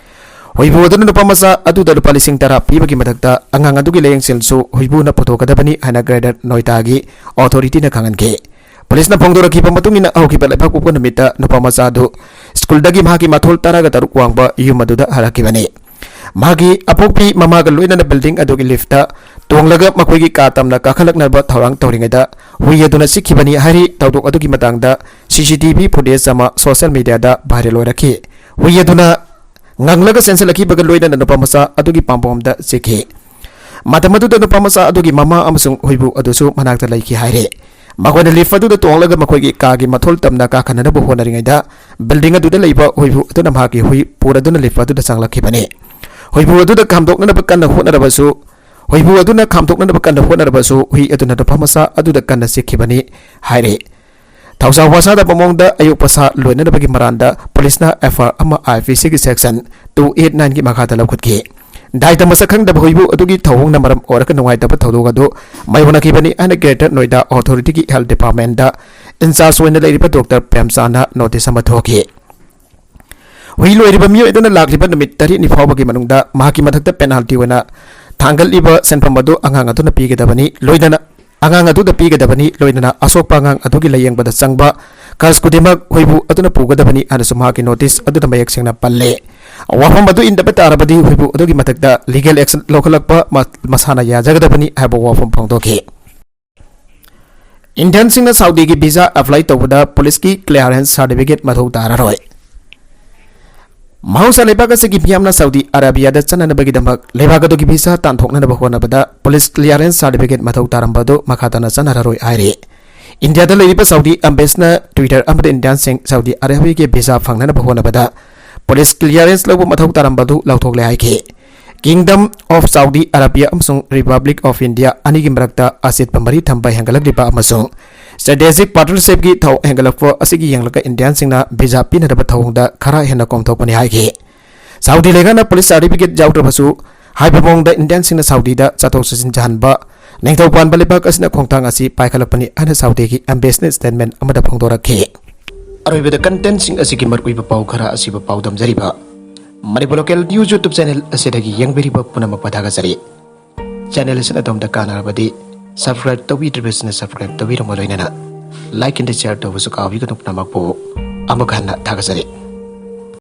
ꯍꯨꯏꯕꯨ ꯑꯗꯨꯅ ꯅꯨꯄꯥ ꯃꯆꯥ ꯑꯗꯨꯗ ꯂꯨꯄꯥ ꯂꯤꯁꯤꯡ ꯇꯔꯥ ꯄꯤꯕꯒꯤ ꯃꯊꯛꯇ ꯑꯉꯥꯡ ꯑꯗꯨꯒꯤ ꯂꯥꯌꯦꯡꯁꯦꯜꯁꯨ ꯍꯨꯏꯕꯨꯅ ꯄꯨꯊꯣꯛꯀꯗꯕꯅꯤ ꯍꯥꯏꯅ ꯒ꯭ꯔꯦꯇꯔ ꯅꯣꯏꯗꯥꯒꯤ ꯑꯣꯊꯣꯔꯤꯇꯤꯅ ꯈꯪꯍꯟꯈꯤ꯫ ꯄꯨꯂꯤꯁꯅ ꯐꯣꯡꯗꯣꯔꯛꯈꯤꯕ ꯃꯇꯨꯡ ꯏꯟꯅ ꯍꯧꯈꯤꯕ ꯂꯩꯕꯥꯛꯄꯣꯛꯄ ꯅꯨꯃꯤꯠꯇ ꯅꯨꯄꯥ ꯃꯆꯥ ꯑꯗꯨ ꯁ꯭ꯀꯨꯜꯗꯒꯤ ꯃꯍꯥꯛꯀꯤ ꯃꯊꯣꯜ ꯇꯔꯥꯒ ꯇꯔꯨꯛ ꯋꯥꯡꯕ ꯌꯨꯝ ꯑꯗꯨꯗ ꯍꯜꯂꯛꯈꯤꯕꯅꯤ꯫ ꯃꯍꯥꯛꯀꯤ ꯑꯄꯣꯛꯄꯤ ꯃꯃꯥꯒ ꯂꯣꯏꯅꯅ ꯕꯤꯜꯗꯤꯡ ꯑꯗꯨꯒꯤ ꯂꯤꯐꯇ ꯇꯣꯡꯂꯒ ꯃꯈꯣꯏꯒꯤ ꯀꯥ ꯇꯝꯅ ꯀꯥꯈꯠꯂꯛꯅꯕ ꯊꯧꯔꯥꯡ ꯇꯧꯔꯤꯉꯩꯗ ꯍꯨꯏ ꯑꯗꯨꯅ ꯆꯤꯛꯈꯤꯕꯅꯤ ꯍꯥꯏꯔꯤ꯫ ꯊꯧꯗꯣꯛ ꯑꯗꯨꯒꯤ ꯃꯇꯥꯡꯗ ꯁꯤ ꯁꯤ ꯇꯤ ꯚꯤ ꯐꯨꯇꯦꯖ ꯑꯃ ꯁꯣꯁꯤꯌꯦꯜ ꯃꯤꯗꯤꯌꯥꯗ ꯚꯥꯏꯔꯦꯜ ꯑꯣꯏꯔꯛꯈꯤ꯫ ꯍꯨꯏ ꯑꯗꯨꯅ ꯉꯪꯂꯒ ꯆꯦꯟꯁꯤꯜꯂꯛꯈꯤꯕꯒ ꯂꯣꯏꯅꯅ ꯅꯨꯄꯥ ꯃꯆꯥ ꯑꯗꯨꯒꯤ ꯄꯥꯝꯕꯣꯝꯗ ꯆꯤꯛꯈꯤ꯫ ꯃꯇꯝ ꯑꯗꯨꯗ ꯅꯨꯄꯥ ꯃꯆꯥ ꯑꯗꯨꯒꯤ ꯃꯃꯥ ꯑꯃꯁꯨꯡ ꯍꯨꯏꯕꯨ ꯑꯗꯨꯁꯨ ꯃꯅꯥꯛꯇ ꯂꯩꯈꯤ ꯍꯥꯏꯔꯦ꯫ ꯃꯈꯣꯏꯅ ꯂꯤꯐ ꯑꯗꯨꯗ ꯇꯣꯡꯂꯒ ꯃꯈꯣꯏꯒꯤ ꯀꯥꯒꯤ ꯃꯊꯣꯜ ꯇꯝꯅ ꯀꯥꯈꯠꯅꯅꯕ ꯍꯣꯠꯅꯔꯤꯉꯩꯗ ꯕꯤꯜꯗꯤꯡ ꯑꯗꯨꯗ ꯂꯩꯕ ꯍꯨꯏꯕꯨ ꯑꯗꯨꯅ ꯃꯍꯥꯛꯀꯤ ꯍꯨꯏ ꯄꯨꯔꯗꯨꯅ ꯂꯤꯐ ꯑꯗꯨꯗ ꯆꯪꯂꯛꯈꯤꯕꯅꯤ꯫ ꯍꯨꯏꯕꯨ ꯑꯗꯨꯗ ꯈꯥꯝꯗꯣꯛꯅꯅꯕ ꯀꯟꯅ ꯍꯣꯠꯅꯔꯕꯁꯨ ꯍꯨꯏꯕꯨ ꯑꯗꯨꯅ ꯈꯥꯝꯗꯣꯛꯅꯅꯕ ꯀꯟꯅ ꯍꯣꯠꯅꯔꯕꯁꯨ ꯍꯨꯏ ꯑꯗꯨꯅ ꯅꯨꯄꯥ ꯃꯆꯥ ꯑꯗꯨꯗ ꯀꯟꯅ ꯆꯤꯛꯈꯤꯕꯅꯤ ꯍꯥꯏꯔꯤ꯫ ꯊꯧꯁꯥ ꯋꯥꯁꯥꯗꯕ ꯃꯑꯣꯡꯗ ꯑꯌꯣꯛꯄ ꯁꯥ ꯂꯣꯏꯅꯅꯕꯒꯤ ꯃꯔꯥꯟꯗ ꯄꯨꯂꯤꯁꯅ ꯑꯦꯐ ꯑꯥꯏ ꯑꯥꯔ ꯑꯃ ꯑꯥꯏ ꯄꯤ ꯁꯤꯒꯤ ꯁꯦꯛꯁꯟ ꯇꯨ ꯑꯦꯠ ꯅꯥꯏꯟꯒꯤ ꯃꯈꯥꯗ ꯂꯧꯈꯠꯈꯤ꯫ ꯗꯥꯏꯇ ꯃꯁꯛ ꯈꯪꯗꯕ ꯍꯨꯏꯕꯨ ꯑꯗꯨꯒꯤ ꯊꯧꯑꯣꯡꯅ ꯃꯔꯝ ꯑꯣꯏꯔꯒ ꯅꯨꯡꯉꯥꯏꯇꯕ ꯊꯧꯗꯣꯛ ꯑꯗꯨ ꯃꯥꯌꯣꯛꯅꯈꯤꯕꯅꯤ ꯍꯥꯏꯅ ꯒ꯭ꯔꯦꯇꯔ ꯅꯣꯏꯗꯥ ꯑꯣꯊꯣꯔꯤꯇꯤꯒꯤ ꯍꯦꯜꯊ ꯗꯤꯄꯥꯔꯠꯃꯦꯟꯗ ꯏꯟꯆꯥꯔꯖ ꯑꯣꯏꯅ ꯂꯩꯔꯤꯕ ꯗꯣꯛꯇꯔ ꯄ꯭ꯔꯦꯝꯆꯥꯟꯗ ꯅꯣꯇꯤꯁ ꯑꯃ ꯊꯣꯛꯈꯤ꯫ ꯍꯨꯏ ꯂꯣꯏꯔꯤꯕ ꯃꯤꯑꯣꯏ ꯑꯗꯨꯅ ꯂꯥꯛꯂꯤꯕ ꯅꯨꯃꯤꯠ ꯇꯔꯦꯠꯅꯤ ꯐꯥꯎꯕꯒꯤ ꯃꯅꯨꯡꯗ ꯃꯍꯥꯛꯀꯤ ꯃꯊꯛꯇ ꯄꯦꯅꯥꯜꯇꯤ ꯑꯣꯏꯅ ꯊꯥꯡꯒꯠꯂꯤꯕ ꯁꯦꯟꯐꯝ ꯑꯗꯨ ꯑꯉꯥꯡ ꯑꯗꯨꯅ ꯄꯤꯒꯗꯕꯅꯤ, ꯂꯣꯏꯅꯅ ꯑꯉꯥꯡ ꯑꯗꯨꯗ ꯄꯤꯒꯗꯕꯅꯤ, ꯂꯣꯏꯅꯅ ꯑꯁꯣꯛꯄ ꯑꯉꯥꯡ ꯑꯗꯨꯒꯤ ꯂꯥꯌꯦꯡꯕꯗ ꯆꯪꯕ ꯈꯔꯆ ꯈꯨꯗꯤꯡꯃꯛ ꯍꯨꯏꯕꯨ ꯑꯗꯨꯅ ꯄꯨꯒꯗꯕꯅꯤ ꯍꯥꯏꯅꯁꯨ ꯃꯍꯥꯛꯀꯤ ꯅꯣꯇꯤꯁ ꯑꯗꯨꯗ ꯃꯌꯦꯛ ꯁꯦꯡꯅ ꯄꯜꯂꯦ꯫ ꯋꯥꯐꯝ ꯑꯗꯨ ꯏꯟꯗꯕ ꯇꯥꯔꯕꯗꯤ ꯍꯨꯏꯕꯨ ꯑꯗꯨꯒꯤ ꯃꯊꯛꯇ ꯂꯤꯒꯦꯜ ꯑꯦꯛꯁꯟ ꯂꯧꯈꯠꯂꯛꯄ ꯃ-, ꯃꯁꯥꯅ ꯌꯥꯖꯒꯗꯕꯅꯤ ꯍꯥꯏꯕ ꯋꯥꯐꯝ ꯐꯣꯡꯗꯣꯛꯈꯤ꯫ ꯏꯟꯗꯤꯌꯟꯁꯤꯡꯅ ꯁꯥꯎꯗꯤꯒꯤ ꯚꯤꯁꯥ ꯑꯦꯄ꯭ꯂꯥꯏ ꯇꯧꯕꯗ ꯄꯨꯂꯤꯁꯀꯤ ꯀ꯭ꯂꯤꯌꯥꯔꯦꯟꯁ ꯁꯥꯔꯇꯤꯐꯤꯀꯦꯠ ꯃꯊꯧ ꯇꯥꯔꯔꯣꯏ꯫ ꯃꯍꯧꯁꯥ ꯂꯩꯕꯥꯛ ꯑꯁꯤꯒꯤ ꯃꯤꯌꯥꯝꯅ ꯁꯥꯎꯗꯤ ꯑꯔꯥꯕꯤꯌꯥꯗ ꯆꯠꯅꯅꯕꯒꯤꯗꯃꯛ ꯂꯩꯕꯥꯛ ꯑꯗꯨꯒꯤ ꯚꯤꯁꯥ ꯇꯥꯟꯊꯣꯛꯅꯅꯕ ꯍꯣꯠꯅꯕꯗ ꯄꯨꯂꯤꯁ ꯀ꯭ꯂꯤꯌꯥꯔꯦꯟꯁ ꯁꯥꯔꯇꯤꯐꯤꯀꯦꯠ ꯃꯊꯧ ꯇꯥꯔꯝꯕ ꯑꯗꯨ ꯃꯈꯥ ꯇꯥꯅ ꯆꯠꯅꯔꯔꯣꯏ ꯍꯥꯏꯔꯤ꯫ ꯏꯟꯗꯤꯌꯥꯗ ꯂꯩꯔꯤꯕ ꯁꯥꯎꯗꯤ ꯑꯦꯝꯕꯦꯁꯤꯅ ꯇ꯭ꯋꯤꯇꯔ ꯑꯃꯗ ꯏꯟꯗꯤꯌꯟꯁꯤꯡ ꯁꯥꯎꯗꯤ ꯑꯔꯥꯕꯤꯌꯥꯒꯤ ꯚꯤꯁꯥ ꯐꯪꯅꯅꯕ ꯍꯣꯠꯅꯕꯗ ꯄꯨꯂꯤꯁ ꯀ꯭ꯂꯤꯌꯥꯔꯦꯟꯁ ꯂꯧꯕ ꯃꯊꯧ ꯇꯥꯔꯝꯕ ꯑꯗꯨ ꯂꯧꯊꯣꯛꯂꯦ ꯍꯥꯏꯈꯤ꯫ Kingdom of Saudi Arabia ꯑꯃꯁꯨꯡ Republic of India ꯑꯅꯤꯒꯤ ꯃꯔꯛꯇ ꯑꯆꯦꯠꯄ ꯃꯔꯤ ꯊꯝꯕ ꯍꯦꯟꯒꯠꯂꯛꯂꯤꯕ ꯑꯃꯁꯨꯡ ꯁ꯭ꯇ꯭ꯔꯦꯇꯦꯖꯤꯛ ꯄꯥꯔꯠꯅꯔꯁꯤꯞꯀꯤ ꯊꯧ ꯍꯦꯟꯒꯠꯂꯛꯄ ꯑꯁꯤꯒꯤ ꯌꯦꯡꯂꯒ ꯏꯟꯗꯤꯌꯥꯟꯁꯤꯡꯅ ꯚꯤꯖꯥ ꯄꯤꯅꯗꯕ ꯊꯧꯑꯣꯡꯗ ꯈꯔ ꯍꯦꯟꯅ ꯀꯣꯝꯊꯣꯛꯄꯅꯤ ꯍꯥꯏꯈꯤ꯫ ꯁꯥꯎꯗꯤ ꯂꯩꯉꯥꯛꯅ ꯄꯨꯂꯤꯁ ꯁꯥꯔꯇꯤꯐꯤꯀꯦꯠ ꯌꯥꯎꯗ꯭ꯔꯕꯁꯨ ꯍꯥꯏꯕ ꯃꯑꯣꯡꯗ ꯏꯟꯗꯤꯌꯥꯟꯁꯤꯡꯅ ꯁꯥꯎꯗꯤꯗ ꯆꯠꯊꯣꯛ ꯆꯠꯁꯤꯟ ꯌꯥꯍꯟꯕ ꯅꯤꯡꯊꯧ ꯄꯥꯟꯕ ꯂꯩꯕꯥꯛ ꯑꯁꯤꯅ ꯈꯣꯡꯊꯥꯡ ꯑꯁꯤ ꯄꯥꯏꯈꯠꯂꯛꯄꯅꯤ ꯍꯥꯏꯅ ꯁꯥꯎꯗꯤꯒꯤ ꯑꯦꯝꯕꯦꯁꯤꯅ ꯁ꯭ꯇꯦꯠꯃꯦꯟ ꯑꯃꯗ ꯐꯣꯡꯗꯣꯔꯛꯈꯤ꯫ ꯑꯔꯣꯏꯕꯗ ꯀꯟꯇꯦꯟꯁꯤꯡ ꯑꯁꯤꯒꯤ ꯃꯔꯨꯑꯣꯏꯕ ꯄꯥꯎ ꯈꯔ ꯑꯁꯤꯕꯨ ꯄꯥꯎꯗꯝꯖꯔꯤꯕ Manipur local news YouTube channel ꯑꯁꯤꯗꯒꯤ ꯌꯦꯡꯕꯤꯔꯤꯕ ꯄꯨꯝꯅꯃꯛꯄꯨ ꯊꯥꯒꯠꯆꯔꯤ꯫ ꯆꯦꯅꯦꯜ ꯑꯁꯤꯅ ꯑꯗꯣꯝꯗ ꯀꯥꯟꯅꯔꯕꯗꯤ ꯁꯕꯁꯀ꯭ꯔꯥꯏꯕ ꯇꯧꯕꯤꯗ꯭ꯔꯤꯕꯁꯤꯡꯅ ꯁꯕꯁꯀ꯭ꯔꯥꯏꯕ ꯇꯧꯕꯤꯔꯝꯃ ꯂꯣꯏꯅꯅ ꯂꯥꯏꯛ ꯑꯃꯗꯤ ꯁꯤꯌꯔ ꯇꯧꯕꯁꯨ ꯀꯥꯎꯕꯤꯒꯅꯨ꯫ ꯄꯨꯝꯅꯃꯛꯄꯨ ꯑꯃꯨꯛ ꯍꯟꯅ ꯊꯥꯒꯠꯆꯔꯤ꯫